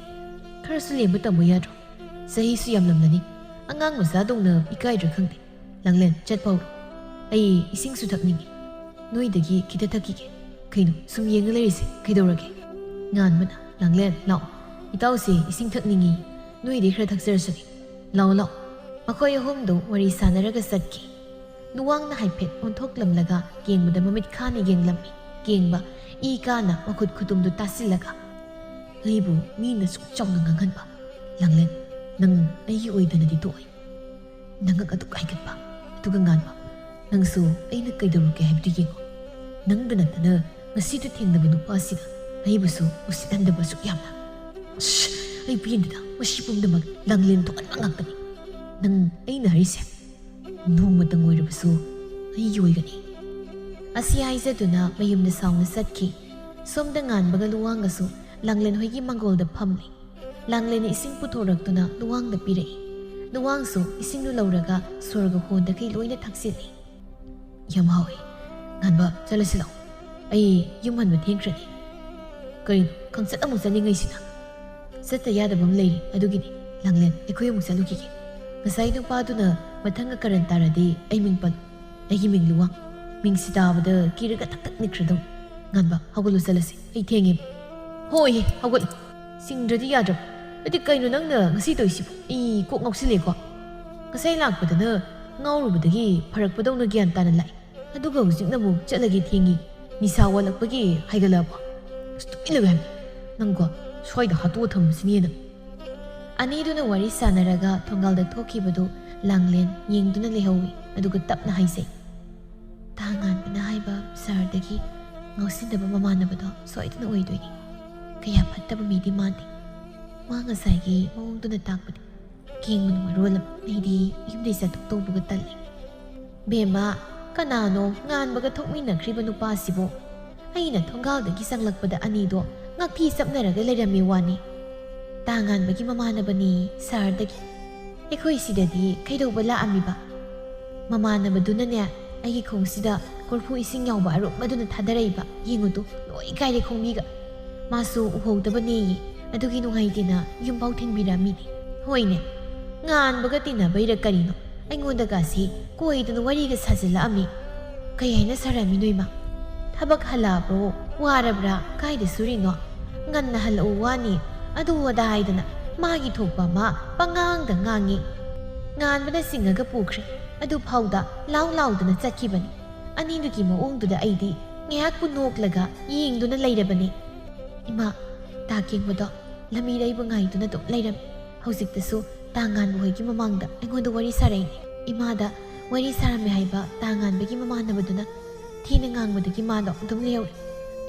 ꯈꯔꯁꯨ ꯂꯦꯝꯕ ꯇꯝꯃꯨ ꯌꯥꯗ꯭ꯔꯣ? ꯆꯍꯤꯁꯨ ꯌꯥꯝꯂꯝꯂꯅꯤ꯫ ꯑꯉꯥꯡ ꯃꯆꯥꯗꯧꯅ ꯏꯀꯥꯏꯗ꯭ꯔꯥ ꯈꯪꯗꯦ꯫ ꯂꯥꯡꯂꯦꯟ, ꯆꯠꯄ ꯍꯧꯔꯣ꯫ ꯑꯩ ꯏꯁꯤꯡꯁꯨ ꯊꯛꯅꯤꯡꯉꯤ꯫ ꯅꯣꯏꯗꯒꯤ ꯈꯤꯇ ꯊꯛꯈꯤꯒꯦ꯫ ꯀꯩꯅꯣ, ꯁꯨꯝ ꯌꯦꯡꯉ ꯂꯩꯔꯤꯁꯦ ꯀꯩꯗꯧꯔꯒꯦ? ꯉꯥꯟꯕꯅ, ꯂꯥꯡꯂꯦꯟ, ꯂꯥꯛꯑꯣ꯫ ꯏꯇꯥꯎꯁꯦ ꯏꯁꯤꯡ ꯊꯛꯅꯤꯡꯉꯤ꯫ ꯅꯣꯏꯗꯩ ꯈꯔ ꯊꯛꯆꯔꯁꯨꯅꯦ꯫ ꯂꯥꯛꯑꯣ, ꯂꯥꯛꯑꯣ꯫ ꯃꯈꯣꯏ ꯑꯍꯨꯝꯗꯨ ꯋꯥꯔꯤ ꯁꯥꯟꯅꯔꯒ ꯆꯠꯈꯤ꯫ ꯂꯨꯋꯥꯡꯅ ꯍꯥꯏꯐꯦꯠ ꯑꯣꯟꯊꯣꯛꯂꯝꯂꯒ ꯀꯦꯡꯕꯗ ꯃꯃꯤꯠ ꯈꯥꯅ ꯌꯦꯡꯂꯝꯃꯤ꯫ ꯀꯦꯡꯕ, ꯏ ꯀꯥꯅ ꯃꯈꯨꯠ ꯈꯨꯇꯨꯝꯗꯨ ꯇꯥꯁꯤꯜꯂꯒ, "ꯑꯩꯕꯨ ꯃꯤꯅ ꯁꯨꯛ ꯆꯥꯎꯅ ꯉꯥꯡꯍꯟꯕ꯫ ꯂꯥꯡꯂꯦꯟ, ꯅꯪ ꯑꯩꯒꯤ ꯑꯣꯏꯗꯅꯗꯤ ꯇꯣꯛꯑꯣꯏ꯫ ꯅꯉꯛ ꯑꯗꯨꯛ ꯍꯥꯏꯒꯠꯄ, ꯑꯗꯨꯒ ꯉꯥꯟꯕ, ꯅꯪꯁꯨ ꯑꯩꯅ ꯀꯩꯗꯧꯔꯨꯒꯦ ꯍꯥꯏꯕꯗꯨ ꯌꯦꯡꯉꯣ꯫ ꯅꯪꯗ ꯅꯠꯇꯅ ꯉꯁꯤꯗ ꯊꯦꯡꯅꯕ ꯅꯨꯄꯥꯁꯤꯅ ꯑꯩꯕꯨꯁꯨ ꯎꯁꯤꯠꯍꯟꯗꯕ ꯑꯁꯨꯛ ꯌꯥꯝꯅ꯫ ꯑꯁ, ꯑꯩ ꯄꯦꯟꯗꯦꯗ, ꯃꯁꯤ ꯄꯨꯝꯅꯃꯛ ꯂꯥꯡꯂꯦꯟ ꯊꯣꯛꯍꯟꯕ ꯉꯥꯛꯇꯅꯤ꯫ ꯅꯪ ꯑꯩꯅ ꯍꯥꯏꯔꯤꯁꯦ ꯅꯣꯡꯃꯇꯪ ꯑꯣꯏꯔꯕꯁꯨ ꯑꯩꯒꯤ ꯑꯣꯏꯒꯅꯤ꯫" ꯑꯁꯤ ꯍꯥꯏꯖꯗꯨꯅ ꯃꯌꯨꯝꯗ ꯁꯥꯎꯅ ꯆꯠꯈꯤ꯫ ꯁꯣꯝꯗ ꯉꯥꯟꯕꯒ ꯂꯨꯋꯥꯡꯒꯁꯨ ꯂꯥꯡꯂꯦꯟ ꯍꯣꯏꯒꯤ ꯃꯥꯡꯒꯣꯜꯗ ꯐꯝꯂꯤ꯫ ꯂꯥꯡꯂꯦꯟꯅ ꯏꯁꯤꯡ ꯄꯨꯊꯣꯔꯛꯇꯨꯅ ꯂꯨꯋꯥꯡꯗ ꯄꯤꯔꯛꯏ꯫ ꯂꯨꯋꯥꯡꯁꯨ ꯏꯁꯤꯡꯗꯨ ꯂꯧꯔꯒ ꯁꯣꯔꯒ ꯍꯣꯟꯗꯈꯩ ꯂꯣꯏꯅ ꯊꯛꯆꯤꯜꯂꯤ꯫ "ꯌꯥꯝ ꯍꯥꯎꯏ꯫ ꯉꯥꯟꯕ, ꯆꯠꯂꯁꯤ ꯂꯥꯛꯑꯣ꯫ ꯑꯩ ꯌꯨꯝ ꯍꯟꯕ ꯊꯦꯡꯈ꯭ꯔꯅꯤ꯫" ꯀꯩꯅꯣ ꯈꯪꯆꯠ ꯑꯃꯨꯛ ꯆꯠꯅꯤꯡꯉꯩꯁꯤꯅ? ꯆꯠꯇ ꯌꯥꯗꯕ ꯑꯃ ꯂꯩꯔꯤ, ꯑꯗꯨꯒꯤꯅꯤ꯫ ꯂꯥꯡꯂꯦꯟ, ꯑꯩꯈꯣꯏ ꯑꯃꯨꯛ ꯆꯠꯂꯨꯈꯤꯒꯦ꯫ ꯉꯁꯥꯏ ꯅꯨꯄꯥꯗꯨꯅ ꯃꯊꯪꯒ ꯀꯔꯟ ꯇꯥꯔꯗꯤ ꯑꯩ ꯃꯤꯡ ꯄꯜꯂꯨ꯫ ꯑꯩꯒꯤ ꯃꯤꯡ ꯂꯨꯋꯥꯡ꯫ ꯃꯤꯡꯁꯤ ꯇꯥꯕꯗ ꯀꯤꯔꯒ ꯊꯛ ꯊꯛ ꯅꯤꯛꯈ꯭ꯔꯗꯧ꯫ ꯉꯥꯟꯕ, ꯍꯧꯒꯠꯂꯨ ꯆꯠꯂꯁꯤ, ꯑꯩ ꯊꯦꯡꯉꯦꯕ꯫ ꯍꯣꯏꯍꯦ, ꯍꯧꯒꯠꯂꯨ꯫ ꯁꯤꯡꯗ꯭ꯔꯗꯤ ꯌꯥꯗ꯭ꯔꯕ? ꯑꯗꯨꯗꯤ ꯀꯩꯅꯣ ꯅꯪꯅ ꯉꯁꯤ ꯇꯧꯔꯤꯁꯤꯕꯣ? ꯑꯩ ꯀꯣꯛ ꯉꯥꯎꯁꯤꯜꯂꯦꯀꯣ꯫ ꯉꯁꯥꯏ ꯂꯥꯛꯄꯗꯅ ꯉꯥꯎꯔꯨꯕꯗꯒꯤ ꯐꯔꯛꯄꯗꯧꯅ ꯒ꯭ꯌꯥꯟ ꯇꯥꯅ ꯂꯥꯛꯏ꯫ ꯑꯗꯨꯒ ꯍꯧꯖꯤꯛꯅ ꯑꯃꯨꯛ ꯆꯠꯂꯒꯦ ꯊꯦꯡꯉꯤ꯫ ꯅꯤꯁꯥ ꯋꯥꯠꯂꯛꯄꯒꯤ ꯍꯥꯏꯒꯠꯂꯛꯑꯕꯣ? ꯑꯁ, ꯇꯨꯃꯤꯟ ꯂꯩꯌꯨ ꯍꯥꯏꯕꯅꯤ꯫ ꯅꯪꯀꯣ, ꯁ꯭ꯋꯥꯏꯗ ꯍꯥꯠꯇꯣꯛꯑ ꯊꯝꯃꯁꯤꯅꯦꯅ꯫ ꯑꯅꯤꯗꯨꯅ ꯋꯥꯔꯤ ꯁꯥꯟꯅꯔꯒ ꯊꯣꯡꯒꯥꯜꯗ ꯊꯣꯛꯈꯤꯕꯗꯨ ꯂꯥꯡꯂꯦꯟ ꯌꯦꯡꯗꯨꯅ ꯂꯩꯍꯧꯏ, ꯑꯗꯨꯒ ꯇꯞꯅ ꯍꯥꯏꯖꯩ, "ꯇꯥ ꯉꯥꯟꯕꯅ ꯍꯥꯏꯕ ꯁꯍꯔꯗꯒꯤ ꯉꯥꯎꯁꯤꯟꯅꯕ ꯃꯃꯥꯟꯅꯕꯗꯣ ꯁꯣꯏꯗꯅ ꯑꯣꯏꯗꯣꯏꯅꯤ꯫ ꯀꯌꯥ ꯐꯠꯇꯕ ꯃꯤꯗꯤ ꯃꯥꯟꯗꯦ꯫ ꯃꯥ ꯉꯁꯥꯏꯒꯤ ꯃꯑꯣꯡꯗꯨꯅ ꯇꯥꯛꯄꯗꯤ ꯀꯦꯡꯕꯅ ꯃꯔꯣꯜ ꯑꯃ꯫ ꯑꯩꯗꯤ ꯌꯨꯝꯗꯩ ꯆꯠꯊꯣꯛꯇꯧꯕꯒ ꯇꯜꯂꯤ꯫ ꯕꯦꯝꯃ, ꯀꯅꯥꯅꯣ ꯉꯥꯟꯕꯒ ꯊꯣꯛꯃꯤꯟꯅꯈ꯭ꯔꯤꯕ ꯅꯨꯄꯥꯁꯤꯕꯣ?" ꯑꯩꯅ ꯊꯣꯡꯒꯥꯜꯗꯒꯤ ꯆꯪꯂꯛꯄꯗ ꯑꯅꯤꯗꯣ ꯉꯛꯐꯤ ꯆꯞꯅꯔꯒ ꯂꯩꯔꯝꯃꯤ ꯋꯥꯅꯤ꯫ "ꯇꯥ ꯉꯥꯟꯕꯒꯤ ꯃꯃꯥꯟꯅꯕꯅꯤ, ꯁꯍꯔꯗꯒꯤ꯫ ꯑꯩꯈꯣꯏ ꯁꯤꯗꯗꯤ ꯀꯩꯗꯧꯕ ꯂꯥꯛꯑꯝꯃꯤꯕ?" ꯃꯃꯥꯟꯅꯕꯗꯨꯅꯅꯦ, ꯑꯩꯒꯤ ꯈꯣꯡꯁꯤꯗ ꯀꯣꯔꯐꯨ ꯏꯁꯤꯡ ꯌꯥꯎꯕ ꯑꯔꯨꯝꯕꯗꯨꯅ ꯊꯥꯗꯔꯛꯏꯕ꯫ ꯌꯦꯡꯉꯨꯗꯨ, ꯂꯣꯏ ꯀꯥꯏꯔꯦ ꯈꯣꯡꯕꯤꯒ꯫ ꯃꯥꯁꯨ ꯎꯍꯧꯗꯕꯅꯦꯌꯦ, ꯑꯗꯨꯒꯤ ꯅꯨꯡꯉꯥꯏꯇꯦꯅ ꯌꯨꯝꯐꯥꯎ ꯊꯤꯟꯕꯤꯔꯛꯑꯝꯃꯤꯅꯦ꯫ ꯍꯣꯏꯅꯦ, ꯉꯥꯟꯕꯒ ꯇꯤꯟꯅꯕꯩꯔ ꯀꯔꯤꯅꯣ, ꯑꯩꯉꯣꯟꯗꯒꯁꯤ ꯀꯣꯏꯗꯅ ꯋꯥꯔꯤꯒ ꯁꯥꯖꯤꯜꯂꯛꯑꯝꯃꯤ꯫ ꯀꯩ ꯍꯥꯏꯅ ꯁꯥꯔꯝꯃꯤꯅꯣ ꯏꯃꯥ? ꯊꯕꯛ ꯍꯜꯂꯛꯑꯕ꯭ꯔꯣ? ꯋꯥꯔꯕ꯭ꯔꯥ? ꯀꯥꯏꯗ ꯁꯨꯔꯤꯅꯣ? ꯉꯟꯅ ꯍꯜꯂꯛꯎ ꯋꯥꯅꯤ, ꯑꯗꯨ ꯑꯗꯥ ꯍꯥꯏꯗꯅ ꯃꯥꯒꯤ ꯊꯣꯛꯄ ꯑꯃ ꯄꯉꯥꯡꯗ ꯉꯥꯡꯉꯤ꯫ ꯉꯥꯟꯕꯅ ꯆꯤꯡꯉꯒ ꯄꯨꯈ꯭ꯔꯦ꯫ ꯑꯗꯨ ꯐꯥꯎꯗ ꯂꯥꯎ ꯂꯥꯎꯗꯅ ꯆꯠꯈꯤꯕꯅꯤ꯫ ꯑꯅꯤꯗꯨꯒꯤ ꯃꯑꯣꯡꯗꯨꯗ ꯑꯩꯗꯤ ꯉꯥꯏꯍꯥꯛꯄꯨ ꯅꯣꯛꯂꯒ ꯌꯦꯡꯗꯨꯅ ꯂꯩꯔꯕꯅꯤ꯫ ꯏꯃꯥ, ꯇꯥ ꯀꯦꯡꯕꯗꯣ ꯂꯝꯕꯤꯗ ꯑꯩꯕꯨ ꯉꯥꯏꯗꯨꯅ ꯑꯗꯨꯝ ꯂꯩꯔꯝꯃꯤ꯫ ꯍꯧꯖꯤꯛꯇꯁꯨ ꯇꯥ ꯉꯥꯟꯕ ꯍꯣꯏꯒꯤ ꯃꯃꯥꯡꯗ ꯑꯩꯉꯣꯟꯗ ꯋꯥꯔꯤ ꯁꯥꯔꯛꯏꯅꯦ꯫ ꯏꯃꯥꯗ ꯋꯥꯔꯤ ꯁꯥꯔꯝꯃꯦ ꯍꯥꯏꯕ ꯇꯥ ꯉꯥꯟꯕꯒꯤ ꯃꯃꯥꯟꯅꯕꯗꯨꯅ ꯊꯤꯅ ꯉꯥꯡꯕꯗꯒꯤ ꯃꯥꯗꯣ ꯑꯗꯨꯝ ꯂꯩꯍꯧꯔꯦ꯫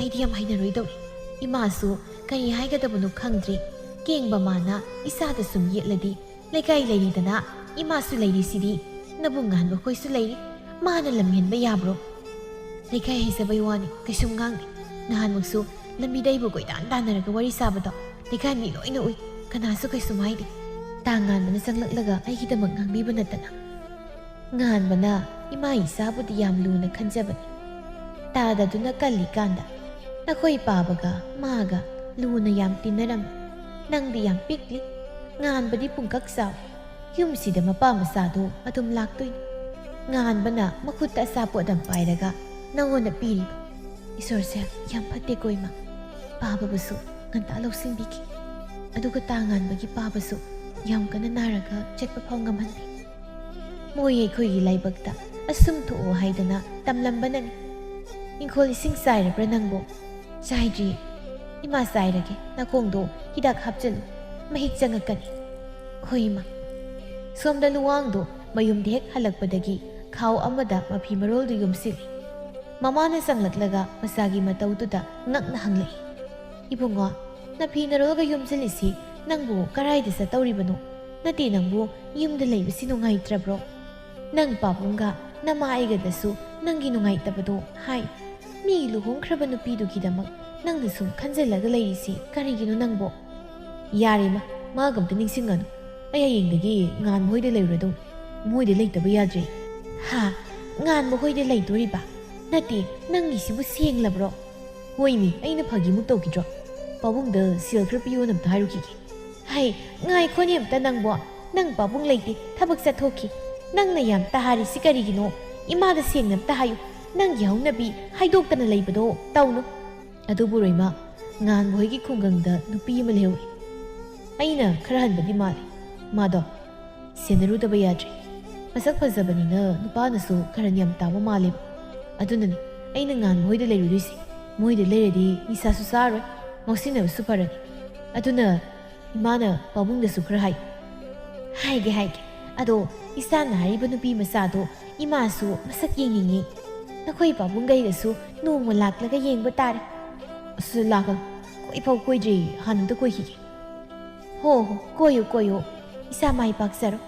ꯑꯩꯗꯤ ꯌꯥꯝ ꯍꯩꯅꯔꯣꯏꯗꯧꯔꯤ꯫ ꯏꯃꯥꯁꯨ ꯀꯔꯤ ꯍꯥꯏꯒꯗꯕꯅꯣ ꯈꯪꯗ꯭ꯔꯦ꯫ ꯀꯦꯡꯕ ꯃꯥꯅ ꯏꯆꯥꯗ ꯁꯨꯝ ꯌꯦꯠꯂꯗꯤ, ꯂꯩꯀꯥꯏ ꯂꯩꯔꯤꯗꯅ, ꯏꯃꯥꯁꯨ ꯂꯩꯔꯤꯁꯤꯗꯤ, ꯅꯕꯨꯡ ꯉꯥꯟꯕ ꯈꯣꯏꯁꯨ ꯂꯩꯔꯤ, ꯃꯥꯅ ꯂꯝꯍꯦꯟꯕ ꯌꯥꯕ꯭ꯔꯣ? ꯂꯩꯀꯥꯏ ꯍꯩꯖꯕꯩ ꯋꯥꯅꯤ, ꯀꯩꯁꯨꯝ ꯉꯥꯡꯗꯦ꯫ ꯅꯍꯥꯟꯃꯨꯛꯁꯨ ꯂꯝꯕꯤꯗ ꯑꯩꯕꯨ ꯀꯣꯏꯇꯥꯟ ꯇꯥꯟꯅꯔꯒ ꯋꯥꯔꯤ ꯁꯥꯕꯗꯣ ꯂꯩꯀꯥꯏ ꯃꯤ ꯂꯣꯏꯅ ꯎꯏ, ꯀꯅꯥꯁꯨ ꯀꯩꯁꯨꯝ ꯍꯥꯏꯗꯦ꯫ ꯇꯥ ꯉꯥꯟꯕꯅ ꯆꯪꯂꯛꯂꯒ ꯑꯩꯒꯤꯗꯃꯛ ꯉꯥꯡꯕꯤꯕ ꯅꯠꯇꯅ꯫ ꯉꯥꯟꯕꯅ ꯏꯃꯥ ꯏꯆꯥꯕꯨꯗꯤ ꯌꯥꯝ ꯂꯨꯅ ꯈꯟꯖꯕꯅꯤ꯫ ꯇꯥꯗꯗꯨꯅ ꯀꯜꯂꯤꯀꯥꯟꯗ ꯅꯈꯣꯏ ꯄꯥꯕꯒ ꯃꯥꯒ ꯂꯨꯅ ꯌꯥꯝ ꯇꯤꯟꯅꯔꯝꯃꯤ꯫ ꯅꯪꯗꯤ ꯌꯥꯝ ꯄꯤꯛꯂꯤ꯫ ꯉꯥꯟꯕꯗꯤ ꯄꯨꯡꯀꯛ ꯆꯥꯎꯏ꯫ ꯌꯨꯝꯁꯤꯗ ꯃꯄꯥ ꯃꯆꯥꯗꯣ ꯑꯗꯨꯝ ꯂꯥꯛꯇꯣꯏꯅꯤ꯫ ꯉꯥꯟꯕꯅ ꯃꯈꯨꯠꯇ ꯑꯆꯥꯄꯣꯠ ꯑꯃ ꯄꯥꯏꯔꯒ ꯅꯉꯣꯟꯗ ꯄꯤꯔꯤꯕ꯫ ꯏꯁꯣꯔꯁꯦ ꯌꯥꯝ ꯐꯠꯇꯦꯀꯣ ꯏꯃꯥ꯫ ꯄꯥꯕꯕꯨꯁꯨ ꯉꯟꯇꯥ ꯂꯧꯁꯤꯟꯕꯤꯈꯤ꯫ ꯑꯗꯨꯒ ꯇꯥ ꯉꯥꯟꯕꯒꯤ ꯄꯥꯕꯁꯨ ꯌꯥꯝ ꯀꯟꯅ ꯅꯥꯔꯒ ꯆꯠꯄ ꯐꯥꯎ ꯉꯝꯍꯟꯕꯤ꯫ ꯃꯣꯏ ꯑꯩꯈꯣꯏꯒꯤ ꯂꯥꯏꯕꯛꯇ ꯑꯁꯨꯝ ꯊꯣꯛꯑꯣ ꯍꯥꯏꯗꯅ ꯇꯝꯂꯝꯕꯅꯅꯤ꯫ ꯏꯪꯈꯣꯜ ꯏꯁꯤꯡ ꯆꯥꯏꯔꯕ꯭ꯔꯥ ꯅꯪꯕꯣ? ꯆꯥꯏꯗ꯭ꯔꯤꯌꯦ꯫ ꯏꯃꯥ, ꯆꯥꯏꯔꯒꯦ꯫ ꯅꯈꯣꯡꯗꯣ ꯍꯤꯗꯥꯛ ꯍꯥꯞꯆꯜꯂꯨ꯫ ꯃꯍꯤꯛ ꯆꯪꯉꯛꯀꯅꯤ꯫ ꯍꯣꯏ ꯏꯃꯥ꯫ ꯁꯣꯝꯗ ꯂꯨꯋꯥꯡꯗꯣ ꯃꯌꯨꯝꯗ ꯍꯦꯛ ꯍꯜꯂꯛꯄꯗꯒꯤ ꯈꯥꯎ ꯑꯃꯗ ꯃꯐꯤ ꯃꯔꯣꯜꯗꯨ ꯌꯣꯝꯁꯤꯜꯂꯤ꯫ ꯃꯃꯥꯅ ꯆꯪꯂꯛꯂꯒ ꯃꯆꯥꯒꯤ ꯃꯇꯧꯗꯨꯗ ꯉꯛꯅ ꯍꯪꯂꯛꯏ, "ꯏꯕꯨꯡꯉꯣ, ꯅꯐꯤ ꯅꯔꯣꯜꯒ ꯌꯣꯝꯁꯤꯜꯂꯤꯁꯤ ꯅꯪꯕꯨ ꯀꯔꯥꯏꯗ ꯆꯠꯇꯧꯔꯤꯕꯅꯣ? ꯅꯠꯇꯦ, ꯅꯪꯕꯨ ꯌꯨꯝꯗ ꯂꯩꯕꯁꯤ ꯅꯨꯡꯉꯥꯏꯇ꯭ꯔꯕ꯭ꯔꯣ? ꯅꯪ ꯄꯥꯕꯨꯡꯒ ꯅꯃꯥ ꯑꯩꯒꯗꯁꯨ ꯅꯪꯒꯤ ꯅꯨꯡꯉꯥꯏꯇꯕꯗꯣ ꯍꯥꯏ꯫ ꯃꯤ ꯂꯨꯍꯣꯡꯈ꯭ꯔꯕ ꯅꯨꯄꯤꯗꯨꯒꯤꯗꯃꯛ ꯅꯪꯅ ꯁꯨꯝ ꯈꯟꯖꯤꯜꯂꯒ ꯂꯩꯔꯤꯁꯤ ꯀꯔꯤꯒꯤꯅꯣ ꯅꯪꯕꯣ?" "ꯌꯥꯔꯦ ꯏꯃꯥ, ꯃꯥꯒ ꯑꯝꯇ ꯅꯤꯡꯁꯤꯡꯒꯅꯨ꯫ ꯑꯩ ꯍꯌꯦꯡꯗꯒꯤ ꯉꯥꯟ ꯃꯣꯏꯗ ꯂꯩꯔꯨꯔꯗꯧꯅꯤ꯫ ꯃꯣꯏꯗ ꯂꯩꯇꯕ ꯌꯥꯗ꯭ꯔꯦ꯫" "ꯍꯥ? ꯉꯥꯟ ꯃꯈꯣꯏꯗ ꯂꯩꯗꯣꯔꯤꯕ? ꯅꯠꯇꯦ, ꯅꯪꯒꯤꯁꯤꯕꯨ ꯁꯦꯡꯂꯕ꯭ꯔꯣ?" "ꯍꯣꯏꯅꯦ, ꯑꯩꯅ ꯐꯥꯒꯤꯃꯨꯛ ꯇꯧꯈꯤꯗ꯭ꯔꯣ? ꯄꯥꯕꯨꯡꯗ ꯁꯦꯜ ꯈꯔ ꯄꯤꯌꯣꯅ ꯑꯝꯇ ꯍꯥꯏꯔꯨꯈꯤꯒꯦ꯫" "ꯍꯩ, ꯉꯥꯏꯈꯣꯅꯦ ꯑꯝꯇ ꯅꯪꯕꯣ꯫ ꯅꯪ ꯄꯥꯕꯨꯡ ꯂꯩꯇꯦ, ꯊꯕꯛ ꯆꯠꯊꯣꯛꯈꯤ꯫ ꯅꯪꯅ ꯌꯥꯝ ꯇꯥꯔꯤꯁꯤ ꯀꯔꯤꯒꯤꯅꯣ? ꯏꯃꯥꯗ ꯁꯦꯡꯅ ꯑꯝꯇ ꯍꯥꯏꯌꯨ꯫ ꯅꯪꯒꯤ ꯍꯧꯅꯕꯤ ꯍꯥꯏꯗꯣꯛꯇꯅ ꯂꯩꯕꯗꯣ ꯇꯧꯅꯨ꯫" ꯑꯗꯨꯕꯨ ꯔꯣꯏꯃ, ꯉꯥꯟꯕ ꯍꯣꯏꯒꯤ ꯈꯨꯡꯒꯪꯗ ꯅꯨꯄꯤ ꯑꯃ ꯂꯩꯍꯧꯏ꯫ ꯑꯩꯅ ꯈꯔ ꯍꯟꯕꯗꯤ ꯃꯥꯜꯂꯤ꯫ ꯃꯥꯗꯣ ꯁꯦꯟꯅꯔꯨꯗꯕ ꯌꯥꯗ꯭ꯔꯦ꯫ ꯃꯁꯛ ꯐꯖꯕꯅꯤꯅ ꯅꯨꯄꯥꯅꯁꯨ ꯈꯔ ꯌꯥꯝ ꯇꯥꯕ ꯃꯥꯜꯂꯦꯕ꯫ ꯑꯗꯨꯅꯅꯤ ꯑꯩꯅ ꯉꯥꯟꯕ ꯍꯣꯏꯗ ꯂꯩꯔꯨꯗꯣꯏꯁꯦ꯫ ꯃꯣꯏꯗ ꯂꯩꯔꯗꯤ ꯅꯤꯁꯥꯁꯨ ꯆꯥꯔꯣꯏ, ꯉꯥꯎꯁꯤꯟꯅꯕꯁꯨ ꯐꯔꯅꯤ꯫ ꯑꯗꯨꯅ ꯏꯃꯥꯅ ꯄꯥꯕꯨꯡꯗꯁꯨ ꯈꯔ ꯍꯥꯏ꯫ ꯍꯥꯏꯒꯦ, ꯍꯥꯏꯒꯦ꯫ ꯑꯗꯣ ꯏꯆꯥꯅ ꯍꯥꯏꯔꯤꯕ ꯅꯨꯄꯤ ꯃꯆꯥꯗꯣ ꯏꯃꯥꯁꯨ ꯃꯁꯛ ꯌꯦꯡꯅꯤꯡꯉꯤ꯫ ꯅꯈꯣꯏ ꯄꯥꯕꯨꯡꯒꯩꯒꯁꯨ ꯅꯣꯡꯃ ꯂꯥꯛꯂꯒ ꯌꯦꯡꯕ ꯇꯥꯔꯦ꯫ ꯑꯁ, ꯂꯥꯛꯀꯅꯨ꯫ ꯀꯣꯏꯐꯥꯎ ꯀꯣꯏꯗ꯭ꯔꯤ, ꯍꯥꯟꯅ ꯑꯝꯇ ꯀꯣꯏꯈꯤꯒꯦ꯫ ꯍꯣ, ꯍꯣ, ꯀꯣꯏꯌꯨ, ꯀꯣꯏꯌꯨ꯫ ꯏꯆꯥ ꯃꯥꯏ ꯄꯥꯛꯆꯔꯣ꯫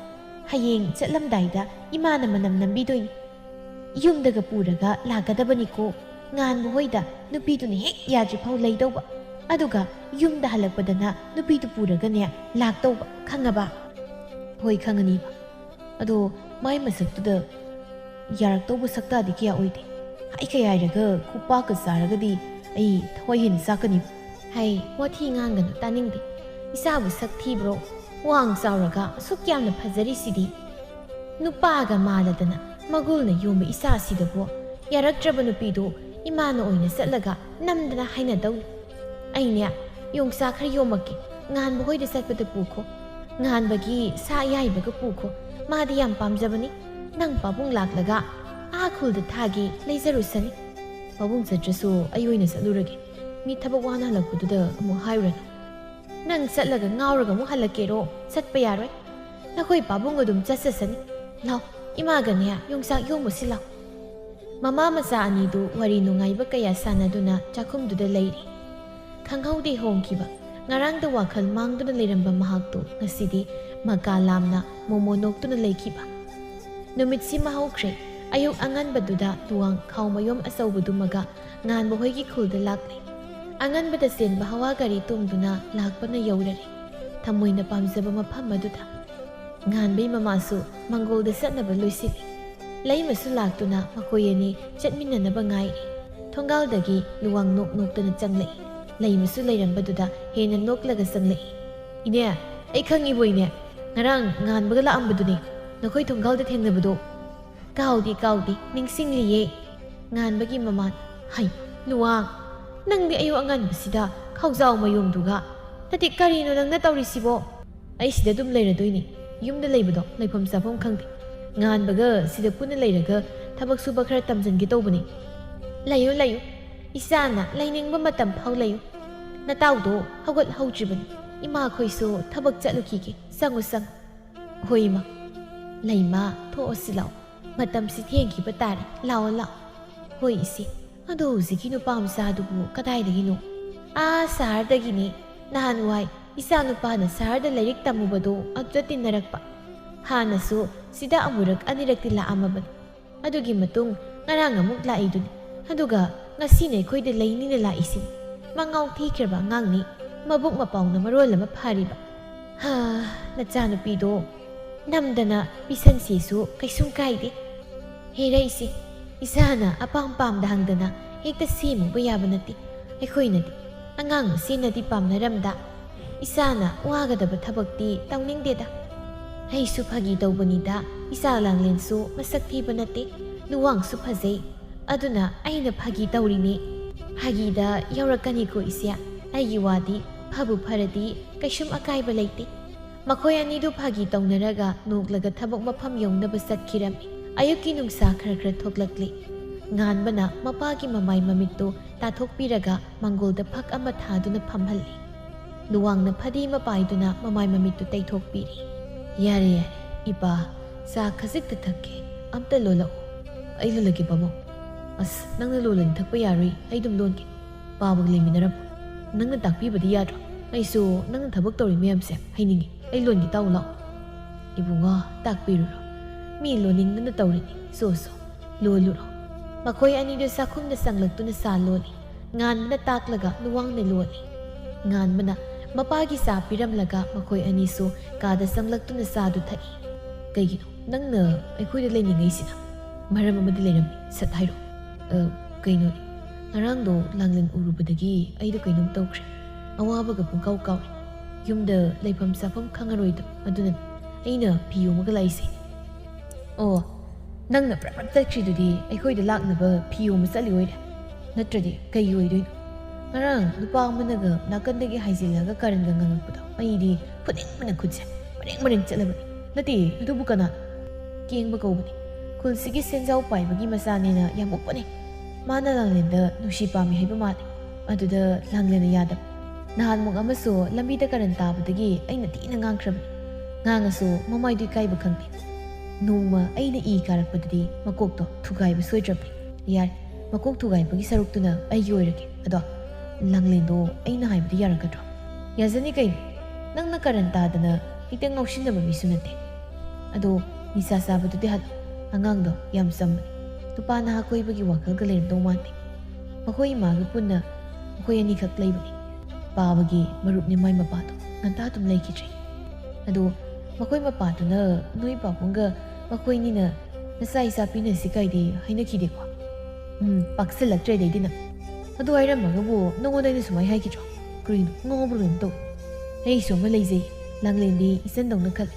ꯍꯌꯦꯡ ꯆꯠꯂꯝꯗꯥꯏꯗ ꯏꯃꯥꯅ ꯃꯅꯝ ꯅꯝꯕꯤꯗꯣꯏꯅꯤ꯫ ꯌꯨꯝꯗꯒ ꯄꯨꯔꯒ ꯂꯥꯛꯀꯗꯕꯅꯤꯀꯣ꯫ ꯉꯥꯟꯕ ꯍꯣꯏꯗ ꯅꯨꯄꯤꯗꯨꯅ ꯍꯦꯛ ꯌꯥꯗ꯭ꯔꯤꯐꯥꯎ ꯂꯩꯗꯧꯕ꯫ ꯑꯗꯨꯒ ꯌꯨꯝꯗ ꯍꯜꯂꯛꯄꯗꯅ ꯅꯨꯄꯤꯗꯨ ꯄꯨꯔꯒꯅꯦ ꯂꯥꯛꯇꯧꯕ, ꯈꯪꯉꯕ? ꯍꯣꯏ, ꯈꯪꯉꯅꯤꯕ꯫ ꯑꯗꯣ ꯃꯥꯏ ꯃꯁꯛꯇꯨꯗ ꯌꯥꯔꯛꯇꯧꯕ ꯁꯛꯇꯥꯗꯤ ꯀꯌꯥ ꯑꯣꯏꯗꯦ꯫ ꯍꯥꯏ ꯀꯌꯥꯏꯔꯒ ꯈꯨꯄꯥꯛꯀ ꯆꯥꯔꯒꯗꯤ ꯑꯩ ꯊꯋꯥꯏ ꯍꯦꯟꯅ ꯆꯥꯛꯀꯅꯤ꯫ ꯍꯩ, ꯋꯥꯊꯤ ꯉꯥꯡꯒꯅꯨ, ꯇꯥꯅꯤꯡꯗꯦ꯫ ꯏꯆꯥꯕꯨ ꯁꯛ ꯊꯤꯕ꯭ꯔꯣ? ꯋꯥꯡ ꯆꯥꯎꯔꯒ ꯑꯁꯨꯛ ꯌꯥꯝꯅ ꯐꯖꯔꯤꯁꯤꯗꯤ꯫ ꯅꯨꯄꯥꯒ ꯃꯥꯜꯂꯗꯅ ꯃꯒꯨꯜꯅ ꯌꯣꯝꯕ ꯏꯆꯥꯁꯤꯗꯕꯨ ꯌꯥꯔꯛꯇ꯭ꯔꯕ ꯅꯨꯄꯤꯗꯨ ꯏꯃꯥꯅ ꯑꯣꯏꯅ ꯆꯠꯂꯒ ꯅꯝꯗꯅ ꯍꯥꯏꯅꯗꯧꯅꯤ꯫ ꯑꯩꯅꯦ ꯌꯣꯡꯆꯥꯛ ꯈꯔ ꯌꯣꯝꯃꯛꯀꯦ, ꯉꯥꯟꯕ ꯍꯣꯏꯗ ꯆꯠꯄꯗ ꯄꯨꯈꯣ꯫ ꯉꯥꯟꯕꯒꯤ ꯁꯥ ꯑꯌꯥꯏꯕꯒ ꯄꯨꯈꯣ, ꯃꯥꯗꯤ ꯌꯥꯝ ꯄꯥꯝꯖꯕꯅꯤ꯫ ꯅꯪ ꯄꯥꯕꯨꯡ ꯂꯥꯛꯂꯒ ꯑꯥ ꯈꯨꯜꯗ ꯊꯥꯒꯦ ꯂꯩꯖꯔꯨꯁꯅꯤ꯫ ꯄꯥꯕꯨꯡ ꯆꯠꯇ꯭ꯔꯁꯨ ꯑꯩ ꯑꯣꯏꯅ ꯆꯠꯂꯨꯔꯒꯦ꯫ ꯃꯤ ꯊꯕꯛ ꯋꯥꯅ ꯍꯜꯂꯛꯄꯗꯨꯗ ꯑꯃꯨꯛ ꯍꯥꯏꯔꯨꯔꯅꯨ꯫ ꯅꯪ ꯆꯠꯂꯒ ꯉꯥꯎꯔꯒ ꯑꯃꯨꯛ ꯍꯜꯂꯛꯀꯦꯔꯣ? ꯆꯠꯄ ꯌꯥꯔꯣꯏ꯫ ꯅꯈꯣꯏ ꯄꯥꯕꯨꯡ ꯑꯗꯨꯝ ꯆꯠꯆꯁꯅꯤ꯫ ꯂꯥꯎ, ꯏꯃꯥꯒꯅꯦ ꯌꯣꯡꯆꯥꯛ ꯌꯣꯝꯃꯨꯁꯤ ꯂꯥꯎ꯫ ꯃꯃꯥ ꯃꯆꯥ ꯑꯅꯤꯗꯨ ꯋꯥꯔꯤ ꯅꯨꯡꯉꯥꯏꯕ ꯀꯌꯥ ꯁꯥꯟꯅꯗꯨꯅ ꯆꯥꯛꯈꯨꯝꯗꯨꯗ ꯂꯩꯔꯤ꯫ ꯈꯪꯍꯧꯗꯦ ꯍꯣꯡꯈꯤꯕ꯫ ꯉꯔꯥꯡꯗ ꯋꯥꯈꯜ ꯃꯥꯡꯗꯨꯅ ꯂꯩꯔꯝꯕ ꯃꯍꯥꯛꯇꯨ ꯉꯁꯤꯗꯤ ꯃꯀꯥ ꯂꯥꯝꯅ ꯃꯣꯃꯣ ꯅꯣꯛꯇꯨꯅ ꯂꯩꯈꯤꯕ꯫ ꯅꯨꯃꯤꯠꯁꯤꯃ ꯍꯧꯈ꯭ꯔꯦ꯫ ꯑꯌꯨꯛ ꯑꯉꯟꯕꯗꯨꯗ ꯂꯨꯋꯥꯡ ꯈꯥꯎ ꯃꯌꯣꯝ ꯑꯆꯧꯕꯗꯨꯃꯒ ꯉꯥꯟꯕ ꯍꯣꯏꯒꯤ ꯈꯨꯜꯗ ꯂꯥꯛꯂꯦ꯫ ꯑꯉꯟꯕꯗ ꯆꯦꯟꯕ ꯍꯋꯥ ꯒꯥꯔꯤ ꯇꯣꯡꯗꯨꯅ ꯂꯥꯛꯄꯅ ꯌꯧꯔꯔꯦ ꯊꯃꯣꯏꯅ ꯄꯥꯝꯖꯕ ꯃꯐꯝ ꯑꯗꯨꯗ꯫ ꯉꯥꯟꯕꯩ ꯃꯃꯥꯁꯨ ꯃꯪꯒꯣꯜꯗ ꯆꯠꯅꯕ ꯂꯣꯏꯁꯤꯜꯂꯤ꯫ ꯂꯩꯃꯁꯨ ꯂꯥꯛꯇꯨꯅ ꯃꯈꯣꯏ ꯑꯅꯤ ꯆꯠꯃꯤꯟꯅꯅꯕ ꯉꯥꯏꯔꯤ꯫ ꯊꯣꯡꯒꯥꯜꯗꯒꯤ ꯂꯨꯋꯥꯡ ꯅꯣꯛ ꯅꯣꯛꯇꯅ ꯆꯪꯂꯛꯏ꯫ ꯂꯩꯃꯁꯨ ꯂꯩꯔꯝꯕꯗꯨꯗ ꯍꯦꯟꯅ ꯅꯣꯛꯂꯒ ꯆꯪꯂꯛꯏ꯫ "ꯏꯅꯦ, ꯑꯩ ꯈꯪꯉꯤꯕꯣ ꯏꯅꯦ, ꯉꯔꯥꯡ ꯉꯥꯟꯕꯒ ꯂꯥꯛꯑꯝꯕꯗꯨꯅꯦ, ꯅꯈꯣꯏ ꯊꯣꯡꯒꯥꯜꯗ ꯊꯦꯡꯅꯕꯗꯣ꯫ ꯀꯥꯎꯗꯦ, ꯀꯥꯎꯗꯦ, ꯅꯤꯡꯁꯤꯡꯂꯤꯌꯦ꯫" ꯉꯥꯟꯕꯒꯤ ꯃꯃꯥꯟ, "ꯍꯩ, ꯂꯨꯋꯥꯡ, ꯅꯪꯗꯤ ꯑꯌꯨꯛ ꯑꯉꯟꯕꯁꯤꯗ ꯈꯥꯎꯖꯥꯎ ꯃꯌꯣꯝꯗꯨꯒ? ꯅꯠꯇꯦ, ꯀꯔꯤꯅꯣ ꯅꯪꯅ ꯇꯧꯔꯤꯁꯤꯕꯣ?" "ꯑꯩ ꯁꯤꯗ ꯑꯗꯨꯝ ꯂꯩꯔꯗꯣꯏꯅꯤ꯫ ꯌꯨꯝꯗ ꯂꯩꯕꯗꯣ ꯂꯩꯐꯝ ꯆꯥꯐꯝ ꯈꯪꯗꯦ꯫ ꯉꯥꯟꯕꯒ ꯁꯤꯗ ꯄꯨꯟꯅ ꯂꯩꯔꯒ ꯊꯕꯛ ꯁꯨꯕ ꯈꯔ ꯇꯝꯖꯟꯒꯦ ꯇꯧꯕꯅꯤ꯫" "ꯂꯩꯌꯨ, ꯂꯩꯌꯨ꯫ ꯏꯆꯥꯅ ꯂꯩꯅꯤꯡꯕ ꯃꯇꯝ ꯐꯥꯎ ꯂꯩꯌꯨ꯫ ꯅꯇꯥꯎꯗꯣ ꯍꯧꯒꯠꯍꯧꯗ꯭ꯔꯤꯕꯅꯤ꯫ ꯏꯃꯥꯈꯣꯏꯁꯨ ꯊꯕꯛ ꯆꯠꯂꯨꯈꯤꯒꯦ꯫ ꯆꯪꯉꯨ, ꯆꯪꯉꯨ꯫" "ꯍꯣꯏ, ꯏꯃꯥ꯫ ꯂꯩꯃ, ꯊꯣꯛꯑꯁꯤ ꯂꯥꯛꯑꯣ꯫ ꯃꯇꯝꯁꯤ ꯊꯦꯡꯈꯤꯕ ꯇꯥꯔꯦ꯫ ꯂꯥꯛꯑꯣ, ꯂꯥꯛꯑꯣ꯫" "ꯍꯣꯏ, ꯏꯆꯦ꯫ ꯑꯗꯣ ꯍꯧꯖꯤꯛꯀꯤ ꯅꯨꯄꯥ ꯃꯆꯥꯗꯨꯕꯨ ꯀꯗꯥꯏꯗꯒꯤꯅꯣ?" "ꯑꯥ, ꯁꯍꯔꯗꯒꯤꯅꯤ꯫ ꯅꯍꯥꯟꯋꯥꯏ ꯏꯆꯥ ꯅꯨꯄꯥꯅ ꯁꯍꯔꯗ ꯂꯥꯏꯔꯤꯛ ꯇꯝꯃꯨꯕꯗꯣ ꯑꯗꯨꯗ ꯇꯤꯟꯅꯔꯛꯄ꯫ ꯍꯥꯟꯅꯁꯨ ꯁꯤꯗ ꯑꯃꯨꯔꯛ ꯑꯅꯤꯔꯛꯇꯤ ꯂꯥꯛꯑꯝꯃꯕꯅꯤ꯫ ꯑꯗꯨꯒꯤ ꯃꯇꯨꯡ ꯉꯔꯥꯡ ꯑꯃꯨꯛ ꯂꯥꯛꯏꯗꯨꯅꯤ꯫ ꯑꯗꯨꯒ ꯉꯁꯤꯅ ꯑꯩꯈꯣꯏꯗ ꯂꯩꯅꯤꯅ ꯂꯥꯛꯏꯁꯤꯅꯤ꯫ ꯃꯉꯥꯎ ꯊꯤꯈ꯭ꯔꯕ ꯑꯉꯥꯡꯅꯤ꯫ ꯃꯕꯨꯛ ꯃꯄꯥꯎꯅ ꯃꯔꯣꯜ ꯑꯃ ꯐꯔꯤꯕ꯫ ꯍꯥ, ꯅꯆꯥꯅꯨꯄꯤꯗꯣ ꯅꯝꯗꯅ ꯄꯤꯁꯟꯁꯤꯁꯨ ꯀꯩꯁꯨꯝ ꯀꯥꯏꯗꯦ꯫ ꯍꯦꯔꯥ ꯏꯆꯦ, ꯏꯆꯥꯅ ꯑꯄꯥꯝ ꯄꯥꯝꯗ ꯍꯪꯗꯅ ꯍꯦꯛꯇ ꯁꯦꯝꯃꯨꯕ ꯌꯥꯕ ꯅꯠꯇꯦ꯫ ꯑꯩꯈꯣꯏꯅꯗꯤ ꯑꯉꯥꯡ ꯃꯁꯦꯟꯅꯗꯤ ꯄꯥꯝꯅꯔꯝꯗ꯫ ꯏꯆꯥꯅ ꯋꯥꯒꯗꯕ ꯊꯕꯛꯇꯤ ꯇꯧꯅꯤꯡꯗꯦꯗ꯫ ꯑꯩꯁꯨ ꯐꯥꯒꯤ ꯇꯧꯕꯅꯤꯗ, ꯏꯆꯥ ꯂꯥꯡꯂꯦꯟꯁꯨ ꯃꯁꯛ ꯊꯤꯕ ꯅꯠꯇꯦ, ꯂꯨꯋꯥꯡꯁꯨ ꯐꯖꯩ꯫ ꯑꯗꯨꯅ ꯑꯩꯅ ꯐꯥꯒꯤ ꯇꯧꯔꯤꯅꯦ꯫ ꯐꯥꯒꯤꯗ ꯌꯧꯔꯛꯀꯅꯤꯀꯣ ꯏꯆꯦ, ꯑꯩꯒꯤ ꯋꯥꯗꯤ ꯐꯕꯨ ꯐꯔꯗꯤ ꯀꯩꯁꯨꯝ ꯑꯀꯥꯏꯕ ꯂꯩꯇꯦ꯫ ꯃꯈꯣꯏ ꯑꯅꯤꯗꯨ ꯐꯥꯒꯤ ꯇꯧꯅꯔꯒ ꯅꯣꯛꯂꯒ ꯊꯕꯛ ꯃꯐꯝ ꯌꯧꯅꯕ ꯆꯠꯈꯤꯔꯝꯃꯤ꯫ ꯑꯌꯨꯛꯀꯤ ꯅꯨꯡꯁꯥ ꯈꯔ ꯈꯔ ꯊꯣꯛꯂꯛꯂꯤ꯫ ꯉꯥꯟꯕꯅ ꯃꯄꯥꯒꯤ ꯃꯃꯥꯏ ꯃꯃꯤꯠꯇꯨ ꯇꯥꯊꯣꯛꯄꯤꯔꯒ ꯃꯪꯒꯣꯜꯗ ꯐꯛ ꯑꯃ ꯊꯥꯗꯨꯅ ꯐꯝꯍꯜꯂꯤ꯫ ꯂꯨꯋꯥꯡꯅ ꯐꯗꯤ ꯑꯃ ꯄꯥꯏꯗꯨꯅ ꯃꯃꯥꯏ ꯃꯃꯤꯠꯇꯨ ꯇꯩꯊꯣꯛꯄꯤꯔꯤ꯫ "ꯌꯥꯔꯦ, ꯌꯥꯔꯦ, ꯏꯄꯥ, ꯆꯥ ꯈꯖꯤꯛꯇ ꯊꯛꯀꯦ, ꯑꯝꯇ ꯂꯣꯜꯂꯛꯑꯣ꯫" "ꯑꯩ ꯂꯣꯜꯂꯛꯀꯦ, ꯄꯥꯕꯨꯡ꯫" "ꯑꯁ, ꯅꯪꯅ ꯂꯣꯜꯂꯗꯤ ꯊꯛꯄ ꯌꯥꯔꯣꯏ, ꯑꯩ ꯑꯗꯨꯝ ꯂꯣꯟꯒꯦ꯫ ꯄꯥꯕꯒ ꯂꯩꯃꯤꯟꯅꯔꯝꯃꯣ꯫ ꯅꯪꯅ ꯇꯥꯛꯄꯤꯕꯗꯤ ꯌꯥꯗ꯭ꯔꯣ? ꯑꯩꯁꯨ ꯅꯪꯅ ꯊꯕꯛ ꯇꯧꯔꯤ ꯃꯌꯥꯝꯁꯦ ꯍꯩꯅꯤꯡꯉꯤ꯫ ꯑꯩ ꯂꯣꯟꯒꯦ, ꯇꯥꯎ ꯂꯥꯎ꯫" "ꯏꯕꯨꯡꯉꯣ, ꯇꯥꯛꯄꯤꯔꯨꯔꯣ꯫ ꯃꯤ ꯂꯣꯟꯅꯤꯡꯗꯅ ꯇꯧꯔꯤꯅꯤ꯫ ꯁꯣ, ꯁꯣ, ꯂꯣꯜꯂꯨꯔꯣ꯫" ꯃꯈꯣꯏ ꯑꯅꯤꯗꯨ ꯆꯥꯛꯈꯨꯝꯗ ꯆꯪꯂꯛꯇꯨꯅ ꯆꯥ ꯂꯣꯜꯂꯤ꯫ ꯉꯥꯟꯕꯅ ꯇꯥꯛꯂꯒ ꯂꯨꯋꯥꯡꯅ ꯂꯣꯜꯂꯤ꯫ ꯉꯥꯟꯕꯅ ꯃꯄꯥꯒꯤ ꯆꯥ ꯄꯤꯔꯝꯂꯒ ꯃꯈꯣꯏ ꯑꯅꯤꯁꯨ ꯀꯥꯗ ꯆꯪꯂꯛꯇꯨꯅ ꯆꯥꯗꯨ ꯊꯛꯏ꯫ "ꯀꯩꯒꯤꯅꯣ ꯅꯪꯅ ꯑꯩꯈꯣꯏꯗ ꯂꯩꯅꯤꯡꯉꯩꯁꯤꯅ?" "ꯃꯔꯝ ꯑꯃꯗꯤ ꯂꯩꯔꯝꯃꯤ, ꯁꯠ ꯍꯥꯏꯔꯣ꯫" "ꯑ, ꯀꯩꯅꯣꯅꯦ, ꯉꯔꯥꯡꯗꯣ ꯂꯥꯡꯂꯦꯟ ꯎꯔꯨꯕꯗꯒꯤ ꯑꯩꯗꯣ ꯀꯩꯅꯣꯝ ꯇꯧꯈ꯭ꯔꯦ꯫ ꯑꯋꯥꯕꯒ ꯄꯨꯡꯀꯥꯎ ꯀꯥꯎꯔꯦ꯫ ꯌꯨꯝꯗ ꯂꯩꯐꯝ ꯆꯥꯐꯝ ꯈꯪꯉꯔꯣꯏꯗꯣ, ꯑꯗꯨꯅꯅꯦ ꯑꯩꯅ ꯐꯤ ꯌꯣꯝꯃꯒ ꯂꯥꯛꯏꯁꯦ꯫" "ꯑꯣ, ꯅꯪꯅ ꯄ꯭ꯔꯞ ꯄ꯭ꯔꯞ ꯆꯠꯈ꯭ꯔꯤꯗꯨꯗꯤ ꯑꯩꯈꯣꯏꯗ ꯂꯥꯛꯅꯕ ꯐꯤ ꯌꯣꯝꯕ ꯆꯠꯂꯤ ꯑꯣꯏꯔꯦ, ꯅꯠꯇ꯭ꯔꯗꯤ ꯀꯩꯒꯤ ꯑꯣꯏꯗꯣꯏꯅꯣ? ꯉꯔꯥꯡ ꯅꯨꯄꯥ ꯑꯃꯅꯒ ꯅꯥꯀꯟꯗꯒꯤ ꯍꯥꯏꯖꯤꯜꯂꯒ ꯀꯔꯟꯒ ꯉꯥꯡꯉꯛꯄꯗꯣ ꯑꯩꯗꯤ ꯐꯨꯅꯤꯡꯕꯅ ꯈꯨꯠꯁꯦ ꯃꯔꯦꯡ ꯃꯔꯦꯡ ꯆꯠꯂꯕꯅꯤ꯫" "ꯅꯠꯇꯦ, ꯑꯗꯨꯕꯨ ꯀꯅꯥꯅꯣ?" "ꯀꯦꯡꯕ ꯀꯧꯕꯅꯤ꯫ ꯈꯨꯜꯁꯤꯒꯤ ꯁꯦꯟꯖꯥꯎ ꯄꯥꯏꯕꯒꯤ ꯃꯆꯥꯅꯦꯅ ꯌꯥꯝ ꯎꯞꯄꯅꯦ꯫ ꯃꯥꯅ ꯂꯥꯡꯂꯦꯟꯗ ꯅꯨꯡꯁꯤ ꯄꯥꯝꯃꯤ ꯍꯥꯏꯕ ꯃꯥꯜꯂꯦ꯫ ꯑꯗꯨꯗ ꯂꯥꯡꯂꯦꯟꯅ ꯌꯥꯗꯕ꯫ ꯅꯍꯥꯟꯃꯨꯛ ꯑꯃꯁꯨ ꯂꯝꯕꯤꯗ ꯀꯔꯟ ꯇꯥꯕꯗꯒꯤ ꯑꯩꯅ ꯊꯤꯅ ꯉꯥꯡꯈ꯭ꯔꯕꯅꯤ꯫ ꯉꯥꯡꯉꯁꯨ ꯃꯃꯥꯏꯗꯨ ꯏꯀꯥꯏꯕ ꯈꯪꯗꯦ꯫ ꯅꯣꯡꯃ ꯑꯩꯅ ꯏ ꯀꯥꯔꯛꯄꯗꯗꯤ ꯃꯀꯣꯛꯇꯣ ꯊꯨꯒꯥꯏꯕ ꯁꯣꯏꯗ꯭ꯔꯕꯅꯤ꯫ ꯌꯥꯔꯦ, ꯃꯀꯣꯛ ꯊꯨꯒꯥꯏꯕꯒꯤ ꯁꯔꯨꯛꯇꯨꯅ ꯑꯩꯒꯤ ꯑꯣꯏꯔꯒꯦ꯫ ꯑꯗꯣ ꯂꯥꯡꯂꯦꯟꯗꯣ ꯑꯩꯅ ꯍꯥꯏꯕꯗꯤ ꯌꯥꯔꯛꯀꯗ꯭ꯔꯣ?" "ꯌꯥꯖꯅꯤ ꯀꯩꯅꯣ꯫ ꯅꯪꯅ ꯀꯔꯟ ꯇꯥꯗꯅ ꯍꯦꯛꯇ ꯉꯥꯎꯁꯤꯟꯅꯕ ꯃꯤꯁꯨ ꯅꯠꯇꯦ꯫ ꯑꯗꯣ ꯅꯤꯁꯥ ꯆꯥꯕꯗꯨꯗꯤ ꯍꯜꯂꯣ꯫ ꯑꯉꯥꯡꯗꯣ ꯌꯥꯝ ꯆꯝꯕꯅꯤ꯫ ꯅꯨꯄꯥ ꯅꯍꯥ ꯀꯣꯏꯕꯒꯤ ꯋꯥꯈꯜꯒ ꯂꯩꯔꯝꯗꯧ ꯃꯥꯟꯗꯦ꯫ ꯃꯈꯣꯏ ꯏꯃꯥꯒ ꯄꯨꯟꯅ ꯃꯈꯣꯏ ꯑꯅꯤꯈꯛ ꯂꯩꯕꯅꯤ꯫ ꯄꯥꯕꯒꯤ ꯃꯔꯨꯞꯅꯤ ꯃꯥꯏ ꯃꯄꯥꯗꯣ ꯉꯟꯇꯥ ꯑꯗꯨꯝ ꯂꯩꯈꯤꯗ꯭ꯔꯦ꯫ ꯑꯗꯣ ꯃꯈꯣꯏ ꯃꯄꯥꯗꯨꯅ ꯅꯣꯏ ꯄꯥꯕꯨꯡꯒ ꯃꯈꯣꯏꯅꯤꯅ ꯅꯆꯥ ꯏꯆꯥ ꯄꯤꯅꯁꯤ ꯀꯥꯏꯗꯤ ꯍꯥꯏꯅꯈꯤꯗꯦꯀꯣ?" "ꯎꯝ, ꯄꯥꯛꯁꯤꯜꯂꯛꯇ꯭ꯔꯦ ꯑꯗꯩꯗꯤ ꯅꯪ꯫ ꯑꯗꯨ ꯍꯥꯏꯔꯝꯃꯒꯕꯨ ꯅꯉꯣꯟꯗ ꯑꯩꯅ ꯁꯨꯃꯥꯏ ꯍꯥꯏꯈꯤꯗ꯭ꯔꯣ? ꯀꯔꯤꯅꯣ, ꯉꯥꯎꯕ꯭ꯔꯣ ꯀꯩꯅꯣꯝ ꯇꯧ꯫ ꯑꯩꯁꯨ ꯑꯃ ꯂꯩꯖꯩ, ꯂꯥꯡꯂꯦꯟꯗꯤ ꯏꯆꯟꯗꯧꯅ ꯈꯜꯂꯤ꯫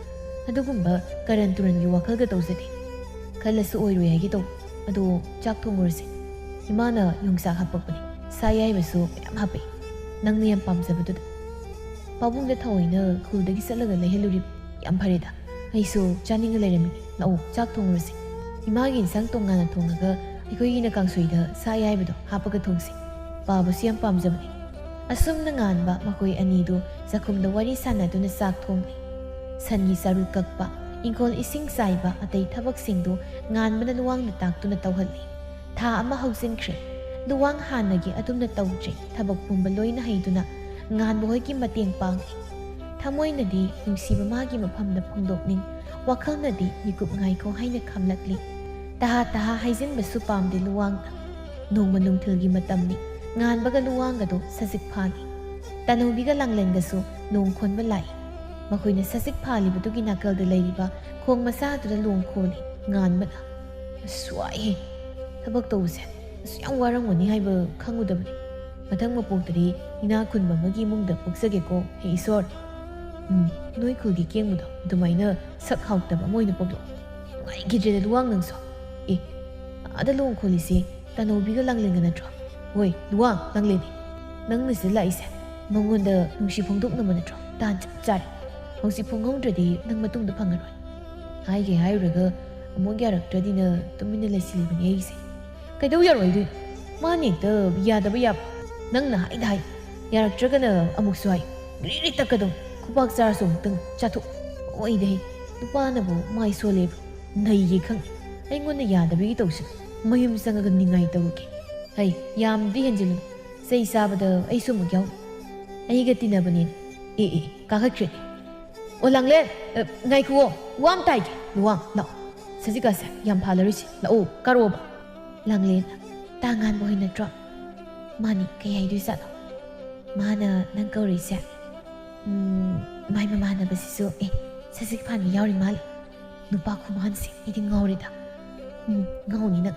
ꯑꯗꯨꯒꯨꯝꯕ ꯀꯔꯟ ꯇꯨꯔꯟꯒꯤ ꯋꯥꯈꯜꯒ ꯇꯧꯖꯗꯦ꯫ ꯈꯜꯂꯁꯨ ꯑꯣꯏꯔꯣꯏ ꯍꯥꯏꯒꯦ ꯇꯧꯕ꯫ ꯑꯗꯣ ꯆꯥꯛ ꯊꯣꯡꯉꯨꯔꯁꯦ꯫ ꯏꯃꯥꯅ ꯌꯣꯡꯆꯥꯛ ꯍꯥꯞꯄꯛꯄꯅꯤ, ꯁꯥ ꯑꯌꯥꯏꯕꯁꯨ ꯃꯌꯥꯝ ꯍꯥꯞꯄꯛꯏ, ꯅꯪꯅ ꯌꯥꯝ ꯄꯥꯝꯖꯕꯗꯨꯗ꯫ ꯄꯥꯕꯨꯡꯗ ꯊꯑꯣꯏꯅ ꯈꯨꯜꯗꯒꯤ ꯆꯠꯂꯒ ꯂꯩꯍꯜꯂꯨꯔꯤꯕ꯫ ꯌꯥꯝ ꯐꯔꯦꯗ, ꯑꯩꯁꯨ ꯆꯥꯅꯤꯡꯉ ꯂꯩꯔꯝꯃꯤꯅꯤ꯫ ꯂꯥꯛꯑꯣ, ꯆꯥꯛ ꯊꯣꯡꯉꯨꯔꯁꯦ꯫ ꯏꯃꯥꯒꯤ ꯏꯟꯁꯥꯡ ꯇꯣꯉꯥꯟꯅ ꯊꯣꯡꯉꯒ ꯑꯩꯈꯣꯏꯒꯤꯅ ꯀꯥꯡꯁꯣꯏꯗ ꯁꯥ ꯑꯌꯥꯏꯕꯗꯣ ꯍꯥꯞꯄꯒ ꯊꯣꯡꯁꯦ꯫ ꯄꯥꯕꯁꯨ ꯌꯥꯝ ꯄꯥꯝꯖꯕꯅꯤ꯫ ꯑꯁꯨꯝꯅ ꯉꯥꯟꯕ ꯃꯈꯣꯏ ꯑꯅꯤꯗꯨ ꯆꯥꯛꯈꯨꯝꯗ ꯋꯥꯔꯤ ꯁꯥꯟꯅꯗꯨꯅ ꯆꯥꯛ ꯊꯣꯡꯂꯤ꯫ ꯁꯟꯒꯤ ꯆꯥꯔꯨ ꯀꯛꯄ, ꯏꯪꯈꯣꯜ ꯏꯁꯤꯡ ꯆꯥꯏꯕ, ꯑꯇꯩ ꯊꯕꯛꯁꯤꯡꯗꯨ ꯉꯥꯟꯕꯅ ꯂꯨꯋꯥꯡꯗ ꯇꯥꯛꯇꯨꯅ ꯇꯧꯍꯜꯂꯤ꯫ ꯊꯥ ꯑꯃ ꯍꯧꯖꯤꯟꯈ꯭ꯔꯦ꯫ ꯂꯨꯋꯥꯡ ꯍꯥꯟꯅꯒꯤ ꯑꯗꯨꯝꯅ ꯇꯧꯗ꯭ꯔꯦ꯫ ꯊꯕꯛ ꯄꯨꯝꯕ ꯂꯣꯏꯅ ꯍꯩꯗꯨꯅ ꯉꯥꯟꯕ ꯍꯣꯏꯒꯤ ꯃꯇꯦꯡ ꯄꯥꯡꯂꯤ꯫ ꯊꯃꯣꯏꯅꯗꯤ ꯅꯨꯡꯁꯤꯕ ꯃꯥꯒꯤ ꯃꯐꯝꯗ ꯐꯣꯡꯗꯣꯛꯅꯤꯡ, ꯋꯥꯈꯜꯅꯗꯤ ꯃꯤꯀꯨꯞ ꯉꯥꯏꯈꯣ ꯍꯥꯏꯅ ꯈꯝꯂꯛꯂꯤ꯫ ꯇꯍꯥ ꯇꯍꯥ ꯍꯥꯏꯖꯤꯟꯕꯁꯨ ꯄꯥꯝꯗꯦ ꯂꯨꯋꯥꯡꯅ꯫ ꯅꯣꯡꯃ ꯅꯨꯡꯊꯤꯜꯒꯤ ꯃꯇꯝꯅꯤ꯫ ꯉꯥꯟꯕꯒ ꯂꯨꯋꯥꯡꯒꯗꯨ ꯁꯖꯤꯛ ꯐꯥꯜꯂꯤ꯫ ꯇꯅꯧꯕꯤꯒ ꯂꯥꯡꯂꯦꯟꯒꯁꯨ ꯂꯣꯡ ꯈꯣꯟꯕ ꯂꯥꯛꯏ꯫ ꯃꯈꯣꯏꯅ ꯁꯖꯤꯛ ꯐꯥꯜꯂꯤꯕꯗꯨꯒꯤ ꯅꯥꯀꯜꯗ ꯂꯩꯔꯤꯕ ꯈꯣꯡ ꯃꯆꯥꯗꯨꯗ ꯂꯣꯡ ꯈꯣꯜꯂꯤ꯫ ꯉꯥꯟꯕꯅ, "ꯑꯁ, ꯋꯥꯏꯍꯦ꯫ ꯊꯕꯛ ꯇꯧꯕꯁꯦ ꯑꯁꯨꯛ ꯌꯥꯝ ꯋꯥꯔꯝꯒꯅꯤ ꯍꯥꯏꯕ ꯈꯪꯉꯨꯗꯕꯅꯤ꯫ ꯃꯊꯪ ꯃꯄꯣꯛꯇꯗꯤ ꯏꯅꯥꯛ ꯈꯨꯟꯕ ꯑꯃꯒꯤ ꯏꯃꯨꯡꯗ ꯄꯣꯛꯆꯒꯦꯀꯣ, ꯍꯦ ꯏꯁꯣꯔ꯫ ꯎꯝ, ꯅꯣꯏ ꯈꯨꯜꯒꯤ ꯀꯦꯡꯕꯗꯣ ꯑꯗꯨꯃꯥꯏꯅ ꯁꯛ ꯍꯥꯎꯇꯕ ꯑꯃ ꯑꯣꯏꯅ ꯄꯣꯛꯂꯛꯑꯣ꯫ ꯅꯨꯡꯉꯥꯏꯈꯤꯗ꯭ꯔꯦꯗ ꯂꯨꯋꯥꯡ ꯅꯪꯁꯨ꯫ ꯑꯦ, ꯑꯥꯗ ꯂꯣꯡ ꯈꯣꯜꯂꯤꯁꯤ ꯇꯅꯧꯕꯤꯒ ꯂꯥꯡꯂꯦꯟꯒ ꯅꯠꯇ꯭ꯔꯣ? ꯍꯣꯏ, ꯂꯨꯋꯥꯡ, ꯂꯥꯡꯂꯦꯟꯅꯤ꯫ ꯅꯪꯅ ꯁꯤꯗ ꯂꯥꯛꯏꯁꯦ ꯃꯉꯣꯟꯗ ꯅꯨꯡꯁꯤ ꯐꯣꯡꯗꯣꯛꯅꯕ ꯅꯠꯇ꯭ꯔꯣ? ꯇꯥꯟ ꯆꯞ ꯆꯥꯔꯦ꯫ ꯍꯧꯖꯤꯛ ꯐꯣꯡꯍꯧꯗ꯭ꯔꯗꯤ ꯅꯪ ꯃꯇꯨꯡꯗ ꯐꯪꯉꯔꯣꯏ꯫ ꯍꯥꯏꯒꯦ ꯍꯥꯏꯔꯨꯔꯒ ꯑꯃꯨꯛ ꯌꯥꯔꯛꯇ꯭ꯔꯗꯤꯅ ꯇꯨꯃꯤꯟꯅ ꯂꯩꯁꯤꯜꯂꯤꯕꯅꯤ ꯑꯩꯁꯦ꯫ ꯀꯩꯗꯧ ꯌꯥꯔꯣꯏꯗꯣꯏꯅꯣ? ꯃꯥꯅ ꯍꯦꯛꯇ ꯌꯥꯗꯕ ꯌꯥꯕ꯫ ꯅꯪꯅ ꯍꯥꯏꯗ ꯍꯥꯏ, ꯌꯥꯔꯛꯇ꯭ꯔꯒꯅ ꯑꯃꯨꯛꯁꯨ ꯍꯥꯏ꯫ ꯒ꯭ꯔꯤ ꯒ꯭ꯔꯤ ꯇꯛꯀꯗꯧ꯫ ꯈꯨꯄꯥꯛ ꯆꯥꯔꯁꯨ ꯑꯃꯨꯛꯇꯪ ꯆꯥꯊꯣꯛ꯫ ꯑꯣꯏꯗꯦ ꯍꯦ꯫ ꯅꯨꯄꯥꯅꯕꯨ ꯃꯥꯏ ꯁꯣꯜꯂꯦꯕ꯫ ꯅꯩꯒꯦ ꯈꯪꯉꯦ꯫ ꯑꯩꯉꯣꯟꯗ ꯌꯥꯗꯕꯒꯤ ꯇꯧꯁꯤ꯫ ꯃꯌꯨꯝ ꯆꯪꯉꯒ ꯅꯤꯡꯉꯥꯏ ꯇꯧꯔꯨꯒꯦ꯫ ꯍꯩ, ꯌꯥꯝꯗꯤ ꯍꯦꯟꯖꯤꯜꯂꯨ꯫ ꯆꯩ ꯆꯥꯕꯗ ꯑꯩꯁꯨ ꯑꯃꯨꯛ ꯌꯥꯎ꯫ ꯑꯩꯒ ꯇꯤꯟꯅꯕꯅꯦ꯫ ꯑꯦ, ꯑꯦ, ꯀꯥꯈꯠꯈ꯭ꯔꯦ꯫ ꯑꯣ, ꯂꯥꯡꯂꯦꯟ, ꯑ, ꯉꯥꯏꯈꯨꯑꯣ꯫ ꯋꯥ ꯑꯃ ꯇꯥꯏꯒꯦ꯫ ꯂꯨꯋꯥꯡ, ꯂꯥꯛꯑꯣ꯫ ꯁꯖꯤꯀꯥꯁꯦ ꯌꯥꯝ ꯐꯥꯜꯂꯔꯣꯏꯁꯤ꯫ ꯂꯥꯛꯑꯣ, ꯀꯥꯔꯛꯑꯣꯕ꯫ ꯂꯥꯡꯂꯦꯟ, ꯇꯥ ꯉꯥꯟꯕ ꯍꯣꯏ ꯅꯠꯇ꯭ꯔꯣ? ꯃꯥꯅꯤ, ꯀꯩ ꯍꯥꯏꯗꯣꯏꯖꯥꯠꯅꯣ? ꯃꯥꯅ ꯅꯪ ꯀꯧꯔꯤꯁꯦ? ꯎꯝ, ꯃꯥꯏ ꯃꯃꯥꯟꯅꯕꯁꯤꯁꯨ, ꯑꯦ, ꯁꯖꯤꯛ ꯐꯥꯟꯕ ꯌꯥꯎꯔꯤ ꯃꯥꯜꯂꯦ꯫ ꯅꯨꯄꯥ ꯈꯨꯃꯥꯟꯁꯦ, ꯑꯩꯗꯤ ꯉꯥꯎꯔꯦꯗ꯫ ꯎꯝ, ꯉꯥꯎꯅꯤ ꯅꯪ꯫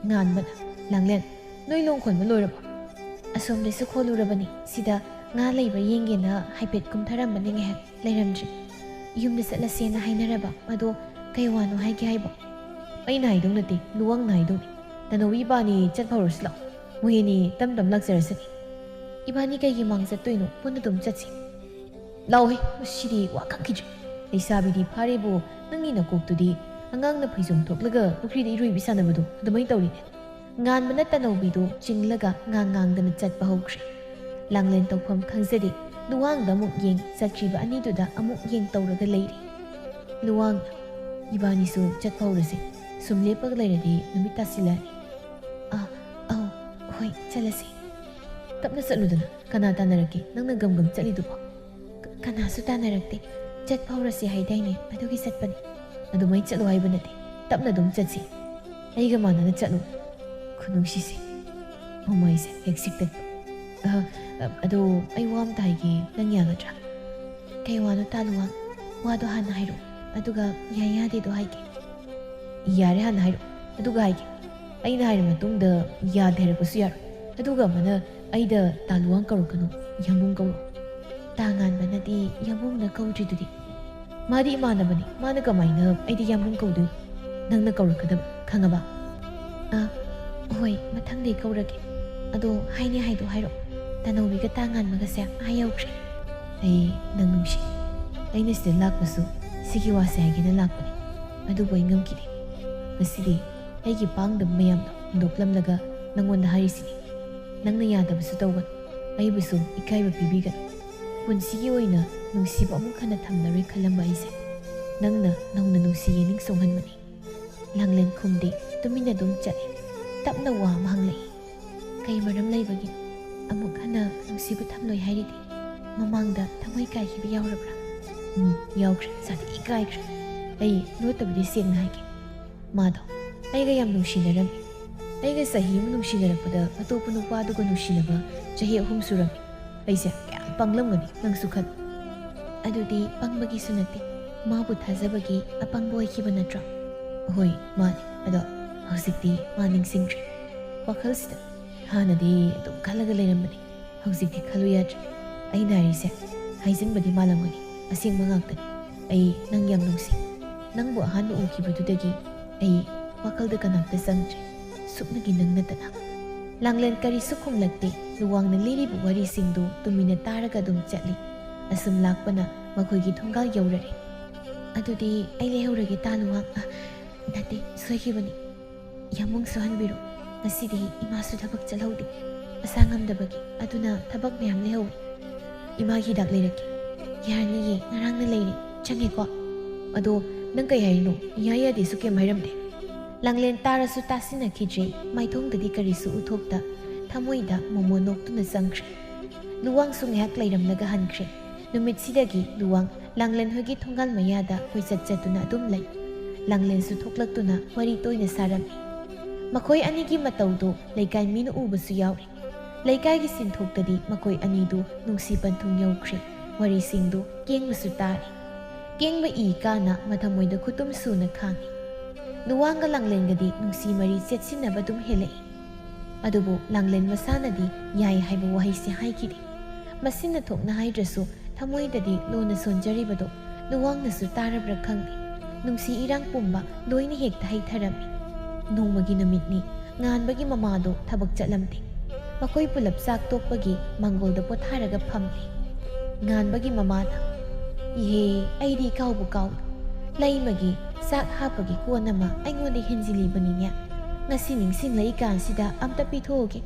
ꯉꯥꯟꯕꯅ, ꯂꯥꯡꯂꯦꯟ, ꯅꯣꯏ ꯂꯣꯡ ꯈꯣꯟꯕ ꯂꯣꯏꯔꯕꯣ? ꯑꯁꯣꯝꯗꯁꯨ ꯈꯣꯜꯂꯨꯔꯕꯅꯤ꯫ ꯁꯤꯗ ꯉꯥ ꯂꯩꯕ꯭ꯔꯥ ꯌꯦꯡꯒꯦꯅ ꯍꯥꯏꯐꯦꯠ ꯀꯨꯝꯊꯔꯝꯕꯅꯤ, ꯉꯥꯏꯍꯥꯛ ꯂꯩꯔꯝꯗ꯭ꯔꯦ꯫ ꯌꯨꯝꯗ ꯆꯠꯂꯁꯦꯅ ꯍꯥꯏꯅꯔꯕ꯫ ꯑꯗꯣ ꯀꯩ ꯋꯥꯅꯣ ꯍꯥꯏꯒꯦ ꯍꯥꯏꯕꯣ? ꯑꯩꯅ ꯍꯥꯏꯗꯧ ꯅꯠꯇꯦ, ꯂꯨꯋꯥꯡꯅ ꯍꯥꯏꯗꯧꯅꯤ꯫ ꯇꯅꯧ, ꯏꯕꯥꯅꯤ ꯆꯠꯐꯧꯔꯁꯤ ꯂꯥꯛꯑꯣ꯫ ꯃꯣꯏ ꯑꯅꯤ ꯇꯞ ꯇꯞ ꯂꯥꯛꯆꯔꯁꯅꯤ꯫ ꯏꯕꯥꯅꯤ ꯀꯩꯒꯤ ꯃꯥꯡ ꯆꯠꯇꯣꯏꯅꯣ? ꯄꯨꯟꯅ ꯑꯗꯨꯝ ꯆꯠꯁꯤ꯫ ꯂꯥꯛꯑꯣꯍꯦ, ꯃꯁꯤꯗꯤ ꯋꯥ ꯈꯪꯈꯤꯗ꯭ꯔꯦ꯫ ꯂꯩꯁꯥꯕꯤꯗꯤ ꯐꯥꯔꯦꯕꯨ, ꯅꯪꯒꯤ ꯅꯀꯣꯛꯇꯨꯗꯤ ꯑꯉꯥꯡꯅ ꯐꯩꯖꯣꯝ ꯊꯣꯛꯂꯒ ꯄꯨꯈ꯭ꯔꯤꯗ ꯏꯔꯣꯏꯕꯤ ꯁꯥꯟꯅꯕꯗꯣ ꯑꯗꯨꯃꯥꯏꯅ ꯇꯧꯔꯤꯅꯦ꯫ ꯉꯥꯟꯕꯅ ꯇꯅꯧꯕꯤꯗꯨ ꯆꯤꯡꯂꯒ ꯉꯥꯡ ꯉꯥꯡꯗꯅ ꯆꯠꯄ ꯍꯧꯈ꯭ꯔꯦ꯫ ꯂꯥꯡꯂꯦꯟ ꯇꯧꯐꯝ ꯈꯪꯖꯗꯦ꯫ ꯂꯨꯋꯥꯡꯗ ꯑꯃꯨꯛ ꯌꯦꯡ, ꯆꯠꯈ꯭ꯔꯤꯕ ꯑꯅꯤꯗꯨꯗ ꯑꯃꯨꯛ ꯌꯦꯡ ꯇꯧꯔꯒ ꯂꯩꯔꯤ꯫ ꯂꯨꯋꯥꯡ, ꯏꯕꯥꯅꯤꯁꯨ ꯆꯠꯄ ꯍꯧꯔꯁꯦ꯫ ꯁꯨꯝ ꯂꯦꯞꯄꯒ ꯂꯩꯔꯗꯤ ꯅꯨꯃꯤꯠ ꯇꯥꯁꯤꯜꯂꯛꯑꯅꯤ꯫ ꯑꯥ, ꯑꯧ, ꯍꯣꯏ, ꯆꯠꯂꯁꯤ꯫ ꯇꯞꯅ ꯆꯠꯂꯨꯗꯅ, ꯀꯅꯥ ꯇꯥꯟꯅꯔꯛꯀꯦ ꯅꯪꯅ ꯒꯝ ꯒꯝ ꯆꯠꯂꯤꯗꯨꯕꯣ? ꯀ-, ꯀꯅꯥꯁꯨ ꯇꯥꯟꯅꯔꯛꯇꯦ꯫ ꯆꯠꯄ ꯍꯧꯔꯁꯤ ꯍꯥꯏꯗꯥꯏꯅꯦ, ꯑꯗꯨꯒꯤ ꯆꯠꯄꯅꯤ꯫ ꯑꯗꯨꯃꯥꯏꯅ ꯆꯠꯂꯨ ꯍꯥꯏꯕ ꯅꯠꯇꯦ, ꯇꯞꯅ ꯑꯗꯨꯝ ꯆꯠꯁꯤ꯫ ꯑꯩꯒ ꯃꯥꯟꯅꯅ ꯆꯠꯂꯨ꯫ ꯈꯨꯅꯨꯡꯁꯤꯁꯦ, ꯃꯃꯥꯏꯁꯦ ꯍꯦꯛ ꯁꯤꯛꯇꯠꯄ꯫ ꯑ, ꯑ, ꯑꯗꯣ ꯑꯩ ꯋꯥ ꯑꯝꯇ ꯍꯥꯏꯒꯦ, ꯅꯪ ꯌꯥꯒꯗ꯭ꯔꯥ? ꯀꯩ ꯋꯥꯅꯣ ꯇꯥ ꯂꯨꯋꯥꯡ? ꯋꯥꯗꯣ ꯍꯥꯟꯅ ꯍꯥꯏꯔꯛꯑꯣ, ꯑꯗꯨꯒ ꯌꯥꯏ ꯌꯥꯗꯦꯗꯣ ꯍꯥꯏꯒꯦ꯫ ꯌꯥꯔꯦ, ꯍꯥꯟꯅ ꯍꯥꯏꯔꯛꯑꯣ, ꯑꯗꯨꯒ ꯍꯥꯏꯒꯦ꯫ ꯑꯩꯅ ꯍꯥꯏꯔ ꯃꯇꯨꯡꯗ ꯌꯥꯗꯦ ꯍꯥꯏꯔꯛꯄꯁꯨ ꯌꯥꯔꯣꯏ꯫ ꯑꯗꯨꯒ ꯑꯃꯅ ꯑꯩꯗ ꯇꯥ ꯂꯨꯋꯥꯡ ꯀꯧꯔꯛꯀꯅꯨ, ꯌꯥꯝꯕꯨꯡ ꯀꯧꯔꯛꯑꯣ꯫ ꯇꯥ ꯉꯥꯟꯕꯅꯗꯤ ꯌꯥꯝꯕꯨꯡꯅ ꯀꯧꯗ꯭ꯔꯤꯗꯨꯗꯤ꯫ ꯃꯥꯗꯤ ꯏꯃꯥꯟꯅꯕꯅꯤ, ꯃꯥꯅ ꯀꯃꯥꯏꯅ ꯑꯩꯗꯤ ꯌꯥꯝꯕꯨꯡ ꯀꯧꯗꯣꯏꯅꯣ? ꯅꯪꯅ ꯀꯧꯔꯛꯀꯗꯕ, ꯈꯪꯉꯕ? ꯑꯥ, ꯍꯣꯏ, ꯃꯊꯪꯗꯤ ꯀꯧꯔꯒꯦ꯫ ꯑꯗꯣ ꯍꯥꯏꯅꯤ ꯍꯥꯏꯗꯣ ꯍꯥꯏꯔꯛꯑꯣ꯫ ꯇꯥꯅꯧꯕꯤꯒ ꯇꯥ ꯉꯥꯟꯕꯒꯁꯦ ꯑꯥ ꯌꯧꯈ꯭ꯔꯦ꯫ ꯑꯩ ꯅꯪ ꯅꯨꯡꯁꯤ꯫ ꯑꯩꯅ ꯁꯤꯗ ꯂꯥꯛꯄꯁꯨ ꯁꯤꯒꯤ ꯋꯥꯁꯦ ꯍꯥꯏꯒꯦꯅ ꯂꯥꯛꯄꯅꯤ꯫ ꯑꯗꯨꯕꯨ ꯑꯩ ꯉꯝꯈꯤꯗꯦ꯫ ꯉꯁꯤꯗꯤ ꯑꯩꯒꯤ ꯄꯥꯡꯗꯕ ꯃꯌꯥꯝꯗꯣ ꯍꯨꯟꯗꯣꯛꯂꯝꯂꯒ ꯅꯪꯉꯣꯟꯗ ꯍꯥꯏꯔꯤꯁꯤꯅꯤ꯫ ꯅꯪꯅ ꯌꯥꯗꯕꯁꯨ ꯇꯧꯒꯅꯨ, ꯑꯩꯕꯨꯁꯨ ꯏꯀꯥꯏꯕ ꯄꯤꯕꯤꯒꯅꯨ꯫ ꯄꯨꯟꯁꯤꯒꯤ ꯑꯣꯏꯅ ꯅꯨꯡꯁꯤꯕ ꯑꯃꯨꯛ ꯍꯟꯅ ꯊꯝꯂꯔꯣꯏ ꯈꯜꯂꯝꯕ ꯑꯩꯁꯦ ꯅꯪꯅ ꯅꯧꯅ ꯅꯨꯡꯁꯤ ꯌꯦꯅꯤꯡ ꯆꯣꯡꯍꯟꯕꯅꯤ꯫ ꯂꯥꯡꯂꯦꯟ ꯈꯨꯝꯗꯦ, ꯇꯨꯃꯤꯟꯅ ꯑꯗꯨꯝ ꯆꯠꯂꯦ꯫ ꯇꯞꯅ ꯋꯥ ꯑꯃ ꯍꯪꯂꯛꯏ꯫ ꯀꯩ ꯃꯔꯝ ꯂꯩꯕꯒꯤ ꯑꯃꯨꯛ ꯍꯟꯅ ꯅꯨꯡꯁꯤꯕ ꯊꯝꯂꯣꯏ ꯍꯥꯏꯔꯤꯗꯤ? ꯃꯃꯥꯡꯗ ꯊꯃꯣꯏ ꯀꯥꯏꯈꯤꯕ ꯌꯥꯎꯔꯕ꯭ꯔꯥ? ꯎꯝ, ꯌꯥꯎꯈ꯭ꯔꯦ, ꯁꯥꯊꯤ ꯀꯥꯏꯈ꯭ꯔꯦ꯫ ꯑꯩ ꯂꯣꯠꯇꯕꯗꯤ ꯁꯦꯡꯅ ꯍꯥꯏꯒꯦ꯫ ꯃꯥꯗꯣ ꯑꯩꯒ ꯌꯥꯝ ꯅꯨꯡꯁꯤꯅꯔꯝꯃꯤ꯫ ꯑꯩꯒ ꯆꯍꯤ ꯑꯃ ꯅꯨꯡꯁꯤꯅꯔꯛꯄꯗ ꯑꯇꯣꯞꯄ ꯅꯨꯄꯥꯗꯨꯒ ꯅꯨꯡꯁꯤꯅꯕ ꯆꯍꯤ ꯑꯍꯨꯝ ꯁꯨꯔꯝꯃꯤ꯫ ꯑꯩꯁꯦ ꯀꯌꯥꯝ ꯄꯪꯂꯝꯒꯅꯤ ꯅꯪꯁꯨ ꯈꯜꯂꯨ꯫ ꯑꯗꯨꯗꯤ ꯄꯪꯕꯒꯤꯁꯨ ꯅꯠꯇꯦ, ꯃꯥꯕꯨ ꯊꯥꯖꯕꯒꯤ ꯑꯄꯪꯕ ꯑꯣꯏꯈꯤꯕ ꯅꯠꯇ꯭ꯔꯣ? ꯍꯣꯏ, ꯃꯥꯅꯦ꯫ ꯑꯗꯣ ꯍꯧꯖꯤꯛꯇꯤ ꯃꯥ ꯅꯤꯡꯁꯤꯡꯗ꯭ꯔꯦ꯫ ꯋꯥꯈꯜꯁꯤꯗ ꯍꯥꯟꯅꯗꯤ ꯑꯗꯨꯝ ꯈꯜꯂꯒ ꯂꯩꯔꯝꯕꯅꯤ, ꯍꯧꯖꯤꯛꯇꯤ ꯈꯜꯂꯨ ꯌꯥꯗ꯭ꯔꯦ꯫ ꯑꯩꯅ ꯍꯥꯏꯔꯤꯁꯦ ꯍꯥꯏꯖꯤꯟꯕꯗꯤ ꯃꯥꯜꯂꯝꯒꯅꯤ, ꯑꯁꯦꯡꯕ ꯉꯥꯛꯇꯅꯤ꯫ ꯑꯩ ꯅꯪ ꯌꯥꯝ ꯅꯨꯡꯁꯤ꯫ ꯅꯪꯕꯨ ꯑꯍꯥꯟꯕ ꯎꯈꯤꯕꯗꯨꯗꯒꯤ ꯑꯩ ꯋꯥꯈꯜꯗ ꯀꯅꯥꯝꯇ ꯆꯪꯗ꯭ꯔꯦ, ꯁꯨꯞꯅꯒꯤ ꯅꯪ ꯅꯠꯇꯅ꯫ ꯂꯥꯡꯂꯦꯟ ꯀꯔꯤꯁꯨ ꯈꯨꯝꯂꯛꯇꯦ꯫ ꯂꯨꯋꯥꯡꯅ ꯂꯤꯔꯤꯕ ꯋꯥꯔꯤꯁꯤꯡꯗꯨ ꯇꯨꯃꯤꯟꯅ ꯇꯥꯔꯒ ꯑꯗꯨꯝ ꯆꯠꯂꯤ꯫ ꯑꯁꯨꯝ ꯂꯥꯛꯄꯅ ꯃꯈꯣꯏꯒꯤ ꯊꯣꯡꯒꯥꯜ ꯌꯧꯔꯔꯦ꯫ "ꯑꯗꯨꯗꯤ ꯑꯩ ꯂꯩꯍꯧꯔꯒꯦ ꯇꯥ ꯂꯨꯋꯥꯡ꯫ ꯑ, ꯅꯠꯇꯦ, ꯁꯣꯏꯈꯤꯕꯅꯤ꯫ ꯌꯥꯝꯕꯨꯡ ꯁꯨꯍꯟꯕꯤꯔꯣ꯫ ꯉꯁꯤꯗꯤ ꯏꯃꯥꯁꯨ ꯊꯕꯛ ꯆꯠꯍꯧꯗꯦ, ꯃꯁꯥ ꯉꯝꯗꯕꯒꯤ, ꯑꯗꯨꯅ ꯊꯕꯛ ꯃꯌꯥꯝ ꯂꯩꯍꯧꯋꯤ꯫ ꯏꯃꯥꯒꯤ ꯍꯤꯗꯥꯛ ꯂꯩꯔꯛꯀꯦ꯫" "ꯌꯥꯔꯅꯤꯌꯦ, ꯉꯔꯥꯡꯅ ꯂꯩꯔꯦ꯫ ꯆꯪꯉꯦꯀꯣ꯫" "ꯑꯗꯣ ꯅꯪ ꯀꯩ ꯍꯥꯏꯔꯤꯅꯣ? ꯏꯌꯥ ꯌꯥꯗꯦꯁꯨ ꯀꯩꯝ ꯍꯥꯏꯔꯝꯗꯦ꯫" ꯂꯥꯡꯂꯦꯟ ꯇꯥꯔꯁꯨ ꯇꯥꯁꯤꯟꯅꯈꯤꯗ꯭ꯔꯦ꯫ ꯃꯥꯏꯊꯣꯡꯗꯗꯤ ꯀꯔꯤꯁꯨ ꯎꯠꯊꯣꯛꯇ ꯊꯃꯣꯏꯗ ꯃꯣꯃꯣ ꯅꯣꯛꯇꯨꯅ ꯆꯪꯈ꯭ꯔꯦ꯫ ꯂꯨꯋꯥꯡꯁꯨ ꯉꯥꯏꯍꯥꯛ ꯂꯩꯔꯝꯂꯒ ꯍꯟꯈ꯭ꯔꯦ꯫ ꯅꯨꯃꯤꯠꯁꯤꯗꯒꯤ ꯂꯨꯋꯥꯡ ꯂꯥꯡꯂꯦꯟ ꯍꯣꯏꯒꯤ ꯊꯣꯡꯒꯥꯜ ꯃꯌꯥꯗ ꯀꯣꯏꯆꯠ ꯆꯠꯇꯨꯅ ꯑꯗꯨꯝ ꯂꯩ꯫ ꯂꯥꯡꯂꯦꯟꯁꯨ ꯊꯣꯛꯂꯛꯇꯨꯅ ꯋꯥꯔꯤ ꯇꯣꯏꯅ ꯁꯥꯔꯝꯃꯤ꯫ ꯃꯈꯣꯏ ꯑꯅꯤꯒꯤ ꯃꯇꯧꯗꯨ ꯂꯩꯀꯥꯏ ꯃꯤꯅ ꯎꯕꯁꯨ ꯌꯥꯎꯔꯤ꯫ ꯂꯩꯀꯥꯏꯒꯤ ꯁꯤꯟꯊꯣꯛꯇꯗꯤ ꯃꯈꯣꯏ ꯑꯅꯤꯗꯨ ꯅꯨꯡꯁꯤ ꯄꯟꯊꯨꯡ ꯌꯧꯈ꯭ꯔꯦ꯫ ꯋꯥꯔꯤꯁꯤꯡꯗꯨ ꯀꯦꯡꯕꯁꯨ ꯇꯥꯔꯤ꯫ ꯀꯦꯡꯕ ꯏ ꯀꯥꯅ ꯃꯊꯃꯣꯏꯗ ꯈꯨꯇꯨꯝ ꯁꯨꯅ ꯈꯥꯡꯏ꯫ ꯂꯨꯋꯥꯡꯒ ꯂꯥꯡꯂꯦꯟꯒꯗꯤ ꯅꯨꯡꯁꯤ ꯃꯔꯤ ꯆꯦꯠꯁꯤꯟꯅꯕ ꯑꯗꯨꯝ ꯍꯦꯜꯂꯛꯏ꯫ ꯑꯗꯨꯕꯨ ꯂꯥꯡꯂꯦꯟ ꯃꯁꯥꯅꯗꯤ ꯌꯥꯏ ꯍꯥꯏꯕ ꯋꯥꯍꯩꯁꯤ ꯍꯥꯏꯈꯤꯗꯦ꯫ ꯃꯁꯤꯅ ꯊꯣꯛꯅ ꯍꯥꯏꯗ꯭ꯔꯁꯨ ꯊꯃꯣꯏꯗꯗꯤ ꯂꯣꯟꯅ ꯁꯣꯟꯖꯔꯤꯕꯗꯣ ꯂꯨꯋꯥꯡꯅꯁꯨ ꯇꯥꯔꯕ꯭ꯔꯥ ꯈꯪꯗꯦ꯫ ꯅꯨꯡꯁꯤ ꯏꯔꯥꯡ ꯄꯨꯝꯕ ꯂꯣꯏꯅ ꯍꯦꯛꯇ ꯍꯩꯊꯔꯝꯃꯤ꯫ ꯅꯣꯡꯃꯒꯤ ꯅꯨꯃꯤꯠꯅꯤ꯫ ꯉꯥꯟꯕꯒꯤ ꯃꯃꯥꯗꯣ ꯊꯕꯛ ꯆꯠꯂꯝꯗꯦ꯫ ꯃꯈꯣꯏ ꯄꯨꯂꯞ ꯆꯥꯛ ꯇꯣꯛꯄꯒꯤ ꯃꯥꯡꯒꯣꯜꯗ ꯄꯣꯊꯥꯔꯒ ꯐꯝꯂꯤ꯫ ꯉꯥꯟꯕꯒꯤ ꯃꯃꯥꯅ, "ꯏꯍꯦ, ꯑꯩꯗꯤ ꯏꯀꯥꯎꯕꯨ ꯀꯥꯎꯏ꯫ ꯂꯩꯃꯒꯤ ꯆꯥꯛ ꯍꯥꯞꯄꯒꯤ ꯀꯣꯟ ꯑꯃ ꯑꯩꯉꯣꯟꯗ ꯍꯦꯟꯖꯤꯜꯂꯤꯕꯅꯤꯅꯦ꯫ ꯉꯁꯤ ꯅꯤꯡꯁꯤꯡꯂꯛꯏ ꯀꯥꯟꯁꯤꯗ ꯑꯝꯇ ꯄꯤꯊꯣꯛꯎꯒꯦ꯫"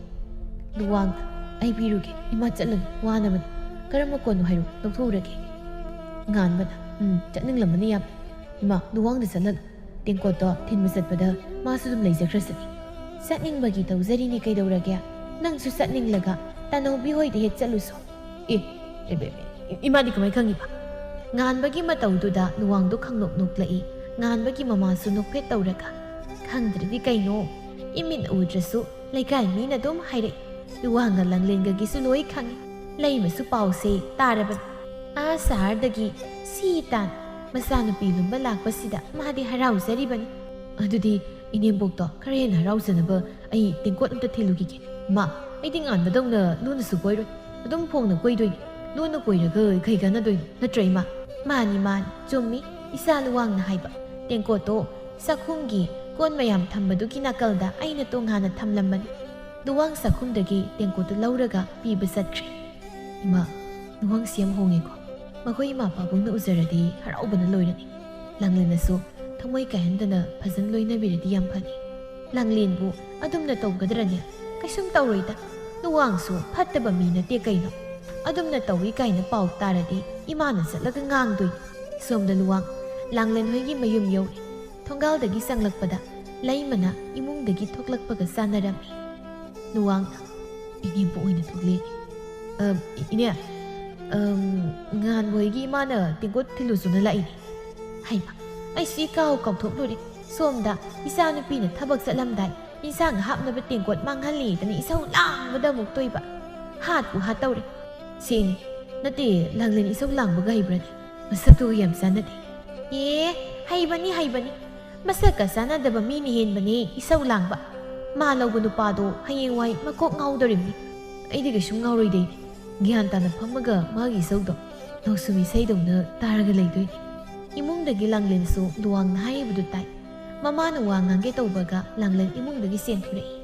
ꯂꯨꯋꯥꯡꯅ, "ꯑꯩ ꯄꯤꯔꯨꯒꯦ, ꯏꯃꯥ ꯆꯠꯂꯅꯤ, ꯋꯥꯅꯕꯅꯤ꯫ ꯀꯔꯝꯕ ꯀꯣꯟꯅꯣ ꯍꯥꯏꯔꯣ, ꯂꯧꯊꯣꯛꯎꯔꯒꯦ꯫" ꯉꯥꯟꯕꯅ, "ꯎꯝ, ꯆꯠꯅꯤꯡꯂꯝꯃꯅꯤ ꯌꯥꯝ꯫ ꯏꯃꯥ, ꯂꯨꯋꯥꯡꯗ ꯆꯠꯂꯒ ꯇꯦꯡꯀꯣꯠꯇꯣ ꯊꯤꯟꯕ ꯆꯠꯄꯗ ꯃꯥꯁꯨ ꯑꯗꯨꯝ ꯂꯩꯖꯈ꯭ꯔꯁꯅꯤ꯫" "ꯆꯠꯅꯤꯡꯕꯒꯤ ꯇꯧꯖꯔꯤꯅꯤ ꯀꯩꯗꯧꯔꯒꯦ? ꯅꯪꯁꯨ ꯆꯠꯅꯤꯡꯂꯒ ꯇꯥꯅꯧꯕꯤ ꯍꯣꯏꯗ ꯍꯦꯛ ꯆꯠꯂꯨꯁꯣ꯫" "ꯑꯦ, ꯑꯦ, ꯑꯦ, ꯑꯦ, ꯏꯃꯥꯗꯤ ꯀꯃꯥꯏ ꯈꯪꯉꯤꯕ?" ꯉꯥꯟꯕꯒꯤ ꯃꯇꯧꯗꯨꯗ ꯂꯨꯋꯥꯡꯗꯣ ꯈꯪꯅꯣꯛ ꯅꯣꯛꯂꯛꯏ꯫ ꯉꯥꯟꯕꯒꯤ ꯃꯃꯥꯁꯨ ꯅꯣꯛꯐꯦꯠ ꯇꯧꯔꯒ, "ꯈꯪꯗ꯭ꯔꯗꯤ ꯀꯩꯅꯣ? ꯏꯃꯤꯠꯅ ꯎꯗ꯭ꯔꯁꯨ ꯂꯩꯀꯥꯏ ꯃꯤꯅ ꯑꯗꯨꯝ ꯍꯥꯏꯔꯛꯏ꯫ ꯂꯨꯋꯥꯡꯒ ꯂꯥꯡꯂꯦꯟꯒꯒꯤꯁꯨ ꯂꯣꯏ ꯈꯪꯉꯤ꯫ ꯂꯩꯃꯁꯨ ꯄꯥꯎꯁꯦ ꯇꯥꯔꯕꯅꯤ꯫ ꯑꯥ ꯁꯍꯔꯗꯒꯤ ꯁꯤ ꯇꯥꯟ ꯃꯆꯥꯅꯨꯄꯤ ꯂꯨꯝꯕ ꯂꯥꯛꯄꯁꯤꯗ ꯃꯥꯗꯤ ꯍꯔꯥꯎꯖꯔꯤꯕꯅꯤ꯫" "ꯑꯗꯨꯗꯤ ꯏꯅꯦꯝꯕꯣꯛꯇꯣ ꯈꯔ ꯍꯦꯟꯅ ꯍꯔꯥꯎꯖꯅꯕ ꯑꯩ ꯇꯦꯡꯀꯣꯠ ꯑꯝꯇ ꯊꯤꯜꯂꯨꯈꯤꯒꯦ꯫" "ꯏꯃꯥ, ꯑꯩꯗꯤ ꯉꯥꯟꯕꯗꯧꯅ ꯂꯨꯅꯁꯨ ꯀꯣꯏꯔꯣꯏ, ꯑꯗꯨꯝ ꯐꯣꯡꯅ ꯀꯣꯏꯗꯣꯏꯅꯤ꯫ ꯂꯨꯅ ꯀꯣꯏꯔꯒ ꯀꯩ ꯀꯥꯟꯅꯗꯣꯏꯅꯣ, ꯅꯠꯇ꯭ꯔꯥ ꯏꯃꯥ?" "ꯃꯥꯅꯤ, ꯃꯥꯅꯤ, ꯆꯨꯝꯃꯤ ꯏꯆꯥ ꯂꯨꯋꯥꯡꯅ ꯍꯥꯏꯕ꯫ ꯇꯦꯡꯀꯣꯠꯇꯣ ꯆꯥꯛꯈꯨꯝꯒꯤ ꯀꯣꯟ ꯃꯌꯥꯝ ꯊꯝꯕꯗꯨꯒꯤ ꯅꯥꯀꯜꯗ ꯑꯩꯅ ꯇꯣꯉꯥꯟꯅ ꯊꯝꯂꯝꯕꯅꯤ꯫" ꯂꯨꯋꯥꯡ ꯆꯥꯛꯈꯨꯝꯗꯒꯤ ꯇꯦꯡꯀꯣꯠꯇꯨ ꯂꯧꯔꯒ ꯄꯤꯕ ꯆꯠꯈ꯭ꯔꯦ꯫ "ꯏꯃꯥ, ꯂꯨꯋꯥꯡꯁꯤ ꯌꯥꯝ ꯍꯣꯡꯉꯦꯀꯣ꯫ ꯃꯈꯣꯏ ꯏꯃꯥ ꯄꯥꯕꯨꯡꯅ ꯎꯖꯔꯗꯤ ꯍꯔꯥꯎꯕꯅ ꯂꯣꯏꯔꯅꯤ꯫ ꯂꯥꯡꯂꯦꯟꯅꯁꯨ ꯊꯃꯣꯏ ꯀꯥꯏꯍꯟꯗꯅ ꯐꯖꯅ ꯂꯣꯏꯅꯕꯤꯔꯗꯤ ꯌꯥꯝ ꯐꯅꯤ꯫ ꯂꯥꯡꯂꯦꯟꯕꯨ ꯑꯗꯨꯝꯅ ꯇꯧꯒꯗ꯭ꯔꯅꯦ? ꯀꯩꯁꯨꯝ ꯇꯧꯔꯣꯏꯗ꯫ ꯂꯨꯋꯥꯡꯁꯨ ꯐꯠꯇꯕ ꯃꯤ ꯅꯠꯇꯦ ꯀꯩꯅꯣ꯫ ꯑꯗꯨꯝꯅ ꯇꯧꯏ ꯀꯥꯏꯅ ꯄꯥꯎ ꯇꯥꯔꯗꯤ ꯏꯃꯥꯅ ꯆꯠꯂꯒ ꯉꯥꯡꯗꯣꯏꯅꯤ꯫" ꯁꯣꯝꯗ ꯂꯨꯋꯥꯡ ꯂꯥꯡꯂꯦꯟ ꯍꯣꯏꯒꯤ ꯃꯌꯨꯝ ꯌꯧꯔꯦ꯫ ꯊꯣꯡꯒꯥꯜꯗꯒꯤ ꯆꯪꯂꯛꯄꯗ ꯂꯩꯃꯅ ꯏꯃꯨꯡꯗꯒꯤ ꯊꯣꯛꯂꯛꯄꯒ ꯆꯥꯟꯅꯔꯝꯃꯤ꯫ ꯂꯨꯋꯥꯡꯅ, "ꯏꯅꯦꯝꯄꯣꯛ ꯑꯣꯏꯅ ꯊꯣꯛꯂꯛꯑꯦ꯫ ꯑꯝ, ꯏ-, ꯏꯅꯦ, ꯑꯝ, ꯉꯍꯥꯟꯕꯣꯏꯒꯤ ꯏꯃꯥꯅ ꯇꯦꯡꯀꯣꯠ ꯊꯤꯜꯂꯨꯁꯨꯅ ꯂꯥꯛꯏꯅꯦ꯫" ꯍꯩꯃ, ꯑꯩꯁꯨ ꯏꯀꯥꯎ ꯀꯥꯎꯊꯣꯛꯂꯨꯔꯦ꯫ ꯁꯣꯝꯗ ꯏꯆꯥꯅꯨꯄꯤꯅ ꯊꯕꯛ ꯆꯠꯂꯝꯗꯥꯏ ꯏꯟꯁꯥꯡ ꯍꯥꯞꯅꯕ ꯇꯦꯡꯀꯣꯠ ꯃꯥꯡꯍꯜꯂꯦꯗꯅ ꯏꯁꯧ ꯂꯥꯡꯕꯗ ꯑꯃꯨꯛ ꯇꯣꯏꯕ꯫ ꯍꯥꯠꯄꯨ ꯍꯥꯠꯇꯧꯔꯦ꯫ "ꯁꯦꯅꯦ, ꯅꯠꯇꯦ, ꯂꯥꯡꯂꯦꯟ ꯏꯁꯧ ꯂꯥꯡꯕꯒ ꯍꯩꯕ꯭ꯔꯅꯦ? ꯃꯁꯛꯇꯨꯒ ꯌꯥꯝ ꯆꯥꯟꯅꯗꯦ꯫" "ꯑꯦ, ꯍꯩꯕꯅꯤ, ꯍꯩꯕꯅꯤ꯫ ꯃꯁꯛꯀ ꯆꯥꯟꯅꯗꯕ ꯃꯤꯅ ꯍꯦꯟꯕꯅꯦ ꯏꯁꯧ ꯂꯥꯡꯕ꯫ ꯃꯥ ꯂꯧꯕ ꯅꯨꯄꯥꯗꯣ ꯍꯌꯦꯡꯋꯥꯏ ꯃꯀꯣꯛ ꯉꯥꯎꯗꯣꯔꯤꯕꯅꯤ꯫ ꯑꯩꯗꯤ ꯀꯩꯁꯨꯝ ꯉꯥꯎꯔꯣꯏꯗꯩꯅꯦ꯫ ꯒ꯭ꯌꯥꯟ ꯇꯥꯅ ꯐꯝꯃꯒ ꯃꯥꯒꯤ ꯏꯁꯧꯗꯣ ꯅꯣꯡꯁꯨꯝ ꯏꯁꯩꯗꯧꯅ ꯇꯥꯔꯒ ꯂꯩꯗꯣꯏꯅꯦ꯫" ꯏꯃꯨꯡꯗꯒꯤ ꯂꯥꯡꯂꯦꯟꯁꯨ ꯂꯨꯋꯥꯡꯅ ꯍꯥꯏꯔꯤꯕꯗꯨ ꯇꯥꯏ꯫ ꯃꯃꯥꯅ ꯋꯥ ꯉꯥꯡꯒꯦ ꯇꯧꯕꯒ ꯂꯥꯡꯂꯦꯟ ꯏꯃꯨꯡꯗꯒꯤ ꯆꯦꯟꯊꯣꯔꯛꯏ꯫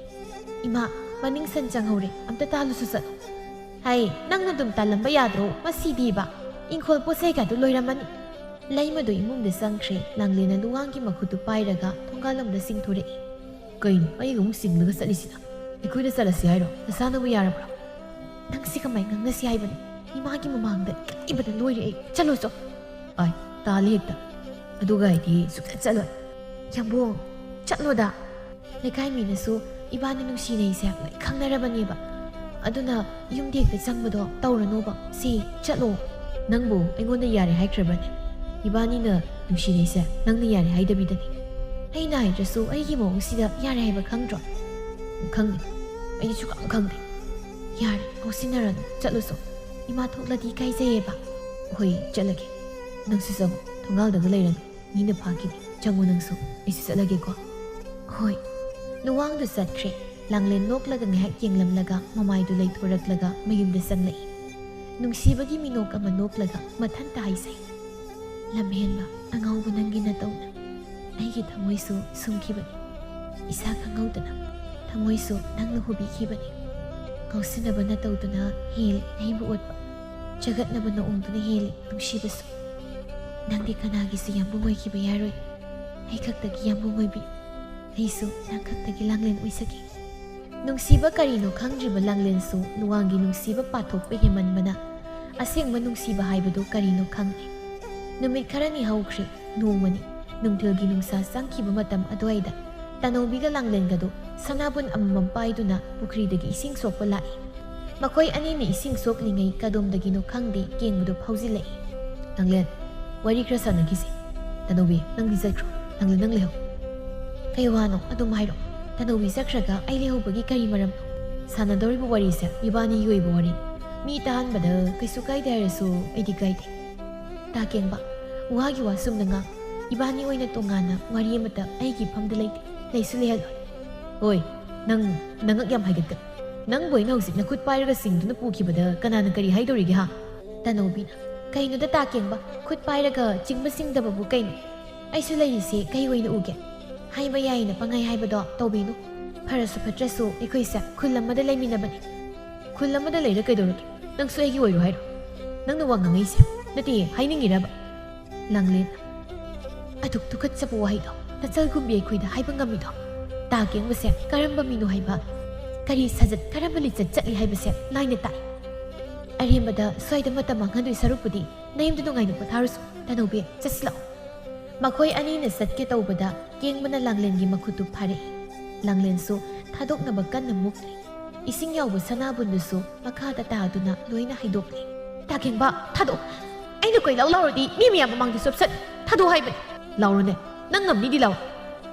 "ꯏꯃꯥ, ꯃꯅꯤꯡ ꯁꯟ ꯆꯪꯍꯧꯔꯦ, ꯑꯝꯇ ꯇꯥꯜꯂꯨꯁꯨ ꯆꯠꯂꯣ꯫" "ꯍꯩ, ꯅꯪꯅ ꯑꯗꯨꯝ ꯇꯥꯜꯂꯝꯕ ꯌꯥꯗ꯭ꯔꯣ? ꯃꯁꯤꯗꯤꯕ, ꯏꯪꯈꯣꯜ ꯄꯣꯠꯆꯩꯒꯗꯨ ꯂꯣꯏꯔꯝꯃꯅꯤ꯫" ꯂꯩꯃꯗꯨ ꯏꯃꯨꯡꯗ ꯆꯪꯈ꯭ꯔꯦ꯫ ꯂꯥꯡꯂꯦꯟꯅ ꯂꯨꯋꯥꯡꯒꯤ ꯃꯈꯨꯠꯇꯨ ꯄꯥꯏꯔꯒ ꯊꯣꯡꯒꯥꯜꯂꯣꯝꯗ ꯆꯤꯡꯊꯣꯔꯛꯏ꯫ "ꯀꯩꯅꯣ ꯑꯩꯒ ꯑꯃꯨꯛ ꯆꯤꯡꯂꯒ ꯆꯠꯂꯤꯁꯤꯅ? ꯑꯩꯈꯣꯏꯗ ꯆꯠꯂꯁꯤ ꯍꯥꯏꯔꯣ? ꯅꯆꯥꯅꯕꯨ ꯌꯥꯔꯕ꯭ꯔꯣ?" "ꯅꯪꯁꯤ ꯀꯃꯥꯏ ꯉꯥꯡꯅꯁꯤ ꯍꯥꯏꯕꯅꯣ? ꯏꯃꯥꯒꯤ ꯃꯃꯥꯡꯗ ꯏꯀꯥꯏꯕꯅ ꯂꯣꯏꯔꯦ ꯑꯩ꯫ ꯆꯠꯂꯣ ꯆꯣ꯫" "ꯑꯥꯏ, ꯇꯥꯜꯂꯦ ꯍꯦꯛꯇ꯫ ꯑꯗꯨꯒ ꯑꯩꯗꯤ ꯁꯨꯡꯆꯠ ꯆꯠꯂꯣꯏ꯫" "ꯌꯥꯝꯕꯨꯡ, ꯆꯠꯂꯣꯗ꯫ ꯂꯩꯀꯥꯏ ꯃꯤꯅꯁꯨ ꯏꯕꯥꯅꯤ ꯅꯨꯡꯁꯤꯅꯩꯁꯦ ꯂꯣꯏ ꯈꯪꯅꯔꯕꯅꯦꯕ꯫ ꯑꯗꯨꯅ ꯌꯨꯝꯗ ꯍꯦꯛꯇ ꯆꯪꯕꯗꯣ ꯇꯧꯔꯅꯣꯕ꯫ ꯁꯤ, ꯆꯠꯂꯣ꯫" "ꯅꯪꯕꯨ ꯑꯩꯉꯣꯟꯗ ꯌꯥꯔꯦ ꯍꯥꯏꯈ꯭ꯔꯕ꯭ꯔꯅꯦ? ꯏꯕꯥꯅꯤꯅ ꯅꯨꯡꯁꯤꯅꯩꯁꯦ ꯅꯪꯅ ꯌꯥꯔꯦ ꯍꯥꯏꯗꯕꯤꯗꯅꯤ꯫" "ꯑꯩꯅ ꯍꯥꯏꯗ꯭ꯔꯁꯨ ꯑꯩꯒꯤ ꯃꯑꯣꯡꯁꯤꯗ ꯌꯥꯔꯦ ꯍꯥꯏꯕ ꯈꯪꯗ꯭ꯔꯣ?" "ꯈꯪꯗꯦ, ꯑꯩꯗꯤ ꯁꯨꯈꯪ ꯈꯪꯗꯦ꯫" "ꯌꯥꯔꯦ, ꯉꯥꯎꯁꯤꯟꯅꯔꯅꯨ, ꯆꯠꯂꯨꯁꯣ꯫ ꯏꯃꯥ ꯊꯣꯛꯂꯗꯤ ꯏꯀꯥꯏꯖꯩꯌꯦꯕ꯫" "ꯍꯣꯏ, ꯆꯠꯂꯒꯦ꯫ ꯅꯪꯁꯨ ꯆꯪꯉꯣ, ꯊꯣꯡꯒꯥꯜꯗꯒ ꯂꯩꯔꯅꯨ꯫ ꯃꯤꯅ ꯐꯥꯈꯤꯅꯤ꯫ ꯆꯪꯉꯣ ꯅꯪꯁꯨ, ꯑꯩꯁꯨ ꯆꯠꯂꯒꯦꯀꯣ꯫" "ꯍꯣꯏ꯫" ꯂꯨꯋꯥꯡꯗꯨ ꯆꯠꯈ꯭ꯔꯦ꯫ ꯂꯥꯡꯂꯦꯟ ꯅꯣꯛꯂꯒ ꯉꯥꯏꯍꯥꯛ ꯌꯦꯡꯂꯝꯂꯒ ꯃꯃꯥꯏꯗꯨ ꯂꯩꯊꯣꯔꯛꯂꯒ ꯃꯌꯨꯝꯗ ꯆꯪꯂꯛꯏ꯫ ꯅꯨꯡꯁꯤꯕꯒꯤ ꯃꯤꯅꯣꯛ ꯑꯃ ꯅꯣꯛꯂꯒ ꯃꯊꯟꯇ ꯍꯥꯏꯖꯩ, "ꯂꯝꯍꯦꯟꯕ ꯑꯉꯥꯎꯕ ꯅꯪꯒꯤ ꯅꯇꯧꯅ ꯑꯩꯒꯤ ꯊꯃꯣꯏꯁꯨ ꯁꯨꯝꯈꯤꯕꯅꯤ꯫ ꯏꯁꯥ ꯈꯪꯍꯧꯗꯅ ꯊꯃꯣꯏꯁꯨ ꯅꯪꯅ ꯍꯨꯕꯤꯈꯤꯕꯅꯤ꯫ ꯉꯥꯎꯁꯤꯟꯅꯕ ꯅꯇꯧꯗꯨꯅ ꯍꯦꯜꯂꯤ ꯑꯩꯕꯨ ꯑꯣꯠꯄ꯫ ꯆꯒꯠꯅꯕ ꯅꯑꯣꯡꯗꯨꯅ ꯍꯦꯜꯂꯤ ꯅꯨꯡꯁꯤꯕꯁꯨ꯫ ꯅꯪꯗꯤ ꯀꯅꯥꯒꯤꯁꯨ ꯌꯥꯝꯕꯨꯡ ꯑꯣꯏꯈꯤꯕ ꯌꯥꯔꯣꯏ꯫ ꯑꯩ ꯈꯛꯇꯒꯤ ꯌꯥꯝꯕꯨꯡ ꯑꯣꯏꯕꯤꯌꯨ꯫ ꯑꯩꯁꯨ ꯅꯪ ꯈꯛꯇꯒꯤ ꯂꯥꯡꯂꯦꯟ ꯑꯣꯏꯖꯒꯦ꯫" ꯅꯨꯡꯁꯤꯕ ꯀꯔꯤꯅꯣ ꯈꯪꯗ꯭ꯔꯤꯕ ꯂꯥꯡꯂꯦꯟꯁꯨ ꯂꯨꯋꯥꯡꯒꯤ ꯅꯨꯡꯁꯤꯕ ꯄꯥꯊꯣꯛꯄ ꯍꯦꯟꯃꯟꯕꯅ ꯑꯁꯦꯡꯕ ꯅꯨꯡꯁꯤꯕ ꯍꯥꯏꯕꯗꯨ ꯀꯔꯤꯅꯣ ꯈꯪꯗꯦ꯫ ꯅꯨꯃꯤꯠ ꯈꯔꯅꯤ ꯍꯧꯈ꯭ꯔꯦ꯫ ꯅꯣꯡꯃꯅꯤ ꯅꯨꯡꯊꯤꯜꯒꯤ ꯅꯨꯡꯁꯥ ꯆꯪꯈꯤꯕ ꯃꯇꯝ ꯑꯗꯨꯋꯥꯏꯗ ꯇꯅꯧꯕꯤꯒ ꯂꯥꯡꯂꯦꯟꯒꯗꯨ ꯁꯅꯥꯕꯨꯟ ꯑꯃꯃꯝ ꯄꯥꯏꯗꯨꯅ ꯄꯨꯈ꯭ꯔꯤꯗꯒꯤ ꯏꯁꯤꯡ ꯁꯣꯛꯄ ꯂꯥꯛꯏ꯫ ꯃꯈꯣꯏ ꯑꯅꯤꯅ ꯏꯁꯤꯡ ꯁꯣꯛꯂꯤꯉꯩ ꯀꯗꯣꯝꯗꯒꯤꯅꯣ ꯈꯪꯗꯦ ꯀꯦꯡꯕꯗꯨ ꯐꯥꯎꯖꯤꯜꯂꯛꯏ꯫ "ꯂꯥꯡꯂꯦꯟ, ꯋꯥꯔꯤ ꯈꯔ ꯁꯥꯟꯅꯈꯤꯁꯦ꯫ ꯇꯅꯧꯕꯤ, ꯅꯪꯗꯤ ꯆꯠꯈ꯭ꯔꯣ꯫ ꯂꯥꯡꯂꯦꯟ, ꯅꯪ ꯂꯩꯍꯧ꯫" "ꯀꯩ ꯋꯥꯅꯣ? ꯑꯗꯨꯝ ꯍꯥꯏꯔꯣ꯫" "ꯇꯅꯧꯕꯤ ꯆꯠꯈ꯭ꯔꯒ ꯑꯩ ꯂꯩꯍꯧꯕꯒꯤ ꯀꯔꯤ ꯃꯔꯝꯅꯣ? ꯁꯥꯟꯅꯗꯧꯔꯤꯕ ꯋꯥꯔꯤꯁꯦ ꯏꯕꯥꯅꯤꯒꯤ ꯑꯣꯏꯕ ꯋꯥꯔꯤꯅꯤ꯫ ꯃꯤ ꯇꯥꯍꯟꯕꯗ ꯀꯩꯁꯨ ꯀꯥꯏꯗꯦ ꯍꯥꯏꯔꯁꯨ ꯑꯩꯗꯤ ꯀꯥꯏꯗꯦ꯫ ꯇꯥ ꯀꯦꯡꯕ, ꯋꯥꯒꯤ ꯋꯥ ꯁꯨꯝꯅ ꯉꯥꯡ꯫ ꯏꯕꯥꯅꯤ ꯑꯣꯏꯅ ꯇꯣꯉꯥꯟꯅ ꯋꯥꯔꯤ ꯑꯃꯇ ꯑꯩꯒꯤ ꯏꯐꯝꯗ ꯂꯩꯇꯦ꯫ ꯂꯩꯁꯨ ꯂꯩꯍꯜꯂꯣꯏ꯫" "ꯍꯣꯏ, ꯅꯪ ꯅꯉꯛ ꯌꯥꯝ ꯍꯥꯏꯒꯠꯀꯅꯨ꯫ ꯅꯪꯕꯨ ꯑꯩꯅ ꯍꯧꯖꯤꯛ ꯅꯈꯨꯠ ꯄꯥꯏꯔꯒ ꯆꯤꯡꯗꯨꯅ ꯄꯨꯈꯤꯕꯗ ꯀꯅꯥꯅ ꯀꯔꯤ ꯍꯥꯏꯗꯧꯔꯤꯒꯦ, ꯍꯥ?" ꯇꯅꯧꯕꯤꯅ, "ꯀꯩꯅꯣꯗ ꯇꯥ ꯀꯦꯡꯕ, ꯈꯨꯠ ꯄꯥꯏꯔꯒ ꯆꯤꯡꯕ ꯆꯤꯡꯗꯕꯕꯨ ꯀꯩꯅꯣ? ꯑꯩꯁꯨ ꯂꯩꯔꯤꯁꯦ ꯀꯩ ꯑꯣꯏꯅ ꯎꯒꯦ? ꯍꯥꯏꯕ ꯌꯥꯏꯅ ꯄꯪꯍꯥꯏ ꯍꯥꯏꯕꯗꯣ ꯇꯧꯕꯤꯅꯨ꯫ ꯐꯔꯁꯨ ꯐꯠꯇ꯭ꯔꯁꯨ ꯑꯩꯈꯣꯏꯁꯦ ꯈꯨꯜ ꯑꯃꯗ ꯂꯩꯃꯤꯟꯅꯕꯅꯤ꯫" "ꯈꯨꯜ ꯑꯃꯗ ꯂꯩꯔ ꯀꯩꯗꯧꯔꯒꯦ? ꯅꯪꯁꯨ ꯑꯩꯒꯤ ꯑꯣꯏꯔꯣ ꯍꯥꯏꯔꯣ? ꯅꯪꯅ ꯋꯥ ꯉꯥꯡꯉꯛꯏꯁꯦ?" "ꯅꯠꯇꯦ, ꯍꯥꯏꯅꯤꯡꯉꯤꯔꯕ?" ꯂꯥꯡꯂꯦꯟ, ꯑꯗꯨꯛ ꯇꯨꯀꯠꯆꯕ ꯋꯥꯍꯩꯗꯣ ꯅꯆꯜꯒꯨꯝꯕꯤ ꯑꯩꯈꯣꯏꯗ ꯍꯥꯏꯕ ꯉꯝꯃꯤꯗꯣ? ꯇꯥ ꯀꯦꯡꯕꯁꯦ ꯀꯔꯝꯕ ꯃꯤꯅꯣ ꯍꯥꯏꯕ, ꯀꯔꯤ ꯁꯥꯖꯠ, ꯀꯔꯝꯕ ꯂꯤꯆꯠ ꯆꯠꯂꯤ ꯍꯥꯏꯕꯁꯦ ꯂꯥꯏꯅ ꯇꯥꯛꯏ꯫ ꯑꯔꯦꯝꯕꯗ ꯁ꯭ꯋꯥꯏꯗ ꯃꯇꯝ ꯃꯥꯡꯍꯟꯗꯣꯏ ꯁꯔꯨꯛꯄꯨꯗꯤ ꯅꯌꯨꯝꯗ ꯅꯨꯡꯉꯥꯏꯅ ꯄꯣꯊꯥꯔꯨꯁꯨ꯫ ꯇꯅꯧꯕꯤ, ꯆꯠꯁꯤꯜꯂꯛꯑꯣ꯫ ꯃꯈꯣꯏ ꯑꯅꯤꯅ ꯆꯠꯀꯦ ꯇꯧꯕꯗ ꯀꯦꯡꯕꯅ ꯂꯥꯡꯂꯦꯟꯒꯤ ꯃꯈꯨꯠꯇꯨ ꯐꯥꯔꯛꯏ꯫ ꯂꯥꯡꯂꯦꯟꯁꯨ ꯊꯥꯗꯣꯛꯅꯕ ꯀꯟꯅ ꯃꯨꯛꯂꯤ꯫ ꯏꯁꯤꯡ ꯌꯥꯎꯕ ꯁꯅꯥꯕꯨꯟꯗꯨꯁꯨ ꯃꯈꯥꯗ ꯇꯥꯗꯨꯅ ꯂꯣꯏꯅ ꯍꯩꯗꯣꯛꯂꯤ꯫ "ꯇꯥ ꯀꯦꯡꯕ, ꯊꯥꯗꯣꯛ! ꯑꯩꯅ ꯀꯣꯏꯂꯥꯎ ꯂꯥꯎꯔꯗꯤ ꯃꯤ ꯃꯌꯥꯝ ꯃꯃꯥꯡꯗ ꯆꯣꯞꯁꯠ꯫ ꯊꯥꯗꯣꯛ ꯍꯥꯏꯕꯅꯤ!" "ꯂꯥꯎꯔꯣꯅꯦ, ꯅꯪ ꯉꯝꯅꯤꯗꯤ ꯂꯥꯎ꯫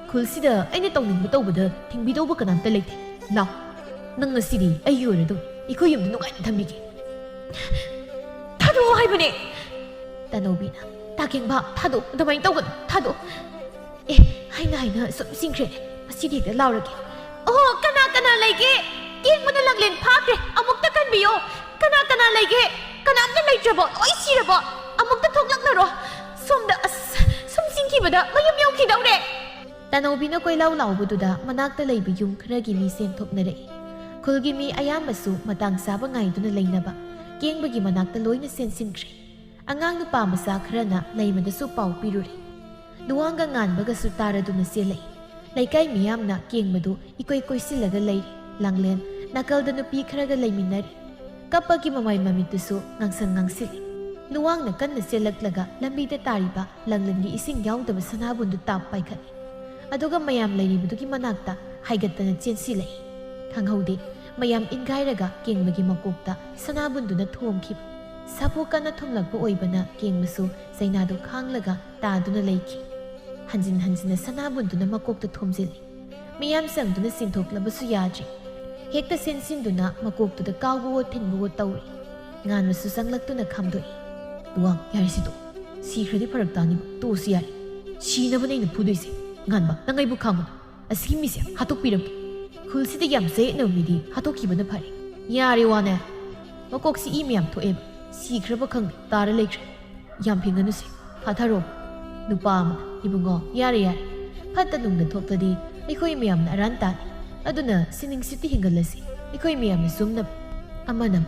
ꯈꯨꯜꯁꯤꯗ ꯑꯩꯅ ꯇꯧꯅꯤꯡꯕ ꯇꯧꯕꯗ ꯊꯤꯡꯕꯤꯗꯧꯕ ꯀꯅꯥꯝꯇ ꯂꯩꯇꯦ꯫ ꯂꯥꯎ, ꯅꯪ ꯉꯁꯤꯗꯤ ꯑꯩꯒꯤ ꯑꯣꯏꯔꯗꯧꯅꯤ, ꯑꯩꯈꯣꯏ ꯌꯨꯝꯗ ꯅꯨꯡꯉꯥꯏꯅ ꯊꯝꯕꯤꯒꯦ꯫" "ꯊꯥꯗꯣꯛꯑꯣ ꯍꯥꯏꯕꯅꯦ!" ꯇꯅꯧꯕꯤꯅ, "ꯇꯥ ꯀꯦꯡꯕ, ꯊꯥꯗꯣꯛ, ꯑꯗꯨꯃꯥꯏꯅ ꯇꯧꯒꯅꯨ, ꯊꯥꯗꯣꯛ꯫ ꯑꯦ, ꯍꯥꯏꯅ ꯍꯥꯏꯅ ꯁꯨꯝ ꯆꯤꯡꯈ꯭ꯔꯦ, ꯉꯁꯤꯗꯤ ꯍꯦꯛꯇ ꯂꯥꯎꯔꯒꯦ꯫" ꯑꯣ, ꯀꯅꯥ ꯀꯅꯥ ꯂꯩꯒꯦ? ꯀꯦꯡꯕꯅ ꯂꯥꯡꯂꯦꯟ ꯐꯥꯈ꯭ꯔꯦ꯫ ꯑꯃꯨꯛꯇ ꯀꯟꯕꯤꯌꯣ꯫ ꯀꯅꯥ ꯀꯅꯥ ꯂꯩꯒꯦ? ꯀꯅꯥꯝꯇ ꯂꯩꯇ꯭ꯔꯕꯣ? ꯂꯣꯏ ꯁꯤꯔꯕꯣ? ꯑꯃꯨꯛꯇ ꯊꯣꯛꯂꯛꯅꯔꯣ꯫ ꯁꯣꯝꯗ, ꯑꯁ, ꯁꯨꯝ ꯆꯤꯡꯈꯤꯕꯗ ꯃꯌꯨꯝ ꯌꯧꯈꯤꯗꯧꯔꯦ꯫ ꯇꯥꯅꯧꯕꯤꯅ ꯀꯣꯏꯂꯥꯎ ꯂꯥꯎꯕꯗꯨꯗ ꯃꯅꯥꯛꯇ ꯂꯩꯕ ꯌꯨꯝ ꯈꯔꯒꯤ ꯃꯤ ꯆꯦꯟꯊꯣꯛꯅꯔꯛꯏ꯫ ꯈꯨꯜꯒꯤ ꯃꯤ ꯑꯌꯥꯝꯕꯁꯨ ꯃꯇꯥꯡ ꯆꯥꯕ ꯉꯥꯏꯗꯨꯅ ꯂꯩꯅꯕ ꯀꯦꯡꯕꯒꯤ ꯃꯅꯥꯛꯇ ꯂꯣꯏꯅ ꯆꯦꯟꯁꯤꯟꯈ꯭ꯔꯦ꯫ ꯑꯉꯥꯡ ꯅꯨꯄꯥ ꯃꯆꯥ ꯈꯔꯅ ꯂꯩꯃꯗꯁꯨ ꯄꯥꯎ ꯄꯤꯔꯨꯔꯦ꯫ ꯂꯨꯋꯥꯡꯒ ꯉꯥꯟꯕꯒꯁꯨ ꯇꯥꯔꯗꯨꯅ ꯆꯦꯜꯂꯛꯏ꯫ ꯂꯩꯀꯥꯏ ꯃꯤꯌꯥꯝꯅ ꯀꯦꯡꯕꯗꯨ ꯏꯀꯣꯏ ꯀꯣꯏꯁꯤꯜꯂꯒ ꯂꯩꯔꯤ꯫ ꯂꯥꯡꯂꯦꯟ ꯅꯥꯀꯜꯗ ꯅꯨꯄꯤ ꯈꯔꯒ ꯂꯩꯃꯤꯟꯅꯔꯤ꯫ ꯀꯞꯄꯒꯤ ꯃꯃꯥꯏ ꯃꯃꯤꯠꯇꯨꯁꯨ ꯉꯥꯡꯁꯪ ꯉꯥꯡꯁꯤꯜꯂꯤ꯫ ꯂꯨꯋꯥꯡꯅ ꯀꯟꯅ ꯆꯦꯜꯂꯛꯂꯒ ꯂꯝꯕꯤꯗ ꯇꯥꯔꯤꯕ ꯂꯥꯡꯂꯦꯟꯒꯤ ꯏꯁꯤꯡ ꯌꯥꯎꯗꯕ ꯁꯅꯥꯕꯨꯟꯗꯨ ꯇꯥꯞ ꯄꯥꯏꯈꯠꯂꯤ꯫ ꯑꯗꯨꯒ ꯃꯌꯥꯝ ꯂꯩꯔꯤꯕꯗꯨꯒꯤ ꯃꯅꯥꯛꯇ ꯍꯥꯏꯒꯠꯇꯅ ꯆꯦꯟꯁꯤꯜꯂꯛꯏ꯫ ꯈꯪꯍꯧꯗꯦ, ꯃꯌꯥꯝ ꯏꯟꯒꯥꯏꯔꯒ ꯀꯦꯡꯕꯒꯤ ꯃꯀꯣꯛꯇ ꯁꯅꯥꯕꯨꯟꯗꯨꯅ ꯊꯣꯝꯈꯤꯕ꯫ ꯁꯥꯐꯨ ꯀꯟꯅ ꯊꯣꯝꯂꯛꯄ ꯑꯣꯏꯕꯅ ꯀꯦꯡꯕꯁꯨ ꯆꯩꯅꯥꯗꯨ ꯈꯥꯡꯂꯒ ꯇꯥꯗꯨꯅ ꯂꯩꯈꯤ꯫ ꯍꯟꯖꯤꯟ ꯍꯟꯖꯤꯟꯅ ꯁꯅꯥꯕꯨꯟꯗꯨꯅ ꯃꯀꯣꯛꯇ ꯊꯣꯝꯖꯤꯜꯂꯤ꯫ ꯃꯤꯌꯥꯝ ꯆꯪꯗꯨꯅ ꯆꯦꯟꯊꯣꯛꯂꯕꯁꯨ ꯌꯥꯗ꯭ꯔꯤ꯫ ꯍꯦꯛꯇ ꯆꯦꯟꯁꯤꯟꯗꯨꯅ ꯃꯀꯣꯛꯇꯨꯗ ꯀꯥꯎꯕꯋꯣ ꯊꯤꯟꯕꯋꯣ ꯇꯧꯔꯤ꯫ ꯉꯥꯟꯕꯁꯨ ꯆꯪꯂꯛꯇꯨꯅ ꯈꯥꯝꯗꯣꯛꯏ꯫ ꯂꯨꯋꯥꯡ, ꯌꯥꯔꯦꯁꯦ ꯇꯣꯛ꯫ ꯁꯤꯈ꯭ꯔꯗꯤ ꯐꯔꯛ ꯇꯥꯅꯤꯕ꯫ ꯇꯣꯛꯑꯁꯤ ꯌꯥꯔꯦ꯫ ꯁꯤꯅꯕꯅꯦ ꯑꯩꯅ ꯐꯨꯗꯣꯏꯁꯦ꯫ ꯉꯥꯟꯕ, ꯅꯪ ꯑꯩꯕꯨ ꯈꯥꯝꯃꯨ꯫ ꯑꯁꯤꯒꯤ ꯃꯤꯁꯦ ꯍꯥꯠꯇꯣꯛꯄꯤꯔꯝꯒꯦ꯫ ꯈꯨꯜꯁꯤꯗ ꯌꯥꯝ ꯆꯌꯦꯠꯅꯕ ꯃꯤꯗꯤ ꯍꯥꯠꯇꯣꯛꯈꯤꯕꯅ ꯐꯔꯦ꯫ ꯌꯥꯔꯦ ꯋꯥꯅꯦ꯫ ꯃꯀꯣꯛꯁꯤ ꯏ ꯃꯌꯥꯝ ꯊꯣꯛꯑꯦꯕ꯫ ꯁꯤꯈ꯭ꯔꯕ ꯈꯪꯗꯦ, ꯇꯥꯔ ꯂꯩꯈ꯭ꯔꯦ꯫ ꯌꯥꯝ ꯐꯤꯡꯒꯅꯨꯁꯦ꯫ ꯐꯥꯊꯔꯣ꯫ ꯅꯨꯄꯥ ꯑꯃꯅ, ꯏꯕꯨꯡꯉꯣ, ꯌꯥꯔꯦ ꯌꯥꯔꯦ꯫ ꯐꯠꯇ ꯅꯨꯡꯗ ꯊꯣꯛꯂꯗꯤ ꯑꯩꯈꯣꯏ ꯃꯌꯥꯝꯅ ꯑꯔꯥꯟ ꯇꯥꯅꯤ꯫ ꯑꯗꯨꯅ ꯁꯤꯅꯤꯡꯁꯤꯠꯇꯤ ꯍꯦꯟꯒꯠꯂꯁꯤ꯫ ꯑꯩꯈꯣꯏ ꯃꯌꯥꯝꯅ ꯆꯨꯝꯅꯕ꯫ ꯑꯃꯅ,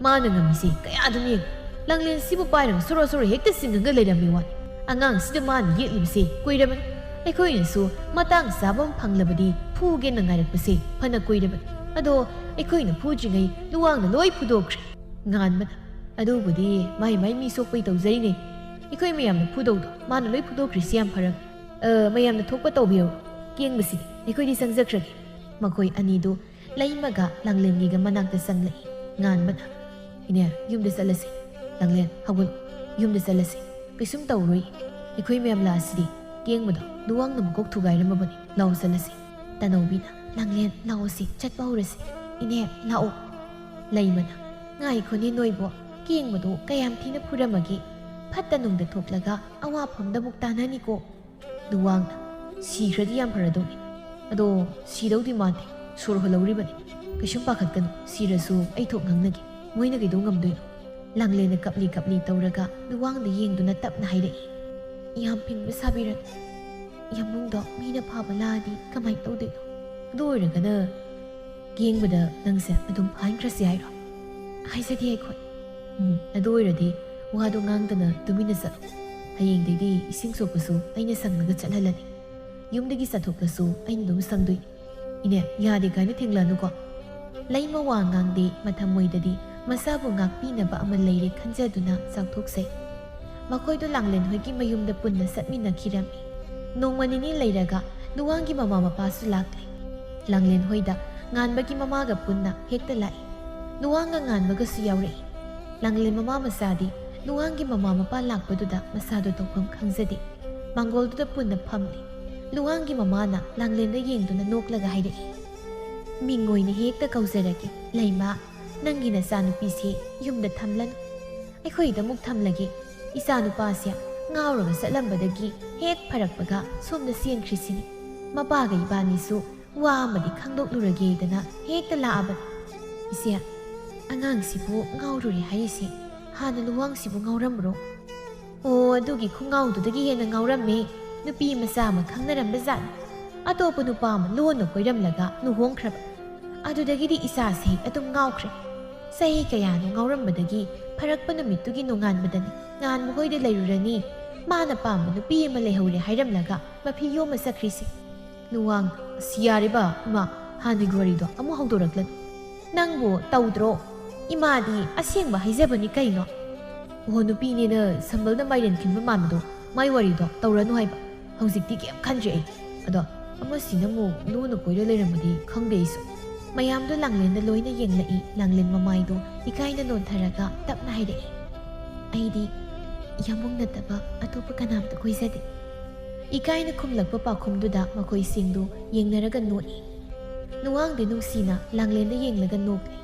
ꯃꯥꯅ ꯉꯝꯃꯤꯁꯦ ꯀꯌꯥꯗꯨꯅ ꯌꯦꯡꯉꯨ꯫ ꯂꯥꯡꯂꯦꯟꯁꯤꯕꯨ ꯄꯥꯏꯔꯒ ꯁꯣꯔꯣ ꯁꯣꯔꯣ ꯍꯦꯛꯇ ꯆꯤꯡꯉꯒ ꯂꯩꯔꯝꯃꯤ ꯋꯥꯅꯤ꯫ ꯑꯉꯥꯡꯁꯤꯗ ꯃꯥꯅ ꯌꯦꯠꯂꯤꯕꯁꯦ ꯀꯨꯏꯔꯕꯅꯤ꯫ ꯑꯩꯈꯣꯏꯅꯁꯨ ꯃꯇꯥꯡ ꯆꯥꯕ ꯑꯃ ꯐꯪꯂꯕꯗꯤ ꯐꯨꯒꯦꯅ ꯉꯥꯏꯔꯛꯄꯁꯦ ꯐꯅ ꯀꯨꯏꯔꯕꯅꯤ꯫ ꯑꯗꯣ ꯑꯩꯈꯣꯏꯅ ꯐꯨꯗ꯭ꯔꯤꯉꯩ ꯂꯨꯋꯥꯡꯅ ꯂꯣꯏ ꯐꯨꯗꯣꯛꯈ꯭ꯔꯦ꯫ ꯉꯥꯟꯕꯅ, ꯑꯗꯨꯕꯨꯗꯤ ꯃꯥꯏ ꯃꯥꯏ ꯃꯤ ꯁꯣꯛꯄꯩ ꯇꯧꯖꯔꯤꯅꯦ꯫ ꯑꯩꯈꯣꯏ ꯃꯌꯥꯝꯅ ꯐꯨꯗꯧꯗꯣ ꯃꯥꯅ ꯂꯣꯏ ꯐꯨꯗꯣꯛꯈ꯭ꯔꯤꯁꯤ ꯌꯥꯝ ꯐꯔꯕꯅꯤ꯫ ꯑ, ꯃꯌꯥꯝꯅ ꯊꯣꯛꯄ ꯇꯧꯕꯤꯌꯨ꯫ ꯀꯦꯡꯕꯁꯤꯗꯤ ꯑꯩꯈꯣꯏꯗꯤ ꯆꯪꯖꯈ꯭ꯔꯒꯦ꯫ ꯃꯈꯣꯏ ꯑꯅꯤꯗꯨ ꯂꯩꯃꯒ ꯂꯥꯡꯂꯦꯟꯒꯤꯒ ꯃꯅꯥꯛꯇ ꯆꯪꯂꯛꯏ꯫ ꯉꯥꯟꯕꯅ, ꯏꯅꯦ, ꯌꯨꯝꯗ ꯆꯠꯂꯁꯤ꯫ ꯂꯥꯡꯂꯦꯟ, ꯍꯧꯒꯠꯂꯨ꯫ ꯌꯨꯝꯗ ꯆꯠꯂꯁꯤ꯫ ꯀꯩꯁꯨꯝ ꯇꯧꯔꯣꯏ꯫ ꯑꯩꯈꯣꯏ ꯃꯌꯥꯝ ꯂꯥꯛꯑꯁꯤꯗꯤ꯫ ꯀꯦꯡꯕꯗꯣ ꯂꯨꯋꯥꯡꯅ ꯃꯀꯣꯛ ꯊꯨꯒꯥꯏꯔꯝꯃꯕꯅꯤ꯫ ꯂꯥꯎ ꯆꯠꯂꯁꯤ꯫ ꯇꯅꯧꯕꯤꯅ, ꯂꯥꯡꯂꯦꯟ, ꯂꯥꯛꯑꯣꯁꯤ, ꯆꯠꯄ ꯍꯧꯔꯁꯤ꯫ ꯏꯅꯦ, ꯂꯥꯛꯑꯣ꯫ ꯂꯩꯃꯅ, ꯉꯥꯏꯈꯣꯅꯦ ꯅꯣꯏꯕꯣ, ꯀꯦꯡꯕꯗꯣ ꯀꯌꯥꯝ ꯊꯤꯅ ꯐꯨꯔꯝꯃꯒꯦ? ꯐꯠꯇ ꯅꯨꯡꯗ ꯊꯣꯛꯂꯒ ꯑꯋꯥꯐꯝꯗ ꯑꯃꯨꯛ ꯇꯥꯅꯅꯤꯀꯣ꯫ ꯂꯨꯋꯥꯡꯅ, ꯁꯤꯈ꯭ꯔꯗꯤ ꯌꯥꯝ ꯐꯔꯗꯧꯅꯤ꯫ "ꯑꯗꯣ ꯁꯤꯗꯧꯗꯤ ꯃꯥꯟꯗꯦ, ꯁꯣꯔ ꯍꯣꯜꯍꯧꯔꯤꯕꯅꯤ꯫ ꯀꯩꯁꯨꯝ ꯄꯥꯈꯠꯀꯅꯨ, ꯁꯤꯔꯁꯨ ꯑꯩ ꯊꯣꯛ ꯉꯥꯡꯅꯒꯦ꯫ ꯃꯣꯏꯅ ꯀꯩꯗꯧ ꯉꯝꯗꯣꯏꯅꯣ?" ꯂꯥꯡꯂꯦꯟꯅ ꯀꯞꯂꯤ ꯀꯞꯂꯤ ꯇꯧꯔꯒ ꯂꯨꯋꯥꯡꯗ ꯌꯦꯡꯗꯨꯅ ꯇꯞꯅ ꯍꯥꯏꯔꯛꯏ, "ꯌꯥꯝ ꯐꯤꯡꯕ ꯁꯥꯕꯤꯔꯅꯨ꯫ ꯌꯥꯝꯕꯨꯡꯗꯣ ꯃꯤꯅ ꯐꯥꯕ ꯂꯥꯛꯑꯗꯤ ꯀꯃꯥꯏꯅ ꯇꯧꯗꯣꯏꯅꯣ? ꯑꯗꯨ ꯑꯣꯏꯔꯒꯅ ꯌꯦꯡꯕꯗ ꯅꯪꯁꯦ ꯑꯗꯨꯝ ꯐꯥꯍꯟꯈ꯭ꯔꯁꯤ ꯍꯥꯏꯔꯣ?" "ꯍꯥꯏꯖꯗꯦ ꯑꯩꯈꯣꯏ꯫" "ꯎꯝ, ꯑꯗꯨ ꯑꯣꯏꯔꯗꯤ ꯋꯥꯗꯣ ꯉꯥꯡꯗꯅ ꯇꯨꯃꯤꯟꯅ ꯆꯠꯂꯣ꯫ ꯍꯌꯦꯡꯗꯩꯗꯤ ꯏꯁꯤꯡ ꯁꯣꯛꯄꯁꯨ ꯑꯩꯅ ꯁꯪꯂꯒ ꯆꯠꯍꯜꯂꯅꯤ꯫ ꯌꯨꯝꯗꯒꯤ ꯆꯠꯊꯣꯛꯂꯁꯨ ꯑꯩꯅ ꯑꯗꯨꯝ ꯁꯪꯗꯣꯏꯅꯤ꯫ ꯏꯅꯦ, ꯌꯥꯗꯦ ꯀꯥꯏꯅ ꯊꯦꯡꯂꯛꯑꯅꯨꯀꯣ꯫" ꯂꯩꯃ ꯋꯥ ꯉꯥꯡꯗꯦ꯫ ꯃꯊꯃꯣꯏꯗꯗꯤ ꯃꯁꯥꯕꯨ ꯉꯥꯛꯄꯤꯅꯕ ꯑꯃ ꯂꯩꯔꯦ ꯈꯟꯖꯗꯨꯅ ꯆꯥꯎꯊꯣꯛꯆꯩ꯫ ꯃꯈꯣꯏꯗꯨ ꯂꯥꯡꯂꯦꯟ ꯍꯣꯏꯒꯤ ꯃꯌꯨꯝꯗ ꯄꯨꯟꯅ ꯆꯠꯃꯤꯟꯅꯈꯤꯔꯝꯃꯤ꯫ ꯅꯣꯡꯃ ꯅꯤꯅꯤ ꯂꯩꯔꯒ ꯂꯨꯋꯥꯡꯒꯤ ꯃꯃꯥ ꯃꯄꯥꯁꯨ ꯂꯥꯛꯂꯦ꯫ ꯂꯥꯡꯂꯦꯟ ꯍꯣꯏꯗ ꯉꯥꯟꯕꯒꯤ ꯃꯃꯥꯒ ꯄꯨꯟꯅ ꯍꯦꯛꯇ ꯂꯥꯛꯏ꯫ ꯂꯨꯋꯥꯡꯒ ꯉꯥꯟꯕꯒꯁꯨ ꯌꯥꯎꯔꯛꯏ꯫ ꯂꯥꯡꯂꯦꯟ ꯃꯃꯥ ꯃꯆꯥꯗꯤ ꯂꯨꯋꯥꯡꯒꯤ ꯃꯃꯥ ꯃꯄꯥ ꯂꯥꯛꯄꯗꯨꯗ ꯃꯁꯥꯗꯣ ꯇꯧꯐꯝ ꯈꯪꯖꯗꯦ꯫ ꯃꯥꯡꯒꯣꯜꯗꯨꯗ ꯄꯨꯟꯅ ꯐꯝꯂꯤ꯫ ꯂꯨꯋꯥꯡꯒꯤ ꯃꯃꯥꯅ ꯂꯥꯡꯂꯦꯟꯗ ꯌꯦꯡꯗꯨꯅ ꯅꯣꯛꯂꯒ ꯍꯥꯏꯔꯛꯏ, "ꯃꯤꯡ ꯑꯣꯏꯅ ꯍꯦꯛꯇ ꯀꯧꯖꯔꯒꯦ, ꯂꯩꯃ, ꯅꯪꯒꯤ ꯅꯆꯥꯅꯨꯄꯤꯁꯤ ꯌꯨꯝꯗ ꯊꯝꯂꯅꯨ꯫ ꯑꯩꯈꯣꯏꯗ ꯑꯃꯨꯛ ꯊꯝꯂꯒꯦ꯫ ꯏꯆꯥꯅꯨꯄꯥꯁꯦ ꯉꯥꯎꯔꯒ ꯆꯠꯂꯝꯕꯗꯒꯤ ꯍꯦꯛ ꯐꯔꯛꯄꯒ ꯁꯣꯝꯗ ꯆꯦꯟꯈ꯭ꯔꯤꯁꯤꯅꯤ꯫ ꯃꯄꯥꯒ ꯏꯕꯥꯅꯤꯁꯨ ꯋꯥ ꯑꯃꯗꯤ ꯈꯪꯗꯣꯛꯂꯨꯔꯒꯦꯗꯅ ꯍꯦꯛꯇ ꯂꯥꯛꯑꯕꯅꯤ꯫" "ꯏꯆꯦ, ꯑꯉꯥꯡꯁꯤꯕꯨ ꯉꯥꯎꯔꯨꯔꯦ ꯍꯥꯏꯔꯤꯁꯦ ꯍꯥꯟꯅ ꯂꯨꯋꯥꯡꯁꯤꯕꯨ ꯉꯥꯎꯔꯝꯕ꯭ꯔꯣ?" "ꯑꯣ, ꯑꯗꯨꯒꯤ ꯈꯨꯡꯒꯥꯎꯗꯨꯗꯒꯤ ꯍꯦꯟꯅ ꯉꯥꯎꯔꯝꯃꯦ꯫ ꯅꯨꯄꯤ ꯃꯆꯥ ꯑꯃ ꯈꯪꯅꯔꯝꯕ ꯖꯥꯠꯅꯤ꯫ ꯑꯇꯣꯞꯄ ꯅꯨꯄꯥ ꯑꯃ ꯂꯣꯟꯅ ꯀꯣꯏꯔꯝꯂꯒ ꯂꯨꯍꯣꯡꯈ꯭ꯔꯕ꯫ ꯑꯗꯨꯗꯒꯤꯗꯤ ꯏꯆꯥꯁꯦ ꯑꯗꯨꯝ ꯉꯥꯎꯈ꯭ꯔꯦ꯫ ꯆꯍꯤ ꯀꯌꯥꯅꯣ ꯉꯥꯎꯔꯝꯕꯗꯒꯤ ꯐꯔꯛꯄ ꯅꯨꯃꯤꯠꯇꯨꯒꯤ ꯅꯣꯡꯉꯥꯟꯕꯗꯅꯤ ꯉꯥꯟꯕ ꯍꯣꯏꯗ ꯂꯩꯔꯨꯔꯅꯤ, ꯃꯥꯅ ꯄꯥꯝꯕ ꯅꯨꯄꯤ ꯑꯃ ꯂꯩꯍꯧꯔꯦ ꯍꯥꯏꯔꯝꯂꯒ ꯃꯐꯤ ꯌꯣꯝꯃ ꯆꯠꯈ꯭ꯔꯤꯁꯦ꯫" ꯂꯨꯋꯥꯡ, "ꯑꯁ, ꯌꯥꯔꯦꯕ, ꯏꯃꯥ, ꯍꯥꯟꯅꯒꯤ ꯋꯥꯔꯤꯗꯣ ꯑꯃꯨꯛ ꯍꯧꯗꯣꯔꯛꯂꯅꯨ꯫ ꯅꯪꯕꯨ ꯇꯧꯗ꯭ꯔꯣ? ꯏꯃꯥꯗꯤ ꯑꯁꯦꯡꯕ ꯍꯥꯏꯖꯕꯅꯤ ꯀꯩꯅꯣ꯫" "ꯑꯣꯍꯣ, ꯅꯨꯄꯤꯅꯦꯅ ꯁꯝꯕꯜꯗ ꯃꯥꯏꯔꯦꯟ ꯈꯤꯟꯕ ꯃꯥꯟꯕꯗꯣ, ꯃꯥꯏ ꯋꯥꯔꯤꯗꯣ ꯇꯧꯔꯅꯨ ꯍꯥꯏꯕ꯫ ꯍꯧꯖꯤꯛꯇꯤ ꯀꯩꯝ ꯈꯟꯗ꯭ꯔꯦ ꯑꯩ꯫ ꯑꯗꯣ ꯑꯃꯁꯤꯅ ꯑꯃꯨꯛ ꯂꯨꯅ ꯀꯣꯏꯔ ꯂꯩꯔꯝꯃꯗꯤ ꯈꯪꯗꯦ ꯑꯩꯁꯨ꯫" ꯃꯌꯥꯝꯗꯣ ꯂꯥꯡꯂꯦꯟꯗ ꯂꯣꯏꯅ ꯌꯦꯡꯂꯛꯏ꯫ ꯂꯥꯡꯂꯦꯟ ꯃꯃꯥꯏꯗꯣ ꯏꯀꯥꯏꯅ ꯅꯣꯟꯊꯔꯒ ꯇꯞꯅ ꯍꯥꯏꯔꯛꯏ, "ꯑꯩꯗꯤ ꯌꯥꯝꯕꯨꯡ ꯅꯠꯇꯕ ꯑꯇꯣꯞꯄ ꯀꯅꯥꯝꯇ ꯀꯣꯏꯖꯗꯦ꯫" ꯏꯀꯥꯏꯅ ꯈꯨꯝꯂꯛꯄ ꯄꯥꯎꯈꯨꯝꯗꯨꯗ ꯃꯈꯣꯏꯁꯤꯡꯗꯨ ꯌꯦꯡꯅꯔꯒ ꯅꯣꯛꯏ꯫ ꯂꯨꯋꯥꯡꯗꯤ ꯅꯨꯡꯁꯤꯅ ꯂꯥꯡꯂꯦꯟꯗ ꯌꯦꯡꯂꯒ ꯅꯣꯛꯂꯤ꯫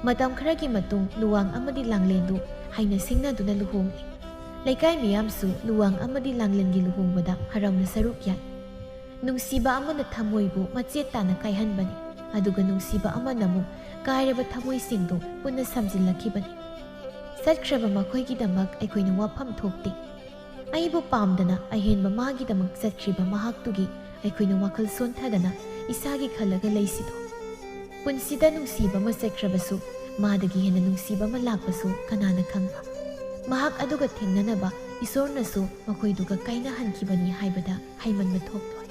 ꯃꯇꯝ ꯈꯔꯒꯤ ꯃꯇꯨꯡ ꯂꯨꯋꯥꯡ ꯑꯃꯗꯤ ꯂꯥꯡꯂꯦꯟꯗꯨ ꯍꯥꯏꯅ ꯁꯤꯡꯅꯗꯨꯅ ꯂꯨꯍꯣꯡꯂꯤ꯫ ꯂꯩꯀꯥꯏ ꯃꯤꯌꯥꯝꯁꯨ ꯂꯨꯋꯥꯡ ꯑꯃꯗꯤ ꯂꯥꯡꯂꯦꯟꯒꯤ ꯂꯨꯍꯣꯡꯕꯗ ꯍꯔꯥꯎꯅ ꯁꯔꯨꯛ ꯌꯥꯏ꯫ ꯅꯨꯡꯁꯤꯕ ꯑꯃꯅ ꯊꯃꯣꯏꯕꯨ ꯃꯆꯦꯠ ꯇꯥꯅ ꯀꯥꯏꯍꯟꯕꯅꯤ, ꯑꯗꯨꯒ ꯅꯨꯡꯁꯤꯕ ꯑꯃꯅ ꯑꯃꯨꯛ ꯀꯥꯏꯔꯕ ꯊꯃꯣꯏꯁꯤꯡꯗꯨ ꯄꯨꯟꯅ ꯁꯝꯖꯤꯜꯂꯛꯈꯤꯕꯅꯤ꯫ ꯆꯠꯈ꯭ꯔꯕ ꯃꯈꯣꯏꯒꯤꯗꯃꯛ ꯑꯩꯈꯣꯏꯅ ꯋꯥꯐꯝ ꯊꯣꯛꯇꯦ꯫ ꯑꯩꯕꯨ ꯄꯥꯝꯗꯅ ꯑꯍꯦꯟꯕ ꯃꯥꯒꯤꯗꯃꯛ ꯆꯠꯈ꯭ꯔꯤꯕ ꯃꯍꯥꯛꯇꯨꯒꯤ ꯑꯩꯈꯣꯏꯅ ꯋꯥꯈꯜ ꯁꯣꯟꯊꯗꯅ ꯏꯁꯥꯒꯤ ꯈꯜꯂꯒ ꯂꯩꯁꯤꯗꯣ꯫ ꯄꯨꯟꯁꯤꯗ ꯅꯨꯡꯁꯤꯕ ꯑꯃ ꯆꯠꯈ꯭ꯔꯕꯁꯨ, ꯃꯥꯗꯒꯤ ꯍꯦꯟꯅ ꯅꯨꯡꯁꯤꯕ ꯑꯃ ꯂꯥꯛꯄꯁꯨ ꯀꯅꯥꯅ ꯈꯪꯕ? ꯃꯍꯥꯛ ꯑꯗꯨꯒ ꯊꯦꯡꯅꯅꯕ ꯏꯁꯣꯔꯅꯁꯨ ꯃꯈꯣꯏꯗꯨꯒ ꯀꯥꯏꯅꯍꯟꯈꯤꯕꯅꯤ ꯍꯥꯏꯕꯗ ꯍꯥꯏꯃꯟꯕ ꯊꯣꯛꯂꯣꯏ꯫